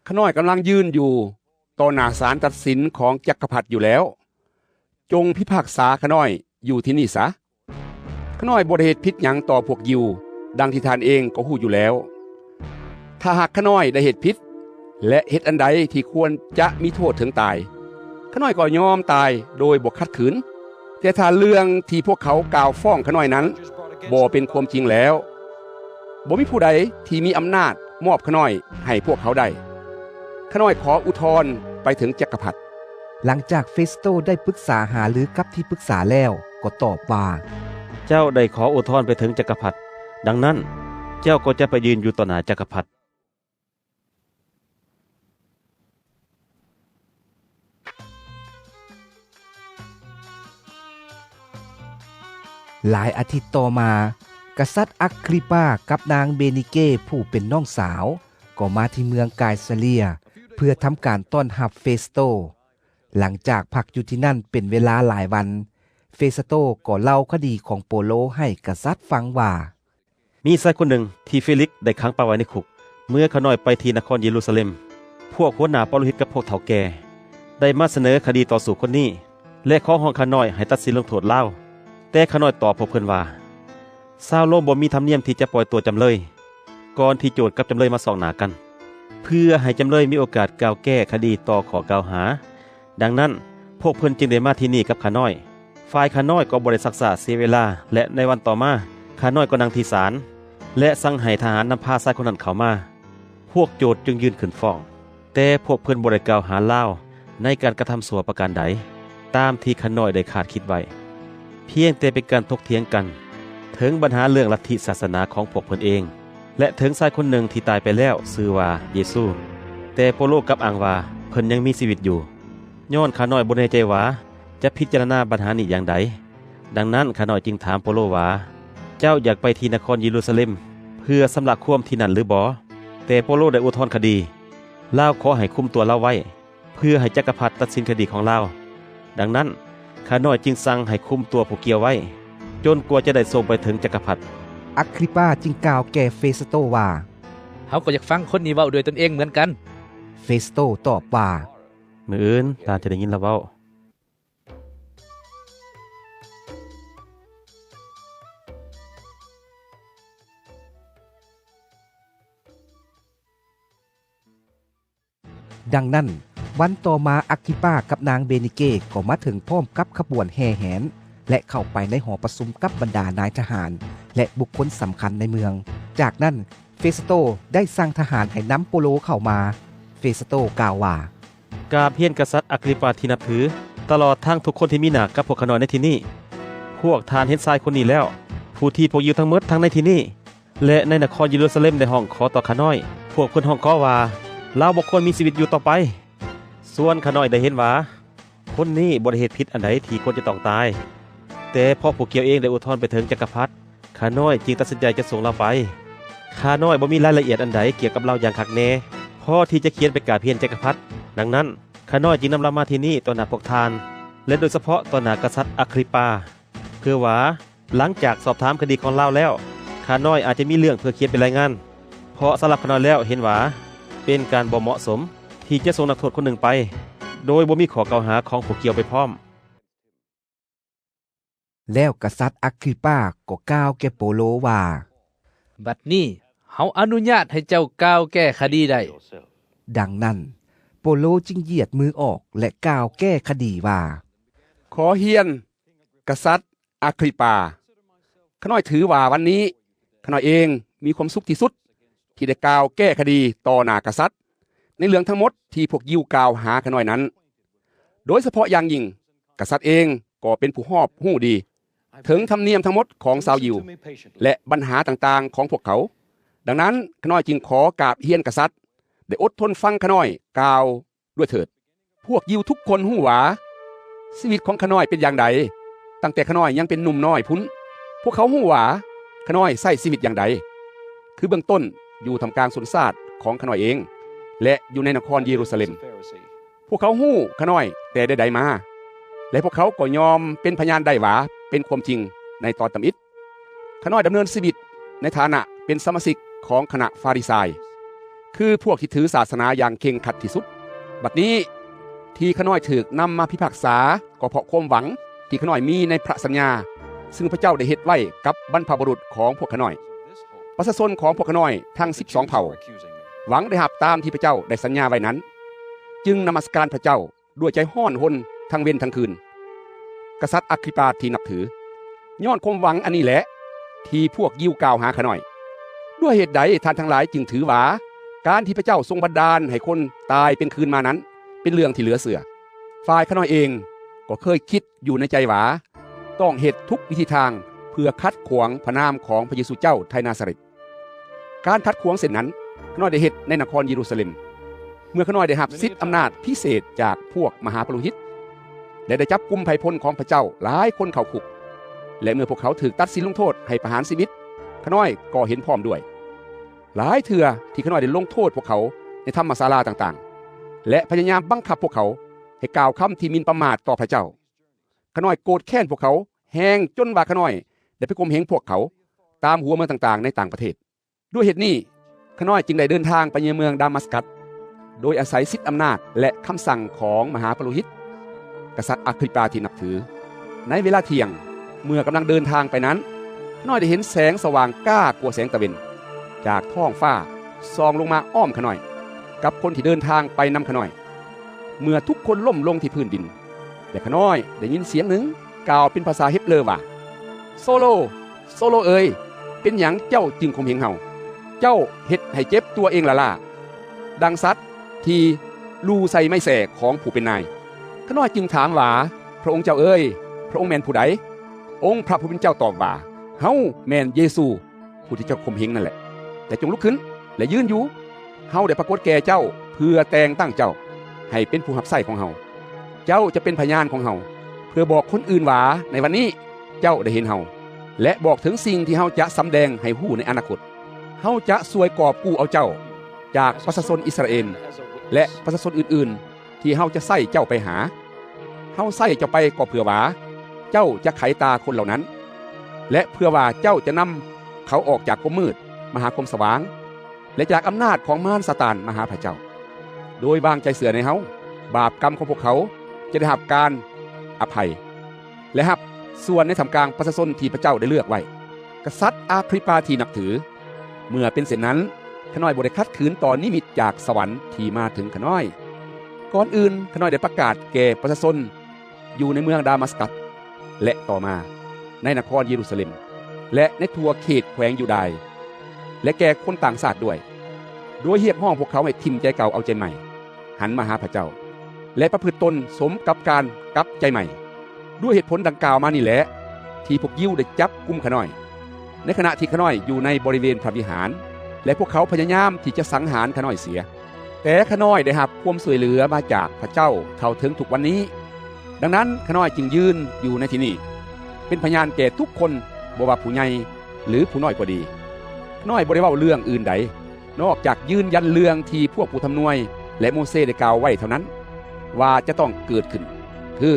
ຂ້ານ້ອຍກຳລັງຢືນຢູ່ຕໍ່ໜ້າສານຕັດສິນຂອງຈັກກະພັດຢູ່ແລ້ວ. ຈົ່ງພິພາກສາຂ້ານ້ອຍຢູ່ທີ່ນີ້ຊະ. ຂ້ານ້ອຍບໍ່ໄດ້ເຮັດຜິດຫຍັງຕໍ່ພວກຢິວ, ດັ່ງທີ່ທ່ານເອງກໍຮູ້ຢູ່ແລ້ວ. ຖ້າຫາກຂ້ານ້ອຍໄດ້ເຮັດຜິດ ແລະ ເຮັດອັນໃດທີ່ຄວນຈະມີໂທດເຖິງຕາຍ, ຂ້ານ້ອຍກໍຍອມຕາຍໂດຍບໍ່ຂັດຂືນ. ແຕ່ຖ້າເລື່ອງທີ່ພວກເຂົາກ່າວຟ້ອງຂ້ານ້ອຍນັ້ນບໍ່ເປັນຄວາມຈິງແລ້ວ, ບໍ່ມີຜູ້ໃດທີ່ມີອຳນາດມອບຂ້ານ້ອຍໃຫ້ພວກເຂົາໄດ້. ຂ້ານ້ອຍຂໍອຸທອນໄປເຖິງຈັກກະພັດ. ຫຼັງຈາກເຟສໂຕໄດ້ປຶກສາຫາລືກັບທີ່ປຶກສາແລ້ວ ກໍຕອບວ່າ, ເຈົ້າໄດ້ຂໍອຸທອນໄປເຖິງຈັກກະພັດ, ດັ່ງນັ້ນ ເຈົ້າກໍຈະໄປຢືນຢູ່ຕໍ່ໜ້າຈັກກະພັດ. ຫຼາຍອາທິດຕໍ່ມາ, ກະສັດອາກຣິປາກັບນາງເບນິເກຜູ້ເປັນນ້ອງສາວ ກໍມາທີ່ເມືອງກາຍສາເຣຍ ເພື່ອທຳການຕ້ອນຮັບເຟສໂຕ. ຫຼັງຈາກພັກຢູ່ທີ່ນັ້ນເປັນເວລາຫຼາຍວັນ, ເຟສໂຕກໍເລົ່າຄະດີຂອງໂປໂລໃຫ້ກະສັດຟັງວ່າ, ມີຊາຍຄົນໜຶ່ງທີ່ເຟລິກໄດ້ຂັງປະໄວ້ໃນຄຸກ. ເມື່ອຂ້ານ້ອຍໄປທີ່ນະຄອນເຢຣູຊາເລັມ, ພວກຫົວໜ້າປະໂລຫິດກັບພວກເຖົ້າແກ່ໄດ້ມາສະເໜີຄະດີຕໍ່ສູ້ຄົນນີ້ ແລະ ຂໍຮ້ອງຂ້ານ້ອຍໃຫ້ຕັດສິນລົງໂທດລາວ. ແຕ່ຂ້ານ້ອຍຕອບພວກເພິ່ນວ່າ, ຊາວໂລມບໍ່ມີທຳນຽມທີ່ຈະປ່ອຍຕົວຈຳເລີຍ ກ່ອນທີ່ໂຈດກັບຈຳເລີຍມາຊອກໜ້າກັນ, ເພື່ອໃຫ້ຈຳເລີຍມີໂອກາດກ່າວແກ້ຄະດີຕໍ່ຂໍ້ກ່າວຫາ. ດັ່ງນັ້ນ, ພວກເພິ່ນຈຶ່ງໄດ້ມາທີ່ນີ້ກັບຂ້ານ້ອຍ. ຝ່າຍຂ້ານ້ອຍກໍບໍ່ໄດ້ຊັກຊ້າເສຍເວລາ ແລະ ໃນວັນຕໍ່ມາ, ຂ້ານ້ອຍກໍນັ່ງທີ່ສານ ແລະ ສັ່ງໃຫ້ທະຫານນຳພາຊາຍຄົນນັ້ນເຂົ້າມາ. ພວກໂຈດຈຶ່ງຍື່ນຂຶ້ນຟ້ອງ, ແຕ່ພວກເພິ່ນບໍ່ໄດ້ກ່າວຫາລາວໃນການກະທຳຊົ່ວປະການໃດ ຕາມທີ່ຂ້ານ້ອຍໄດ້ຄາດຄິດໄວ້, ພຽງແຕ່ເປັນການຖົກຖຽງກັນເຖິງບັນຫາເລື່ອງລັດທິສາສະໜາຂອງພວກເພິ່ນເອງ ແລະ ເຖິງຊາຍຄົນໜຶ່ງທີ່ຕາຍໄປແລ້ວຊື່ວ່າເຢຊູ. ແຕ່ໂປໂລກັບອ້າງວ່າເພິ່ນຍັງມີຊີວິດຢູ່. ຍ້ອນຂ້ານ້ອຍບໍ່ແນ່ໃຈວ່າຈະພິຈາລະນາບັນຫານີ້ຢ່າງໃດ, ດັ່ງນັ້ນຂ້ານ້ອຍຈຶ່ງຖາມໂປໂລວ່າ, ເຈົ້າຢາກໄປທີ່ນະຄອນເຢຣູຊາເລັມເພື່ອຊຳລະຄວາມທີ່ນັ້ນຫຼືບໍ່? ແຕ່ໂປໂລໄດ້ອຸທອນຄະດີ, ລາວຂໍໃຫ້ຄຸມຕົວລາວໄວ້ ເພື່ອໃຫ້ຈັກກະພັດຕັດສິນຄະດີຂອງລາວ. ດັ່ງນັ້ນ, ຂ້ານ້ອຍຈຶ່ງສັ່ງໃຫ້ຄຸມຕົວຜູ້ກ່ຽວໄວ້ ຈົນກວ່າຈະໄດ້ສົ່ງໄປເຖິງຈັກກະພັດ. ອາກຣິປາຈຶ່ງກ່າວແກ່ເຟສໂຕວ່າ, ເຮົາກໍຢາກຟັງຄົນນີ້ເວົ້າດ້ວຍຕົນເອງເໝືອນກັນ. ເຟສໂຕຕອບວ່າ, ມື້ອື່ນທ່ານຈະໄດ້ຍິນລາວເວົ້າ. ດັ່ງນັ້ນ, ວັນຕໍ່ມາອາກຣິປາກັບນາງເບນິເກກໍມາເຖິງພ້ອມກັບຂະບວນແຫ່ແຫນ ແລະ ເຂົ້າໄປໃນຫໍປະຊຸມກັບບັນດານາຍທະຫານ ແລະ ບຸກຄົນສຳຄັນໃນເມືອງ. ຈາກນັ້ນ, ເຟສໂຕໄດ້ສັ່ງທະຫານໃຫ້ນຳໂປໂລເຂົ້າມາ. ເຟສໂຕກ່າວວ່າ, ກາບຮຽນກະສັດອາກຣິປາທີ່ນັບຖື, ຕະຫຼອດທັງທຸກຄົນທີ່ມີໜ້າກັບພວກຂ້ານ້ອຍໃນທີ່ນີ້. ພວກທ່ານເຫັນຊາຍຄົນນີ້ແລ້ວ, ຜູ້ທີ່ພວກຢິວທັງໝົດທັງໃນທີ່ນີ້ ແລະ ໃນນະຄອນເຢຣູຊາເລັມໄດ້ຮ້ອງຂໍຕໍ່ຂ້ານ້ອຍ. ພວກເພິ່ນຮ້ອງຂໍວ່າ ລາວບໍ່ຄວນມີຊີວິດຢູ່ຕໍ່ໄປ. ສ່ວນຂ້ານ້ອຍໄດ້ເຫັນວ່າ ຄົນນີ້ບໍ່ໄດ້ເຮັດຜິດອັນໃດທີ່ຄວນຈະຕ້ອງຕາຍ, ແຕ່ເພາະພວກກ່ຽວເອງໄດ້ອຸທອນໄປເຖິງຈັກກະພັດ, ຂ້ານ້ອຍຈຶ່ງຕັດສິນໃຈຈະສົ່ງລາວໄປ. ຂ້ານ້ອຍບໍ່ມີລາຍລະອຽດອັນໃດກ່ຽວກັບລາວຢ່າງຄັກແນ່ ພໍທີ່ຈະຂຽນໄປກາບຮຽນຈັກກະພັດ. ດັ່ງນັ້ນ, ຂ້ານ້ອຍຈຶ່ງນຳລາວມາທີ່ນີ້ຕໍ່ໜ້າພວກທ່ານ ແລະ ໂດຍສະເພາະຕໍ່ໜ້າກະສັດອາກຣິປາ, ເພື່ອວ່າ ຫຼັງຈາກສອບຖາມຄະດີຂອງລາວແລ້ວ, ຂ້ານ້ອຍອາດຈະມີເລື່ອງເພື່ອຂຽນເປັນລາຍງານ, ເພາະສຳລັບຂ້ານ້ອຍແລ້ວເຫັນວ່າ ເປັນການບໍ່ເໝາະສົມທີ່ຈະສົ່ງນັກໂທດຄົນໜຶ່ງໄປ ໂດຍບໍ່ມີຂໍ້ກ່າວຫາຂອງຜູ້ກ່ຽວໄປພ້ອມ. ແລ້ວກະສັດອາກຣິປາກໍກ່າວແກ່ໂປໂລວ່າ, ບັດນີ້ເຮົາອະນຸຍາດໃຫ້ເຈົ້າກ່າວແກ້ຄະດີໄດ້. ດັ່ງນັ້ນ, ໂປໂລຈຶ່ງຢຽດມືອອກ ແລະ ກ່າວແກ້ຄະດີວ່າ, ຂໍຮຽນ ກະສັດອາກຣິປາ, ຂ້ານ້ອຍຖືວ່າວັນນີ້ ຂ້ານ້ອຍເອງມີຄວາມສຸກທີ່ສຸດທີ່ໄດ້ກ່າວແກ້ຄະດີຕໍ່ໜ້າກະສັດ ໃນເລື່ອງທັງໝົດທີ່ພວກຢິວກ່າວຫາຂ້ານ້ອຍນັ້ນ. ໂດຍສະເພາະຢ່າງຍິ່ງ, ກະສັດເອງກໍເປັນຜູ້ຮອບຮູ້ດີເຖິງທຳນຽມທັງໝົດຂອງຊາວຢິວ ແລະ ບັນຫາຕ່າງໆຂອງພວກເຂົາ. ດັ່ງນັ້ນ, ຂ້ານ້ອຍຈຶ່ງຂໍກາບຮຽນກະສັດໄດ້ອົດທົນຟັງຂ້ານ້ອຍກ່າວ ດ້ວຍເຖີດ. ພວກຢິວທຸກຄົນຮູ້ວ່າຊີວິດຂອງຂ້ານ້ອຍເປັນຢ່າງໃດ ຕັ້ງແຕ່ຂ້ານ້ອຍຍັງເປັນໜຸ່ມນ້ອຍພຸ້ນ. ພວກເຂົາຮູ້ວ່າຂ້ານ້ອຍໃຊ້ຊີວິດຢ່າງໃດ, ຄືເບື້ອງຕົ້ນຢູ່ທ່າມກາງຊົນຊາດຂອງຂ້ານ້ອຍເອງ ແລະ ຢູ່ໃນນະຄອນເຢຣູຊາເລັມ. ພວກເຂົາຮູ້ຂ້ານ້ອຍແຕ່ໃດໆມາ, ແລະ ພວກເຂົາກໍຍອມເປັນພະຍານໄດ້ວ່າເປັນຄວາມຈິງໃນຕອນທຳອິດ. ຂ້ານ້ອຍດຳເນີນຊີວິດໃນຖານະເປັນສະມາຊິກຂອງຄະນະຟາຣິຊາຍ, ຄືພວກທີ່ຖືສາສະໜາຢ່າງເຄັ່ງຄັດທີ່ສຸດ. ບັດນີ້ທີ່ຂ້ານ້ອຍຖືກນຳມາພິພາກສາ ກໍເພາະຄວາມຫວັງທີ່ຂ້ານ້ອຍມີໃນພະສັນຍາ ຊຶ່ງພະເຈົ້າໄດ້ເຮັດໄວ້ກັບບັນພະບຸລຸດຂອງພວກຂ້ານ້ອຍ. ປະຊາຊົນຂອງພວກຂ້ານ້ອຍທັງສິບສອງເຜົ່າ ຫວັງໄດ້ຮັບຕາມທີ່ພະເຈົ້າໄດ້ສັນຍາໄວ້ນັ້ນ, ຈຶ່ງນະມັດສະການພະເຈົ້າ ດ້ວຍໃຈຮ້ອນຮົນທັງເວັນທັງຄືນ. ກະສັດອາກຣິປາທີ່ນັບຖື, ຍ້ອນຄວາມຫວັງອັນນີ້ແຫຼະ ທີ່ພວກຢິວກ່າວຫາຂ້ານ້ອຍ. ດ້ວຍເຫດໃດທ່ານທັງຫຼາຍຈຶ່ງຖືວ່າ ການທີ່ພະເຈົ້າຊົງບັນດານໃຫ້ຄົນຕາຍເປັນຄືນມານັ້ນ ເປັນເລື່ອງທີ່ເຫຼືອເຊື່ອ? ຝ່າຍຂ້ານ້ອຍເອງກໍເຄີຍຄິດຢູ່ໃນໃຈວ່າ ຕ້ອງເຮັດທຸກວິທີທາງເພື່ອຂັດຂວາງພະນາມຂອງພະເຢຊູເຈົ້າໄທນາຊາເລັດ. ການຂັດຂວາງເຊັ່ນນັ້ນ ຂ້ານ້ອຍໄດ້ເຮັດໃນນະຄອນເຢຣູຊາເລັມ ເມື່ອຂ້ານ້ອຍໄດ້ຮັບສິດອຳນາດພິເສດຈາກພວກມະຫາປະໂລຫິດ ແລະ ໄດ້ຈັບກຸມໄພ່ພົນຂອງພະເຈົ້າຫຼາຍຄົນເຂົ້າຄຸກ. ແລະ ເມື່ອພວກເຂົາຖືກຕັດສິນລົງໂທດໃຫ້ປະຫານຊີວິດ, ຂະນ້ອຍກໍເຫັນພ້ອມດ້ວຍ. ຫຼາຍເທື່ອທີ່ຂະນ້ອຍໄດ້ລົງໂທດພວກເຂົາໃນທຳມະສາລາຕ່າງໆ ແລະ ພະຍາຍາມບັງຄັບພວກເຂົາໃຫ້ກ່າວຄຳທີ່ໝິ່ນປະໝາດຕໍ່ພະເຈົ້າ. ຂະນ້ອຍໂກດແຄ້ນພວກເຂົາແຮງຈົນວ່າຂະນ້ອຍໄດ້ໄປຂົ່ມເຫັງພວກເຂົາຕາມຫົວເມືອງຕ່າງໆໃນຕ່າງປະເທດ. ດ້ວຍເຫດນີ້, ຂະນ້ອຍຈຶ່ງໄດ້ເດີນທາງໄປຍັງເມືອງດາມັດສະກັດ ໂດຍອາໄສສິດອຳນາດ ແລະ ຄຳສັ່ງຂອງມະຫາປະໂລຫິດ, ກະສັດອາກຣິປາທີ່ນັບຖື. ໃນເວລາທ່ຽງ, ເມື່ອກຳລັງເດີນທາງໄປນັ້ນ, ຂະນ້ອຍໄດ້ເຫັນແສງສະຫວ່າງກ້າກວ່າແສງຕາເວັນ ຈາກທ້ອງຟ້າສ່ອງລົງມາອ້ອມຂະນ້ອຍ ກັບຄົນທີ່ເດີນທາງໄປນຳຂະນ້ອຍ. ເມື່ອທຸກຄົນລົ້ມລົງທີ່ພື້ນດິນ ແລະ ຂະນ້ອຍໄດ້ຍິນສຽງໜຶ່ງກ່າວເປັນພາສາເຮັບເຣີວ່າ, ໂຊໂລ, ໂຊໂລເອີຍ, ເປັນຫຍັງເຈົ້າຈຶ່ງຂົ່ມເຫັງເຮົາ? ເຈົ້າເຮັດໃຫ້ເຈັບຕົວເອງລ້າໆ ດັ່ງສັດທີ່ລູໃສ່ໄມ້ແສ້ຂອງຜູ້ເປັນນາຍ. ຂະນ້ອຍຈຶ່ງຖາມວ່າ, ພະອົງເຈົ້າເອີຍ, ພະອົງແມ່ນຜູ້ໃດ? ອົງພະຜູ້ເປັນເຈົ້າຕອບວ່າ, ເຮົາແມ່ນເຢຊູ ຜູ້ທີ່ເຈົ້າຂົ່ມເຫັງນັ້ນແຫຼະ. ແຕ່ຈົ່ງລຸກຂຶ້ນ ແລະ ຢືນຢູ່. ເຮົາໄດ້ປາກົດແກ່ເຈົ້າເພື່ອແຕ່ງຕັ້ງເຈົ້າໃຫ້ເປັນຜູ້ຮັບໃຊ້ຂອງເຮົາ. ເຈົ້າຈະເປັນພະຍານຂອງເຮົາ ເພື່ອບອກຄົນອື່ນວ່າໃນວັນນີ້ເຈົ້າໄດ້ເຫັນເຮົາ ແລະ ບອກເຖິງສິ່ງທີ່ເຮົາຈະສຳແດງໃຫ້ຮູ້ໃນອະນາຄົດ. ເຮົາຈະຊ່ວຍກອບກູ້ເອົາເຈົ້າຈາກປະຊາຊົນອິດສະຣາເອນ ແລະ ປະຊາຊົນອື່ນໆ ທີ່ເຮົາຈະໃຊ້ເຈົ້າໄປຫາ. ເຮົາໃຊ້ເຈົ້າໄປກໍເພື່ອວ່າເຈົ້າຈະໄຂຕາຄົນເຫຼົ່ານັ້ນ ແລະ ເພື່ອວ່າເຈົ້າຈະນຳເຂົາອອກຈາກຄວາມມືດມາຫາຄວາມສະຫວ່າງ ແລະ ຈາກອຳນາດຂອງມານຊາຕານມາຫາພະເຈົ້າ. ໂດຍວາງໃຈເຊື່ອໃນເຮົາ, ບາບກຳຂອງພວກເຂົາຈະໄດ້ຮັບການອະໄພ ແລະ ຮັບສ່ວນໃນທ່າມກາງປະຊາຊົນທີ່ພະເຈົ້າໄດ້ເລືອກໄວ້. ກະສັດອາກຣິປາທີ່ນັບຖື, ເມື່ອເປັນເຊັ່ນນັ້ນ, ຂະນ້ອຍບໍ່ໄດ້ຂັດຂືນຕໍ່ນິມິດຈາກສະຫວັນທີ່ມາເຖິງຂະນ້ອຍ. ກ່ອນອື່ນ, ຂະນ້ອຍໄດ້ປະກາດແກ່ປະຊາຊົນຢູ່ໃນເມືອງດາມັດສະກັດ ແລະ ຕໍ່ມາໃນນະຄອນເຢຣູຊາເລັມ ແລະ ໃນທົ່ວເຂດແຂວງຢູດາຍ ແລະ ແກ່ຄົນຕ່າງຊາດດ້ວຍ, ໂດຍຮຽກຮ້ອງພວກເຂົາໃຫ້ຖິ້ມໃຈເກົ່າເອົາໃຈໃໝ່ ຫັນມາຫາພະເຈົ້າ ແລະ ປະພຶດຕົນສົມກັບການກັບໃຈໃໝ່. ດ້ວຍເຫດຜົນດັ່ງກ່າວມານີ້ແຫຼະ ທີ່ພວກຢິວໄດ້ຈັບກຸມຂະນ້ອຍ ໃນຂະນະທີ່ຂະນ້ອຍຢູ່ໃນບໍລິເວນພະວິຫານ ແລະ ພວກເຂົາພະຍາຍາມທີ່ຈະສັງຫານຂະນ້ອຍເສຍ. ແຕ່ຂະນ້ອຍໄດ້ຮັບຄວາມຊ່ວຍເຫຼືອມາຈາກພະເຈົ້າເທົ່າເຖິງທຸກວັນນີ້. ດັ່ງນັ້ນ, ຂະນ້ອຍຈຶ່ງຢືນຢູ່ໃນທີ່ນີ້ ເປັນພະຍານແກ່ທຸກຄົນ, ບໍ່ວ່າຜູ້ໃຫຍ່ ຫຼື ຜູ້ນ້ອຍກໍດີ. ຂະນ້ອຍບໍ່ໄດ້ເວົ້າເລື່ອງອື່ນໃດ ນອກຈາກຢືນຢັນເລື່ອງທີ່ພວກຜູ້ທຳນວຍ ແລະ ໂມເຊໄດ້ກ່າວໄວ້ເທົ່ານັ້ນ ວ່າຈະຕ້ອງເກີດຂຶ້ນ, ຄື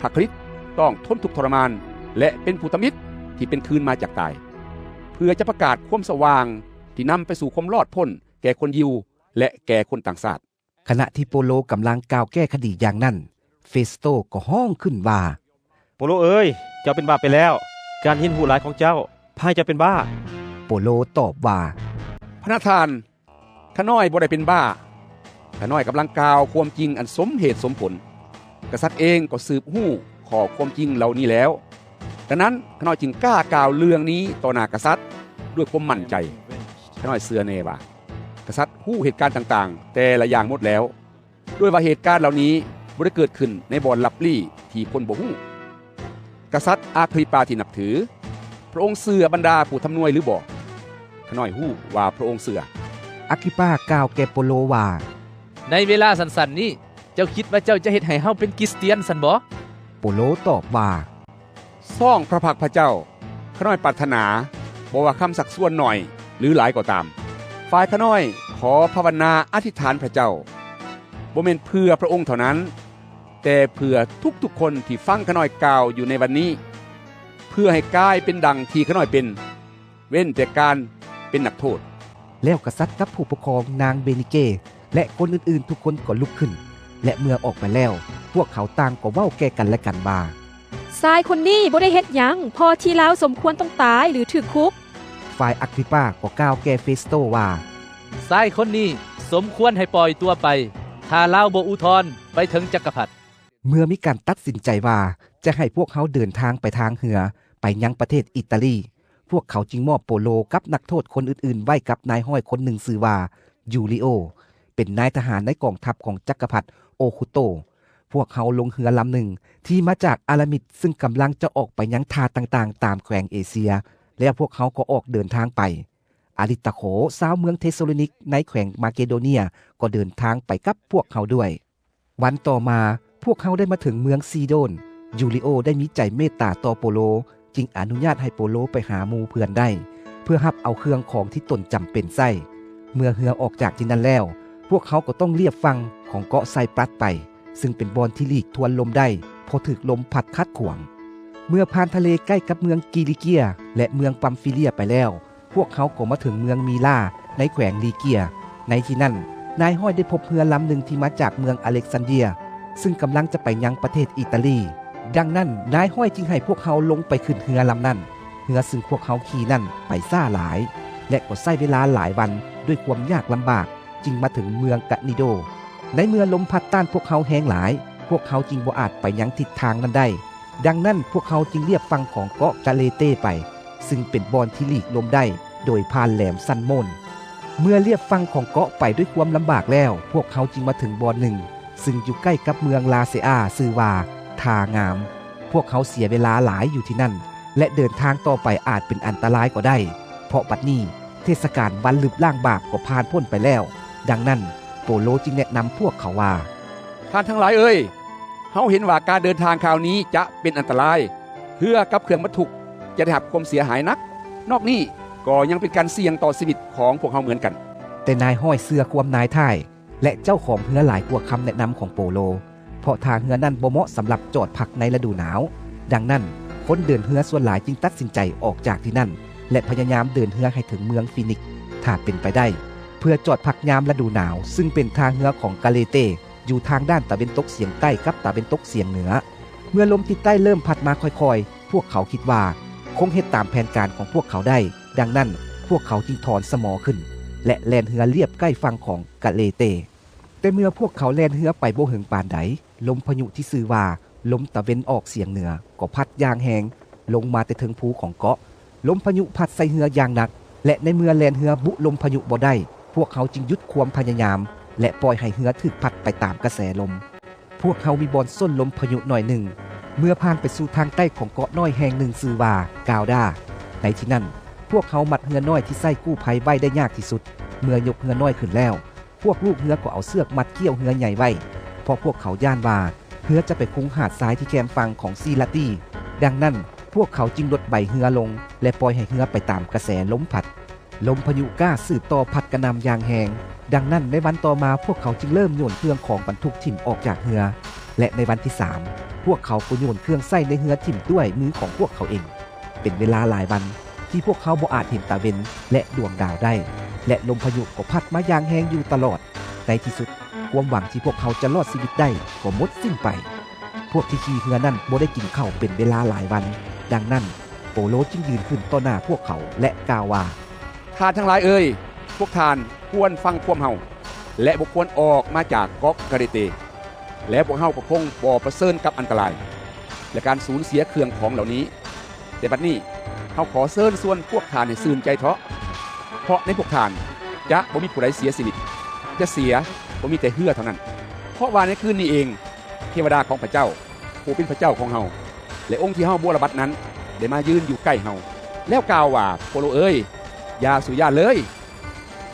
ພະຄຣິດຕ້ອງທົນທຸກທໍລະມານ ແລະ ເປັນຜູ້ທຳອິດທີ່ເປັນຄືນມາຈາກຕາຍ, ເພື່ອຈະປະກາດຄວາມສະຫວ່າງທີ່ນຳໄປສູ່ຄວາມລອດພົ້ນແກ່ຄົນຢິວ ແລະ ແກ່ຄົນຕ່າງຊາດ. ຂະນະທີ່ໂປໂລກຳລັງກ່າວແກ້ຄະດີຢ່າງນັ້ນ, ເຟສໂຕກໍຮ້ອງຂຶ້ນວ່າ, ໂປໂລເອີຍ, ເຈົ້າເປັນບ້າໄປແລ້ວ. ການຮຽນຮູ້ຫຼາຍຂອງເຈົ້າພາໃຫ້ເຈົ້າເປັນບ້າ. ໂປໂລຕອບວ່າ, ພະນະທ່ານ, ຂ້ານ້ອຍບໍ່ໄດ້ເປັນບ້າ. ຂ້ານ້ອຍກຳລັງກ່າວຄວາມຈິງອັນສົມເຫດສົມຜົນ. ກະສັດເອງກໍສືບຮູ້ຂໍ້ຄວາມຈິງເຫຼົ່ານີ້ແລ້ວ. ດັ່ງນັ້ນ, ຂ້ານ້ອຍຈຶ່ງກ້າກ່າວເລື່ອງນີ້ຕໍ່ໜ້າກະສັດດ້ວຍຄວາມໝັ້ນໃຈ. ຂ້ານ້ອຍເຊື່ອແນ່ວ່າ ກະສັດຮູ້ເຫດການຕ່າງໆແຕ່ລະຢ່າງໝົດແລ້ວ, ດ້ວຍວ່າເຫດການເຫຼົ່ານີ້ບໍ່ໄດ້ເກີດຂຶ້ນໃນບ່ອນລັບລີ້ທີ່ຄົນບໍ່ຮູ້. ກະສັດອາກຣິປາທີ່ນັບຖື, ພະອົງເຊື່ອບັນດາຜູ້ທຳນວຍຫຼືບໍ່? ຂ້ານ້ອຍຮູ້ວ່າພະອົງເຊື່ອ. ອາກຣິປາກ່າວແກ່ໂປໂລວ່າ, ໃນເວລາສັ້ນໆນີ້, ເຈົ້າຄິດວ່າເຈົ້າຈະເຮັດໃຫ້ເຮົາເປັນຄຣິສຕຽນຊັ້ນບໍ? ໂປໂລຕອບວ່າ, ຊອງພະພັກພະເຈົ້າ, ຂ້ານ້ອຍປາດຖະໜາ, ບໍ່ວ່າຄຳຊັກຊວນໜ້ອຍ ຫຼື ຫຼາຍກໍຕາມ. ຝ່າຍຂ້ານ້ອຍຂໍພາວະນາອະທິຖານພະເຈົ້າ, ບໍ່ແມ່ນເພື່ອພະອົງເທົ່ານັ້ນ, ແຕ່ເພື່ອທຸກໆຄົນທີ່ຟັງຂ້ານ້ອຍກ່າວຢູ່ໃນວັນນີ້, ເພື່ອໃຫ້ກາຍເປັນດັ່ງທີ່ຂ້ານ້ອຍເປັນ, ເວັ້ນແຕ່ການເປັນນັກໂທດ. ແລ້ວກະສັດກັບຜູ້ປົກຄອງນາງເບນິເກ ແລະ ຄົນອື່ນໆທຸກຄົນກໍລຸກຂຶ້ນ, ແລະ ເມື່ອອອກໄປແລ້ວ, ພວກເຂົາຕ່າງກໍເວົ້າແກ່ກັນແລະກັນວ່າ, ຊາຍຄົນນີ້ບໍ່ໄດ້ເຮັດຫຍັງພໍທີ່ລາວສົມຄວນຕ້ອງຕາຍ ຫຼື ຖືກຄຸກ. ຝ່າຍອາກຣິປາກໍກ່າວແກ່ເຟສໂຕວ່າ, ຊາຍຄົນນີ້ສົມຄວນໃຫ້ປ່ອຍຕົວໄປ, ຖ້າລາວບໍ່ອຸທອນໄປເຖິງຈັກກະພັດ. ເມື່ອມີການຕັດສິນໃຈວ່າຈະໃຫ້ພວກເຮົາເດີນທາງໄປທາງເຮືອໄປຍັງປະເທດອີຕາລີ, ພວກເຂົາຈຶ່ງມອບໂປໂລກັບນັກໂທດຄົນອື່ນໆໄວ້ກັບນາຍຮ້ອຍຄົນໜຶ່ງຊື່ວ່າ ຢູລິໂອ, ເປັນນາຍທະຫານໃນກອງທັບຂອງຈັກກະພັດໂອຄຸໂຕ. ພວກເຮົາລົງເຮືອລຳໜຶ່ງທີ່ມາຈາກອາລາມິດ ຊຶ່ງກຳລັງຈະອອກໄປຍັງທ່າຕ່າງໆຕາມແຂວງເອເຊຍ, ແລ້ວພວກເຮົາກໍອອກເດີນທາງໄປ. ອາລິຕາໂຄ, ຊາວເມືອງເທສໂລນິກໃນແຂວງມາເກໂດເນຍ ກໍເດີນທາງໄປກັບພວກເຮົາດ້ວຍ. ວັນຕໍ່ມາ, ພວກເຮົາໄດ້ມາເຖິງເມືອງຊີໂດນ. ຢູລິໂອໄດ້ມີໃຈເມດຕາຕໍ່ໂປໂລ, ຈຶ່ງອະນຸຍາດໃຫ້ໂປໂລໄປຫາໝູ່ເພື່ອນໄດ້ ເພື່ອຮັບເອົາເຄື່ອງຂອງທີ່ຕົນຈຳເປັນໃຊ້. ເມື່ອເຮືອອອກຈາກທີ່ນັ້ນແລ້ວ, ພວກເຂົາກໍຕ້ອງລຽບຝັ່ງຂອງເກາະໄຊປຣັສໄປ, ຊຶ່ງເປັນບ່ອນທີ່ຫຼີກທວນລົມໄດ້ ເພາະຖືກລົມພັດຂັດຂວາງ. ເມື່ອຜ່ານທະເລໃກ້ກັບເມືອງກີລິເກຍ ແລະ ເມືອງປັມຟີເລຍໄປແລ້ວ, ພວກເຂົາກໍມາເຖິງເມືອງມີລາໃນແຂວງລີເກຍ. ໃນທີ່ນັ້ນ, ນາຍຮ້ອຍໄດ້ພົບເຮືອລຳໜຶ່ງທີ່ມາຈາກເມືອງອາເລັກຊານເດຍ, ຊຶ່ງກຳລັງຈະໄປຍັງປະເທດອີຕາລີ. ດັ່ງນັ້ນ, ນາຍຮ້ອຍຈຶ່ງໃຫ້ພວກເຮົາລົງໄປຂຶ້ນເຮືອລຳນັ້ນ. ເຮືອຊຶ່ງພວກເຮົາຂີ່ນັ້ນໄປຊ້າຫຼາຍ ແລະ ກໍໃຊ້ເວລາຫຼາຍວັນດ້ວຍຄວາມຍາກລຳບາກ ຈຶ່ງມາເຖິງເມືອງກະນິໂດ. ໃນເມື່ອລົມພັດຕ້ານພວກເຮົາແຮງຫຼາຍ, ພວກເຮົາຈຶ່ງບໍ່ອາດໄປຍັງທິດທາງນັ້ນໄດ້. ດັ່ງນັ້ນ, ພວກເຮົາຈຶ່ງລຽບຝັ່ງຂອງເກາະກາເລເຕໄປ, ຊຶ່ງເປັນບ່ອນທີ່ຫຼີກລົມໄດ້ໂດຍຜ່ານແຫຼມຊັນໂມນ. ເມື່ອລຽບຝັ່ງຂອງເກາະໄປດ້ວຍຄວາມລຳບາກແລ້ວ, ພວກເຮົາຈຶ່ງມາເຖິງບ່ອນໜຶ່ງ ຊຶ່ງຢູ່ໃກ້ກັບເມືອງລາເຊອາ, ຊື່ວ່າທ່າງາມ. ພວກເຮົາເສຍເວລາຫຼາຍຢູ່ທີ່ນັ້ນ ແລະ ເດີນທາງຕໍ່ໄປອາດເປັນອັນຕະລາຍກໍໄດ້, ເພາະບັດນີ້ເທດສະການວັນລຶບລ້າງບາບກໍຜ່ານພົ້ນໄປແລ້ວ. ດັ່ງນັ້ນ, ໂປໂລຈຶ່ງແນະນຳພວກເຂົາວ່າ, ທ່ານທັງຫຼາຍເອີຍ, ເຮົາເຫັນວ່າການເດີນທາງຄາວນີ້ຈະເປັນອັນຕະລາຍ, ເຮືອກັບເຄື່ອງບັນທຸກຈະໄດ້ຮັບຄວາມເສຍຫາຍໜັກ. ນອກນີ້ກໍຍັງເປັນການສ່ຽງຕໍ່ຊີວິດຂອງພວກເຮົາເໝືອນກັນ. ແຕ່ນາຍຮ້ອຍເຊື່ອຄວາມນາຍທ້າຍ ແລະ ເຈົ້າຂອງເຮືອຫຼາຍກວ່າຄຳແນະນຳຂອງໂປໂລ, ເພາະທ່າເຮືອນັ້ນບໍ່ເໝາະສຳລັບຈອດພັກໃນລະດູໜາວ. ດັ່ງນັ້ນ, ຄົນເດີນເຮືອສ່ວນຫຼາຍຈຶ່ງຕັດສິນໃຈອອກຈາກທີ່ນັ້ນ ແລະ ພະຍາຍາມເດີນເຮືອໃຫ້ເຖິງເມືອງຟີນິກ, ຖ້າເປັນໄປໄດ້, ເພື່ອຈອດພັກຍາມລະດູໜາວ, ຊຶ່ງເປັນທ່າເຮືອຂອງກາເລເຕ, ຢູ່ທາງດ້ານຕາເວັນຕົກສຽງໃຕ້ກັບຕາເວັນຕົກສຽງເໜືອ. ເມື່ອລົມທິດໃຕ້ເລີ່ມພັດມາຄ່ອຍໆ, ພວກເຂົາຄິດວ່າຄົງເຮັດຕາມແຜນການຂອງພວກເຂົາໄດ້, ດັ່ງນັ້ນ, ພວກເຂົາຈຶ່ງຖອນສະໝໍຂຶ້ນ ແລະ ແລ່ນເຮືອລຽບໃກ້ຝັ່ງຂອງກາເລເຕ. ແຕ່ເມື່ອພວກເຂົາແລ່ນເຮືອໄປບໍ່ເຖິງປານໃດ, ລົມພາຍຸທີ່ຊື່ວ່າລົມຕາເວັນອອກສຽງເໜືອກໍພັດຢ່າງແຮງລົງມາແຕ່ເທິງພູຂອງເກາະ. ລົມພາຍຸພັດໃສ່ເຮືອຢ່າງໜັກ ແລະ ໃນເມື່ອແລ່ນເຮືອບຸລົມພາຍຸບໍ່ໄດ້, ພວກເຂົາຈຶ່ງຢຸດຄວາມພະຍາຍາມ ແລະ ປ່ອຍໃຫ້ເຮືອຖືກພັດໄປຕາມກະແສລົມ. ພວກເຮົາມີບ່ອນຊົນລົມພາຍຸໜ້ອຍໜຶ່ງ ເມື່ອຜ່ານໄປສູ່ທາງໃຕ້ຂອງເກາະນ້ອຍແຫ່ງໜຶ່ງຊື່ວ່າກາວດາ. ໃນທີ່ນັ້ນ, ພວກເຮົາມັດເຮືອນ້ອຍທີ່ໃຊ້ກູ້ໄພໄວ້ໄດ້ຍາກທີ່ສຸດ. ເມື່ອຍົກເຮືອນ້ອຍຂຶ້ນແລ້ວ, ພວກລູກເຮືອກໍເອົາເຊືອກມັດກ່ຽວເຮືອໃຫຍ່ໄວ້, ເພາະພວກເຂົາຢ້ານວ່າເຮືອຈະໄປຄຸງຫາດຊາຍທີ່ແຄມຝັ່ງຂອງຊີລາຕີ. ດັ່ງນັ້ນ, ພວກເຂົາຈຶ່ງລົດໃບເຮືອລົງ ແລະ ປ່ອຍໃຫ້ເຮືອໄປຕາມກະແສລົມພັດ. ລົມພາຍຸກ້າສືບຕໍ່ພັດກະໜ່ຳຢ່າງແຮງ. ດັ່ງນັ້ນ, ໃນວັນຕໍ່ມາ, ພວກເຂົາຈຶ່ງເລີ່ມໂຍນເຄື່ອງຂອງບັນທຸກຖິ້ມອອກຈາກເຮືອ ແລະ ໃນວັນທີສາມ, ພວກເຂົາກໍໂຍນເຄື່ອງໃຊ້ໃນເຮືອຖິ້ມດ້ວຍມືຂອງພວກເຂົາເອງ. ເປັນເວລາຫຼາຍວັນທີ່ພວກເຮົາບໍ່ອາດເຫັນຕາເວັນ ແລະ ດວງດາວໄດ້ ແລະ ລົມພາຍຸກໍພັດມາຢ່າງແຮງຢູ່ຕະຫຼອດ. ໃນທີ່ສຸດ, ຄວາມຫວັງທີ່ພວກເຮົາຈະລອດຊີວິດໄດ້ກໍໝົດສິ້ນໄປ. ພວກທີ່ຂີ່ເຮືອນັ້ນບໍ່ໄດ້ກິນເຂົ້າເປັນເວລາຫຼາຍວັນ. ດັ່ງນັ້ນ, ໂປໂລຈຶ່ງຢືນຂຶ້ນຕໍ່ໜ້າພວກເຂົາ ແລະ ກ່າວວ່າ, ທ່ານທັງຫຼາຍເອີຍ, ພວກທ່ານຄວນຟັງຄວາມເຮົາ ແລະ ບໍ່ຄວນອອກມາຈາກເກາະກາເຣເຕ, ແລ້ວພວກເຮົາກໍຄົງບໍ່ປະເຊີນກັບອັນຕະລາຍ ແລະ ການສູນເສຍເຄື່ອງຂອງເຫຼົ່ານີ້. ແຕ່ບັດນີ້ເຮົາຂໍເຊີນຊວນພວກທ່ານໃຫ້ຊື່ນໃຈເທາະ, ເພາະໃນພວກທ່ານຈະບໍ່ມີຜູ້ໃດເສຍຊີວິດ, ຈະເສຍກໍມີແຕ່ເຮືອເທົ່ານັ້ນ. ເພາະວ່າໃນຄືນນີ້ເອງ, ເທວະດາຂອງພະເຈົ້າ, ຜູ້ເປັນພະເຈົ້າຂອງເຮົາ ແລະ ອົງທີ່ເຮົາບົວລະບັດນັ້ນ ໄດ້ມາຢືນຢູ່ໃກ້ເຮົາ ແລ້ວກ່າວວ່າ, ໂປໂລເອີຍ, ຢ່າສູ່ຢ້ານເລີຍ.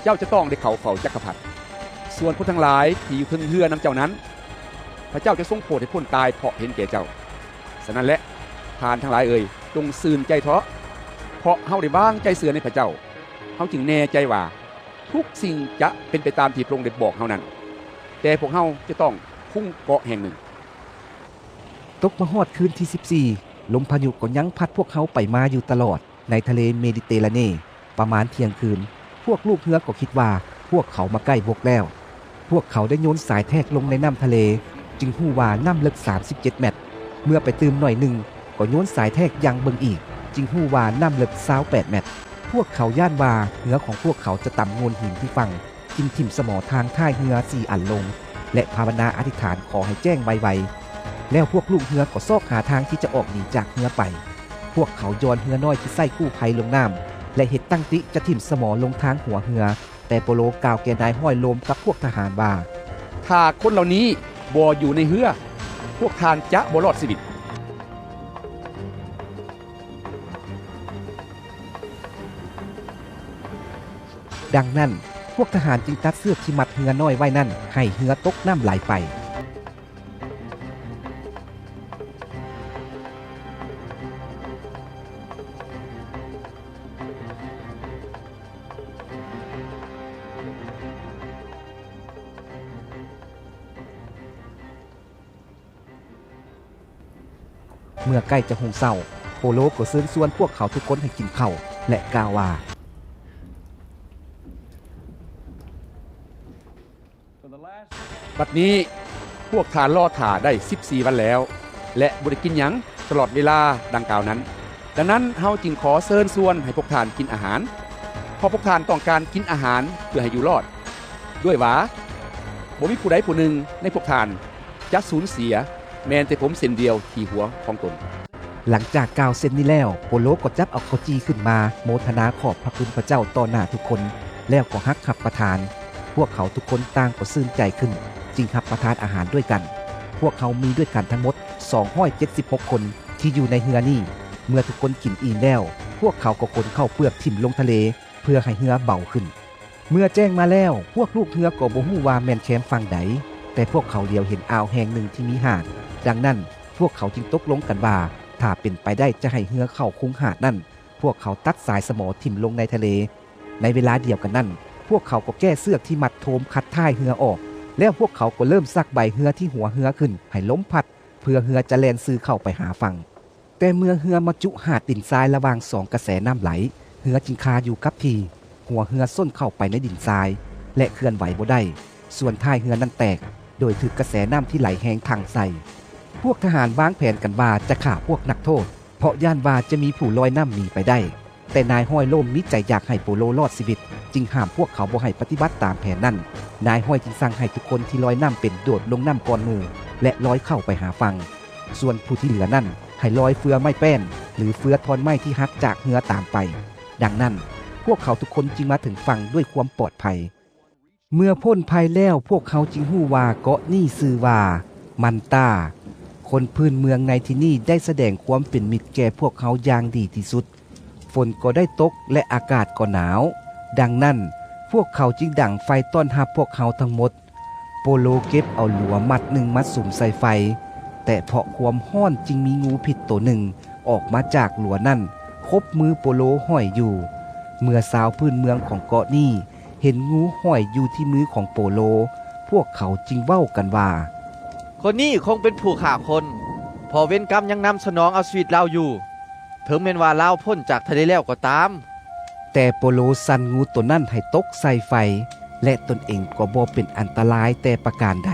ເຈົ້າຈະຕ້ອງໄດ້ເຂົ້າເຝົ້າຈັກກະພັດ. ສ່ວນຄົນທັງຫຼາຍທີ່ຢູ່ເທິງເຮືອນຳເຈົ້ານັ້ນ, ພະເຈົ້າຈະຊົງໂຜດໃຫ້ຄົນຕາຍເພາະເຫັນແກ່ເຈົ້າ. ສະນັ້ນແຫຼະ, ທ່ານທັງຫຼາຍເອີຍ, ຈົ່ງຊື່ນໃຈເທາະ, ເພາະເຮົາໄດ້ວາງໃຈເຊື່ອໃນພະເຈົ້າ. ເຮົາຈຶ່ງແນ່ໃຈວ່າທຸກສິ່ງຈະເປັນໄປຕາມທີ່ພະອົງໄດ້ບອກເຮົານັ້ນ. ແຕ່ພວກເຮົາຈະຕ້ອງຄຸງເກາະແຫ່ງໜຶ່ງ. ຕົກມາຮອດຄືນທີສິບສີ່, ລົມພາຍຸກໍຍັງພັດພວກເຮົາໄປມາຢູ່ຕະຫຼອດໃນທະເລເມດິເຕຣາເນ. ປະມານທ່ຽງຄືນ, ພວກລູກເຮືອກໍຄິດວ່າພວກເຂົາມາໃກ້ບົກແລ້ວ. ພວກເຂົາໄດ້ໂຍນສາຍແທກລົງໃນນ້ຳທະເລ, ຈຶ່ງຮູ້ວ່ານ້ຳເລິກສາມສິບເຈັດແມັດ. ເມື່ອໄປຕື່ມໜ້ອຍໜຶ່ງ, ກໍໂຍນສາຍແທກຢ່າງເບິ່ງອີກ, ຈຶ່ງຮູ້ວ່ານ້ຳເລິກຊາວແປດແມັດ. ພວກເຂົາຢ້ານວ່າເຮືອຂອງພວກເຂົາຈະຕຳໂງ່ນຫີນທີ່ຝັ່ງ, ຈຶ່ງຖິ້ມສະໝໍທາງທ້າຍເຮືອສີ່ອັນລົງ ແລະ ພາວະນາອະທິຖານຂໍໃຫ້ແຈ້ງໄວໆ. ແລ້ວພວກລູກເຮືອກໍຊອກຫາທາງທີ່ຈະອອກໜີຈາກເຮືອໄປ. ພວກເຂົາຢ່ອນເຮືອນ້ອຍທີ່ໃຊ້ກູ້ໄພລົງນ້ຳ ແລະ ເຮັດຕັ້ງຕິຈະຖິ້ມສະໝໍລົງທາງຫົວເຮືອ, ແຕ່ໂປໂລກ່າວແກ່ນາຍຮ້ອຍໂລມກັບພວກທະຫານວ່າ, ຖ້າຄົນເຫຼົ່ານີ້ບໍ່ຢູ່ໃນເຮືອ, ພວກທ່ານຈະບໍ່ລອດຊີວິດ. ດັ່ງນັ້ນ, ພວກທະຫານຈຶ່ງຕັດເຊືອກທີ່ມັດເຮືອນ້ອຍໄວ້ນັ້ນໃຫ້ເຮືອຕົກນ້ຳໄຫຼໄປ. ເມື່ອໃກ້ຈະຮຸ່ງເຊົ້າ, ໂປໂລກໍເຊີນຊວນພວກເຂົາທຸກຄົນໃຫ້ກິນເຂົ້າ ແລະ ກ່າວວ່າ ບັດນີ້ພວກທ່ານລໍຖ້າໄດ້ສິບສີ່ວັນແລ້ວ ແລະ ບໍ່ໄດ້ກິນຫຍັງຕະຫຼອດເວລາດັ່ງກ່າວນັ້ນ. ດັ່ງນັ້ນ, ເຮົາຈຶ່ງຂໍເຊີນຊວນໃຫ້ພວກທ່ານກິນອາຫານ, ເພາະພວກທ່ານຕ້ອງການກິນອາຫານເພື່ອໃຫ້ຢູ່ລອດ. ດ້ວຍວ່າ ບໍ່ມີຜູ້ໃດຜູ້ໜຶ່ງໃນພວກທ່ານຈະສູນເສຍ, ແມ່ນແຕ່ຜົມເສັ້ນດຽວທີ່ຫົວຂອງຕົນ. ຫຼັງຈາກກ່າວເຊັ່ນນີ້ແລ້ວ, ໂປໂລກໍຈັບເອົາເຂົ້າຈີ່ຂຶ້ນມາໂມທະນາຂອບພະຄຸນພະເຈົ້າຕໍ່ໜ້າທຸກຄົນ, ແລ້ວກໍຮັກຮັບປະທານ. ພວກເຂົາທຸກຄົນຕ່າງກໍຊື່ນໃຈຂຶ້ນ, ຈຶ່ງຮັບປະທານອາຫານດ້ວຍກັນ. ພວກເຮົາມີດ້ວຍກັນທັງໝົດສອງຮ້ອຍເຈັດສິບຫົກຄົນທີ່ຢູ່ໃນເຮືອນີ້. ເມື່ອທຸກຄົນກິນອີ່ມແລ້ວ, ພວກເຂົາກໍຂົນເຂົ້າເປືອກຖິ້ມລົງທະເລ ເພື່ອໃຫ້ເຮືອເບົາຂຶ້ນ. ເມື່ອແຈ້ງມາແລ້ວ, ພວກລູກເຮືອກໍບໍ່ຮູ້ວ່າແມ່ນແຄມຝັ່ງໃດ, ແຕ່ພວກເຂົາຫຼຽວເຫັນອ່າວແຫ່ງໜຶ່ງທີ່ມີຫາດ. ດັ່ງນັ້ນ, ພວກເຂົາຈຶ່ງຕົກລົງກັນວ່າ ຖ້າເປັນໄປໄດ້ຈະໃຫ້ເຮືອເຂົ້າຄຸງຫາດນັ້ນ. ພວກເຂົາຕັດສາຍສະໝໍຖິ້ມລົງໃນທະເລ. ໃນເວລາດຽວກັນນັ້ນ, ພວກເຂົາກໍແກ້ເຊືອກທີ່ມັດໂທມຄັດທ້າຍເຮືອອອກ, ແລ້ວພວກເຂົາກໍເລີ່ມຊັກໃບເຮືອທີ່ຫົວເຮືອຂຶ້ນໃຫ້ລົມພັດ, ເພື່ອເຮືອຈະແລ່ນຊື່ເຂົ້າໄປຫາຝັ່ງ. ແຕ່ເມື່ອເຮືອມາຈຸຫາດດິນຊາຍລະຫວ່າງສອງກະແສນ້ຳໄຫຼ, ເຮືອຈຶ່ງຄາຢູ່ກັບທີ່, ຫົວເຮືອສົ້ນເຂົ້າໄປໃນດິນຊາຍ ແລະ ເຄື່ອນໄຫວບໍ່ໄດ້, ສ່ວນທ້າຍເຮືອນັ້ນແຕກ ໂດຍຖືກກະແສນ້ຳທີ່ໄຫຼແຮງຖັ່ງໃສ່. ພວກທະຫານວາງແຜນກັນວ່າຈະຂ້າພວກນັກໂທດ, ເພາະຢ້ານວ່າຈະມີຜູ້ລອຍນ້ຳໜີໄປໄດ້. ແຕ່ນາຍຮ້ອຍໂລມມີໃຈຢາກໃຫ້ໂປໂລລອດຊີວິດ, ຈຶ່ງຫ້າມພວກເຂົາບໍ່ໃຫ້ປະຕິບັດຕາມແຜນນັ້ນ. ນາຍຮ້ອຍຈຶ່ງສັ່ງໃຫ້ທຸກຄົນທີ່ລອຍນ້ຳເປັນໂດດລົງນ້ຳກ່ອນໝູ່ ແລະ ລອຍເຂົ້າໄປຫາຝັ່ງ. ສ່ວນຜູ້ທີ່ເຫຼືອນັ້ນໃຫ້ລອຍເຟືອໄມ້ແປ້ນ ຫຼື ເຟືອທ່ອນໄມ້ທີ່ຫັກຈາກເຮືອຕາມໄປ. ດັ່ງນັ້ນ, ພວກເຂົາທຸກຄົນຈຶ່ງມາເຖິງຝັ່ງດ້ວຍຄວາມປອດໄພ. ເມື່ອພົ້ນໄພແລ້ວ, ພວກເຮົາຈຶ່ງຮູ້ວ່າເກາະນີ້ຊື່ວ່າມັນຕາ. ຄົນພື້ນເມືອງໃນທີ່ນີ້ໄດ້ສະແດງຄວາມເປັນມິດແກ່ພວກເຮົາຢ່າງດີທີ່ສຸດ. ຝົນກໍໄດ້ຕົກ ແລະ ອາກາດກໍໜາວ. ດັ່ງນັ້ນ, ພວກເຂົາຈຶ່ງດັງໄຟຕ້ອນຮັບພວກເຮົາທັງໝົດ. ໂປໂລເກັບເອົາຫຼົວມັດໜຶ່ງມາສຸມໃສ່ໄຟ, ແຕ່ເພາະຄວາມຮ້ອນຈຶ່ງມີງູພິດໂຕໜຶ່ງອອກມາຈາກຫຼົວນັ້ນ, ຄົບມືໂປໂລຫ້ອຍຢູ່. ເມື່ອຊາວພື້ນເມືອງຂອງເກາະນີ້ເຫັນງູຫ້ອຍຢູ່ທີ່ມືຂອງໂປໂລ, ພວກເຂົາຈຶ່ງເວົ້າກັນວ່າ, ຄົນນີ້ຄົງເປັນຜູ້ຂ້າຄົນ, ເພາະເວນກຳຍັງນຳສະໜອງເອົາຊີວິດລາວຢູ່, ເຖິງແມ່ນວ່າລາວພົ້ນຈາກທະເລແລ້ວກໍຕາມ. ແຕ່ໂປໂລສັ່ນງູໂຕນັ້ນໃຫ້ຕົກໃສ່ໄຟ, ແລະ ຕົນເອງກໍບໍ່ເປັນອັນຕະລາຍແຕ່ປະການໃດ.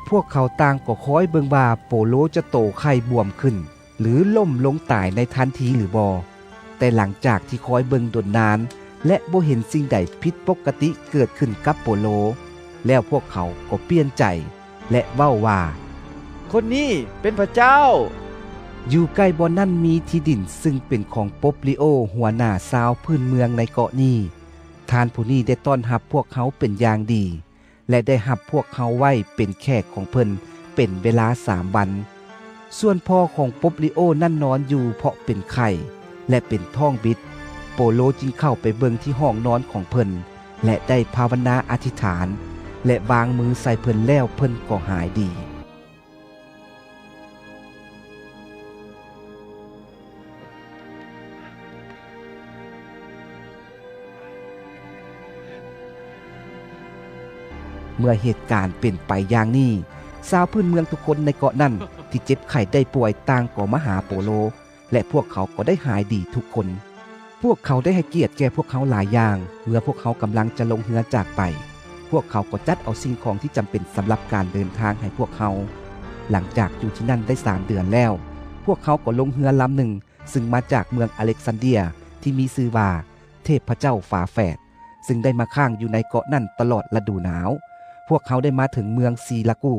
ພວກເຂົາຕ່າງກໍຄອຍເບິ່ງວ່າໂປໂລຈະໂຕໄຂ່ບວມຂຶ້ນ ຫຼື ລົ້ມລົງຕາຍໃນທັນທີຫຼືບໍ່. ແຕ່ຫຼັງຈາກທີ່ຄອຍເບິ່ງດົນນານ ແລະ ບໍ່ເຫັນສິ່ງໃດຜິດປົກກະຕິເກີດຂຶ້ນກັບໂປໂລ, ແລ້ວພວກເຂົາກໍປ່ຽນໃຈ ແລະ ເວົ້າວ່າ, ຄົນນີ້ເປັນພະເຈົ້າ! ຢູ່ໃກ້ບ່ອນນັ້ນມີທີ່ດິນຊຶ່ງເປັນຂອງປົບລິໂອ ຫົວໜ້າຊາວພື້ນເມືອງໃນເກາະນີ້. ທ່ານຜູ້ນີ້ໄດ້ຕ້ອນຮັບພວກເຮົາເປັນຢ່າງດີ ແລະ ໄດ້ຮັບພວກເຮົາໄວ້ເປັນແຂກຂອງເພິ່ນເປັນເວລາສາມວັນ. ສ່ວນພໍ່ຂອງປົບລິໂອນັ້ນນອນຢູ່ເພາະເປັນໄຂ້ ແລະ ເປັນທ້ອງບິດ. ໂປໂລຈຶ່ງເຂົ້າໄປເບິ່ງທີ່ຫ້ອງນອນຂອງເພິ່ນ ແລະ ໄດ້ພາວະນາອະທິຖານ ແລະ ວາງມືໃສ່ເພິ່ນແລ້ວເພິ່ນກໍຫາຍດີ. ເມື່ອເຫດການເປັນໄປຢ່າງນີ້, ຊາວພື້ນເມືອງທຸກຄົນໃນເກາະນັ້ນທີ່ເຈັບໄຂ້ໄດ້ປ່ວຍຕ່າງກໍມາຫາໂປໂລ ແລະ ພວກເຂົາກໍໄດ້ຫາຍດີທຸກຄົນ. ພວກເຂົາໄດ້ໃຫ້ກຽດແກ່ພວກເຮົາຫຼາຍຢ່າງ. ເມື່ອພວກເຮົາກຳລັງຈະລົງເຮືອຈາກໄປ, ພວກເຂົາກໍຈັດເອົາສິ່ງຂອງທີ່ຈຳເປັນສຳລັບການເດີນທາງໃຫ້ພວກເຮົາ. ຫຼັງຈາກຢູ່ທີ່ນັ້ນໄດ້ສາມເດືອນແລ້ວ, ພວກເຮົາກໍລົງເຮືອລຳໜຶ່ງ ຊຶ່ງມາຈາກເມືອງອາເລັກຊານເດຍ ທີ່ມີຊື່ວ່າ ເທບພະເຈົ້າຝາແຝດ, ຊຶ່ງໄດ້ມາຄ້າງຢູ່ໃນເກາະນັ້ນຕະຫຼອດລະດູໜາວ. ພວກເຮົາໄດ້ມາເຖິງເມືອງຊີລາກູ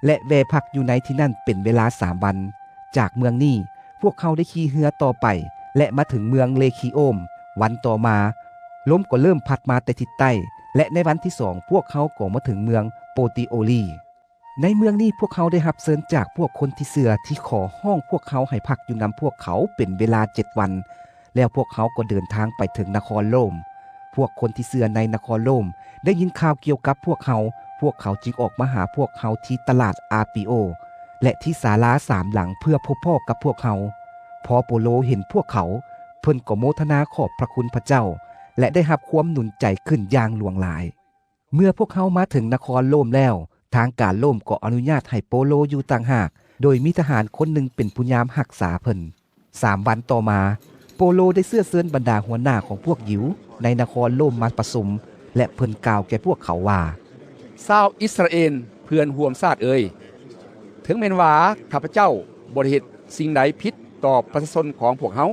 ແລະ ແວ່ພັກຢູ່ໃນທີ່ນັ້ນເປັນເວລາສາມວັນ. ຈາກເມືອງນີ້, ພວກເຮົາໄດ້ຂີ່ເຮືອຕໍ່ໄປ ແລະ ມາເຖິງເມືອງເລຄີໂອມ. ວັນຕໍ່ມາ, ລົມກໍເລີ່ມພັດມາແຕ່ທິດໃຕ້ ແລະ ໃນວັນທີສອງ ພວກເຮົາກໍມາເຖິງເມືອງໂປຕິໂອລີ. ໃນເມືອງນີ້ພວກເຮົາໄດ້ຮັບເຊີນຈາກພວກຄົນທີ່ເຊື່ອ ທີ່ຂໍຮ້ອງພວກເຮົາໃຫ້ພັກຢູ່ນຳພວກເຂົາເປັນເວລາເຈັດວັນ, ແລ້ວພວກເຮົາກໍເດີນທາງໄປເຖິງນະຄອນໂລມ. ພວກຄົນທີ່ເຊື່ອໃນນະຄອນໂລມໄດ້ຍິນຂ່າວກ່ຽວກັບພວກເຮົາ, ພວກເຂົາຈຶ່ງອອກມາຫາພວກເຮົາທີ່ຕະຫຼາດອາປີໂອ ແລະ ທີ່ສາລາສາມຫຼັງເພື່ອພົບພໍ້ກັບພວກເຮົາ. ພໍໂປໂລເຫັນພວກເຂົາ, ເພິ່ນກໍໂມທະນາຂອບພະຄຸນພະເຈົ້າ ແລະ ໄດ້ຮັບຄວາມໜູນໃຈຂຶ້ນຢ່າງຫຼວງຫຼາຍ. ເມື່ອພວກເຮົາມາເຖິງນະຄອນໂລມແລ້ວ, ທາງການໂລມກໍອະນຸຍາດໃຫ້ໂປໂລຢູ່ຕ່າງຫາກ, ໂດຍມີທະຫານຄົນໜຶ່ງເປັນຜູ້ຍາມຮັກສາເພິ່ນ. ສາມວັນຕໍ່ມາ, ໂປໂລໄດ້ເຊື້ອເຊີນບັນດາຫົວໜ້າຂອງພວກຢິວໃນນະຄອນໂຣມມາປະຊຸມ ແລະ ເພິ່ນກ່າວແກ່ພວກເຂົາວ່າ, ຊາວອິດສະຣາເອນ ເພື່ອນຮ່ວມຊາດເອີຍ, ເຖິງແມ່ນວ່າຂ້າພະເຈົ້າບໍ່ໄດ້ເຮັດສິ່ງໃດຜິດຕໍ່ປະຊາຊົນຂອງພວກເຮົາ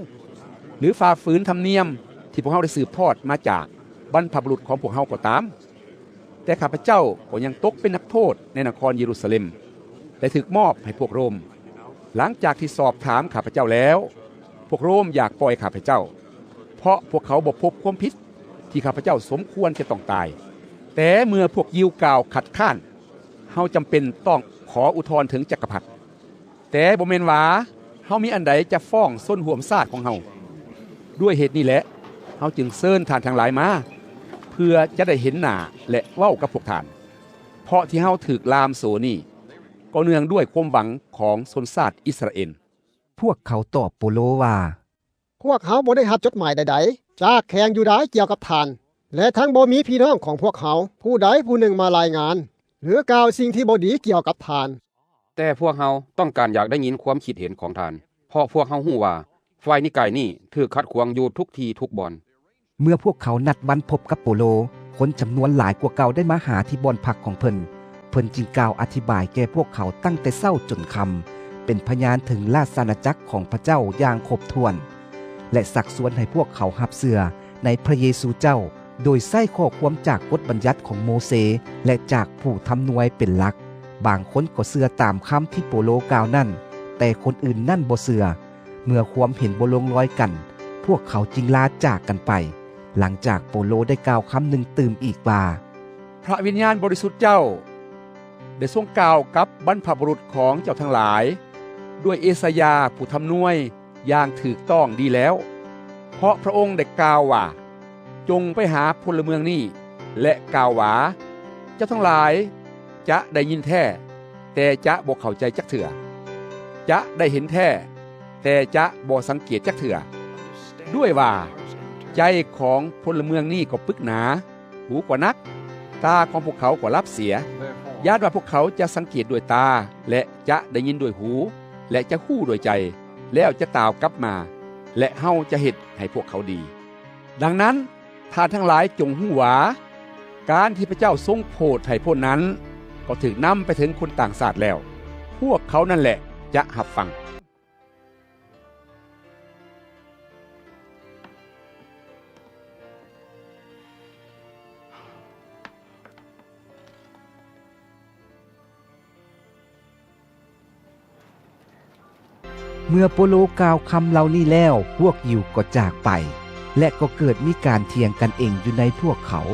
ຫຼື ຝ່າຝືນທຳນຽມທີ່ພວກເຮົາໄດ້ສືບທອດມາຈາກບັນພະບຸລຸດຂອງພວກເຮົາກໍຕາມ, ແຕ່ຂ້າພະເຈົ້າກໍຍັງຕົກເປັນນັກໂທດໃນນະຄອນເຢຣູຊາເລັມ ແລະ ຖືກມອບໃຫ້ພວກໂຣມ. ຫຼັງຈາກທີ່ສອບຖາມຂ້າພະເຈົ້າແລ້ວ, ພວກໂຣມຢາກປ່ອຍຂ້າພະເຈົ້າ, ເພາະພວກເຂົາບໍ່ພົບຄວາມຜິດທີ່ຂ້າພະເຈົ້າສົມຄວນຈະຕ້ອງຕາຍ. ແຕ່ເມື່ອພວກຢິວກ່າວຂັດຄ້ານ, ເຮົາຈຳເປັນຕ້ອງຂໍອຸທອນເຖິງຈັກກະພັດ. ແຕ່ບໍ່ແມ່ນວ່າເຮົາມີອັນໃດຈະຟ້ອງຊົນຮ່ວມຊາດຂອງເຮົາ. ດ້ວຍເຫດນີ້ແຫຼະ, ເຮົາຈຶ່ງເຊີນທ່ານທັງຫຼາຍມາ, ເພື່ອຈະໄດ້ເຫັນໜ້າ ແລະ ເວົ້າກັບພວກທ່ານ. ເພາະທີ່ເຮົາຖືກລ່າມໂສ້ນີ້, ກໍເນື່ອງດ້ວຍຄວາມຫວັງຂອງຊົນຊາດອິດສະຣາເອນ. ພວກເຂົາຕອບໂປໂລວ່າ, ພວກເຮົາບໍ່ໄດ້ຮັບຈົດໝາຍໃດໆຈາກແຂວງຢູດາກ່ຽວກັບທ່ານ, ແລະ ທັງບໍ່ມີພີ່ນ້ອງຂອງພວກເຮົາຜູ້ໃດຜູ້ໜຶ່ງມາລາຍງານ ຫຼື ກ່າວສິ່ງທີ່ບໍ່ດີກ່ຽວກັບທ່ານ. ແຕ່ພວກເຮົາຕ້ອງການຢາກໄດ້ຍິນຄວາມຄິດເຫັນຂອງທ່ານ, ເພາະພວກເຮົາຮູ້ວ່າ ຝ່າຍນິກາຍນີ້ຖືກຂັດຂວາງຢູ່ທຸກທີ່ທຸກບ່ອນ. ເມື່ອພວກເຂົານັດວັນພົບກັບໂປໂລ, ຄົນຈຳນວນຫຼາຍກວ່າເກົ່າໄດ້ມາຫາທີ່ບ່ອນພັກຂອງເພິ່ນ. ເພິ່ນຈຶ່ງກ່າວອະທິບາຍແກ່ພວກເຂົາຕັ້ງແຕ່ເຊົ້າຈົນຄ່ຳ, ເປັນພະຍານເຖິງລາຊະອານາຈັກຂອງພະເຈົ້າຢ່າງຄົບຖ້ວນ ແລະ ຊັກຊວນໃຫ້ພວກເຂົາຮັບເຊື່ອໃນພະເຢຊູເຈົ້າ, ໂດຍໃຊ້ຂໍ້ຄວາມຈາກກົດບັນຍັດຂອງໂມເຊ ແລະ ຈາກຜູ້ທຳນວຍເປັນຫຼັກ. ບາງຄົນກໍເຊື່ອຕາມຄຳທີ່ໂປໂລກ່າວນັ້ນ, ແຕ່ຄົນອື່ນນັ້ນບໍ່ເຊື່ອ. ເມື່ອຄວາມເຫັນບໍ່ລົງລອຍກັນ, ພວກເຂົາຈຶ່ງລາຈາກກັນໄປ, ຫຼັງຈາກໂປໂລໄດ້ກ່າວຄຳໜຶ່ງຕື່ມອີກວ່າ, ພະວິນຍານບໍລິສຸດເຈົ້າໄດ້ຊົງກ່າວກັບບັນພະບຸລຸດຂອງເຈົ້າທັງຫຼາຍ ດ້ວຍເອຊາຍາຜູ້ທຳນວຍຢ່າງຖືກຕ້ອງດີແລ້ວ, ເພາະພະອົງໄດ້ກ່າວວ່າ, ຈົ່ງໄປຫາພົນລະເມືອງນີ້ ແລະ ກ່າວວ່າ, ເຈົ້າທັງຫຼາຍຈະໄດ້ຍິນແທ້, ແຕ່ຈະບໍ່ເຂົ້າໃຈຈັກເທື່ອ, ຈະໄດ້ເຫັນແທ້, ແຕ່ຈະບໍ່ສັງເກດຈັກເທື່ອ, ດ້ວຍວ່າໃຈຂອງພົນລະເມືອງນີ້ກໍປຶກໜາ, ຫູກໍໜັກ, ຕາຂອງພວກເຂົາກໍຫຼັບເສຍ, ຢ້ານວ່າພວກເຂົາຈະສັງເກດດ້ວຍຕາ ແລະ ຈະໄດ້ຍິນດ້ວຍຫູ ແລະ ຈະຮູ້ດ້ວຍໃຈ, ແລ້ວຈະຕ່າວກັບມາ, ແລະ ເຮົາຈະເຮັດໃຫ້ພວກເຂົາດີ. ດັ່ງນັ້ນ, ທ່ານທັງຫຼາຍຈົ່ງຮູ້ວ່າ, ການທີ່ພະເຈົ້າຊົງໂຜດໃຫ້ພົ້ນນັ້ນ ກໍຖືກນຳໄປເຖິງຄົນຕ່າງຊາດແລ້ວ. ພວກເຂົານັ້ນແຫຼະຈະຮັບຟັງ. ເມື່ອໂປໂລກ່າວຄຳເຫຼົ່ານີ້ແລ້ວ, ພວກຢິວກໍຈາກໄປ, ແລະ ກໍເກີດມີການຖຽງກັນເອງຢູ່ໃນພວກເຂົາ.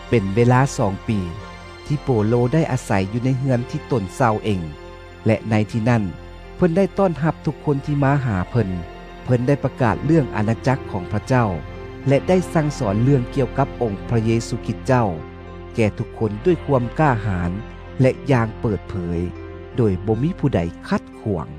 ເປັນເວລາສອງປີ ທີ່ໂປໂລໄດ້ອາໄສຢູ່ໃນເຮືອນທີ່ຕົນເຊົ່າເອງ, ແລະ ໃນທີ່ນັ້ນ ເພິ່ນໄດ້ຕ້ອນຮັບທຸກຄົນທີ່ມາຫາເພິ່ນ. ເພິ່ນໄດ້ປະກາດເລື່ອງອານາຈັກຂອງພະເຈົ້າ ແລະ ໄດ້ສັ່ງສອນເລື່ອງກ່ຽວກັບອົງພະເຢຊູຄຣິດເຈົ້າ ແກ່ທຸກຄົນດ້ວຍຄວາມກ້າຫານ ແລະ ຢ່າງເປີດເຜີຍ, ໂດຍບໍ່ມີຜູ້ໃດຂັດຂວາງ.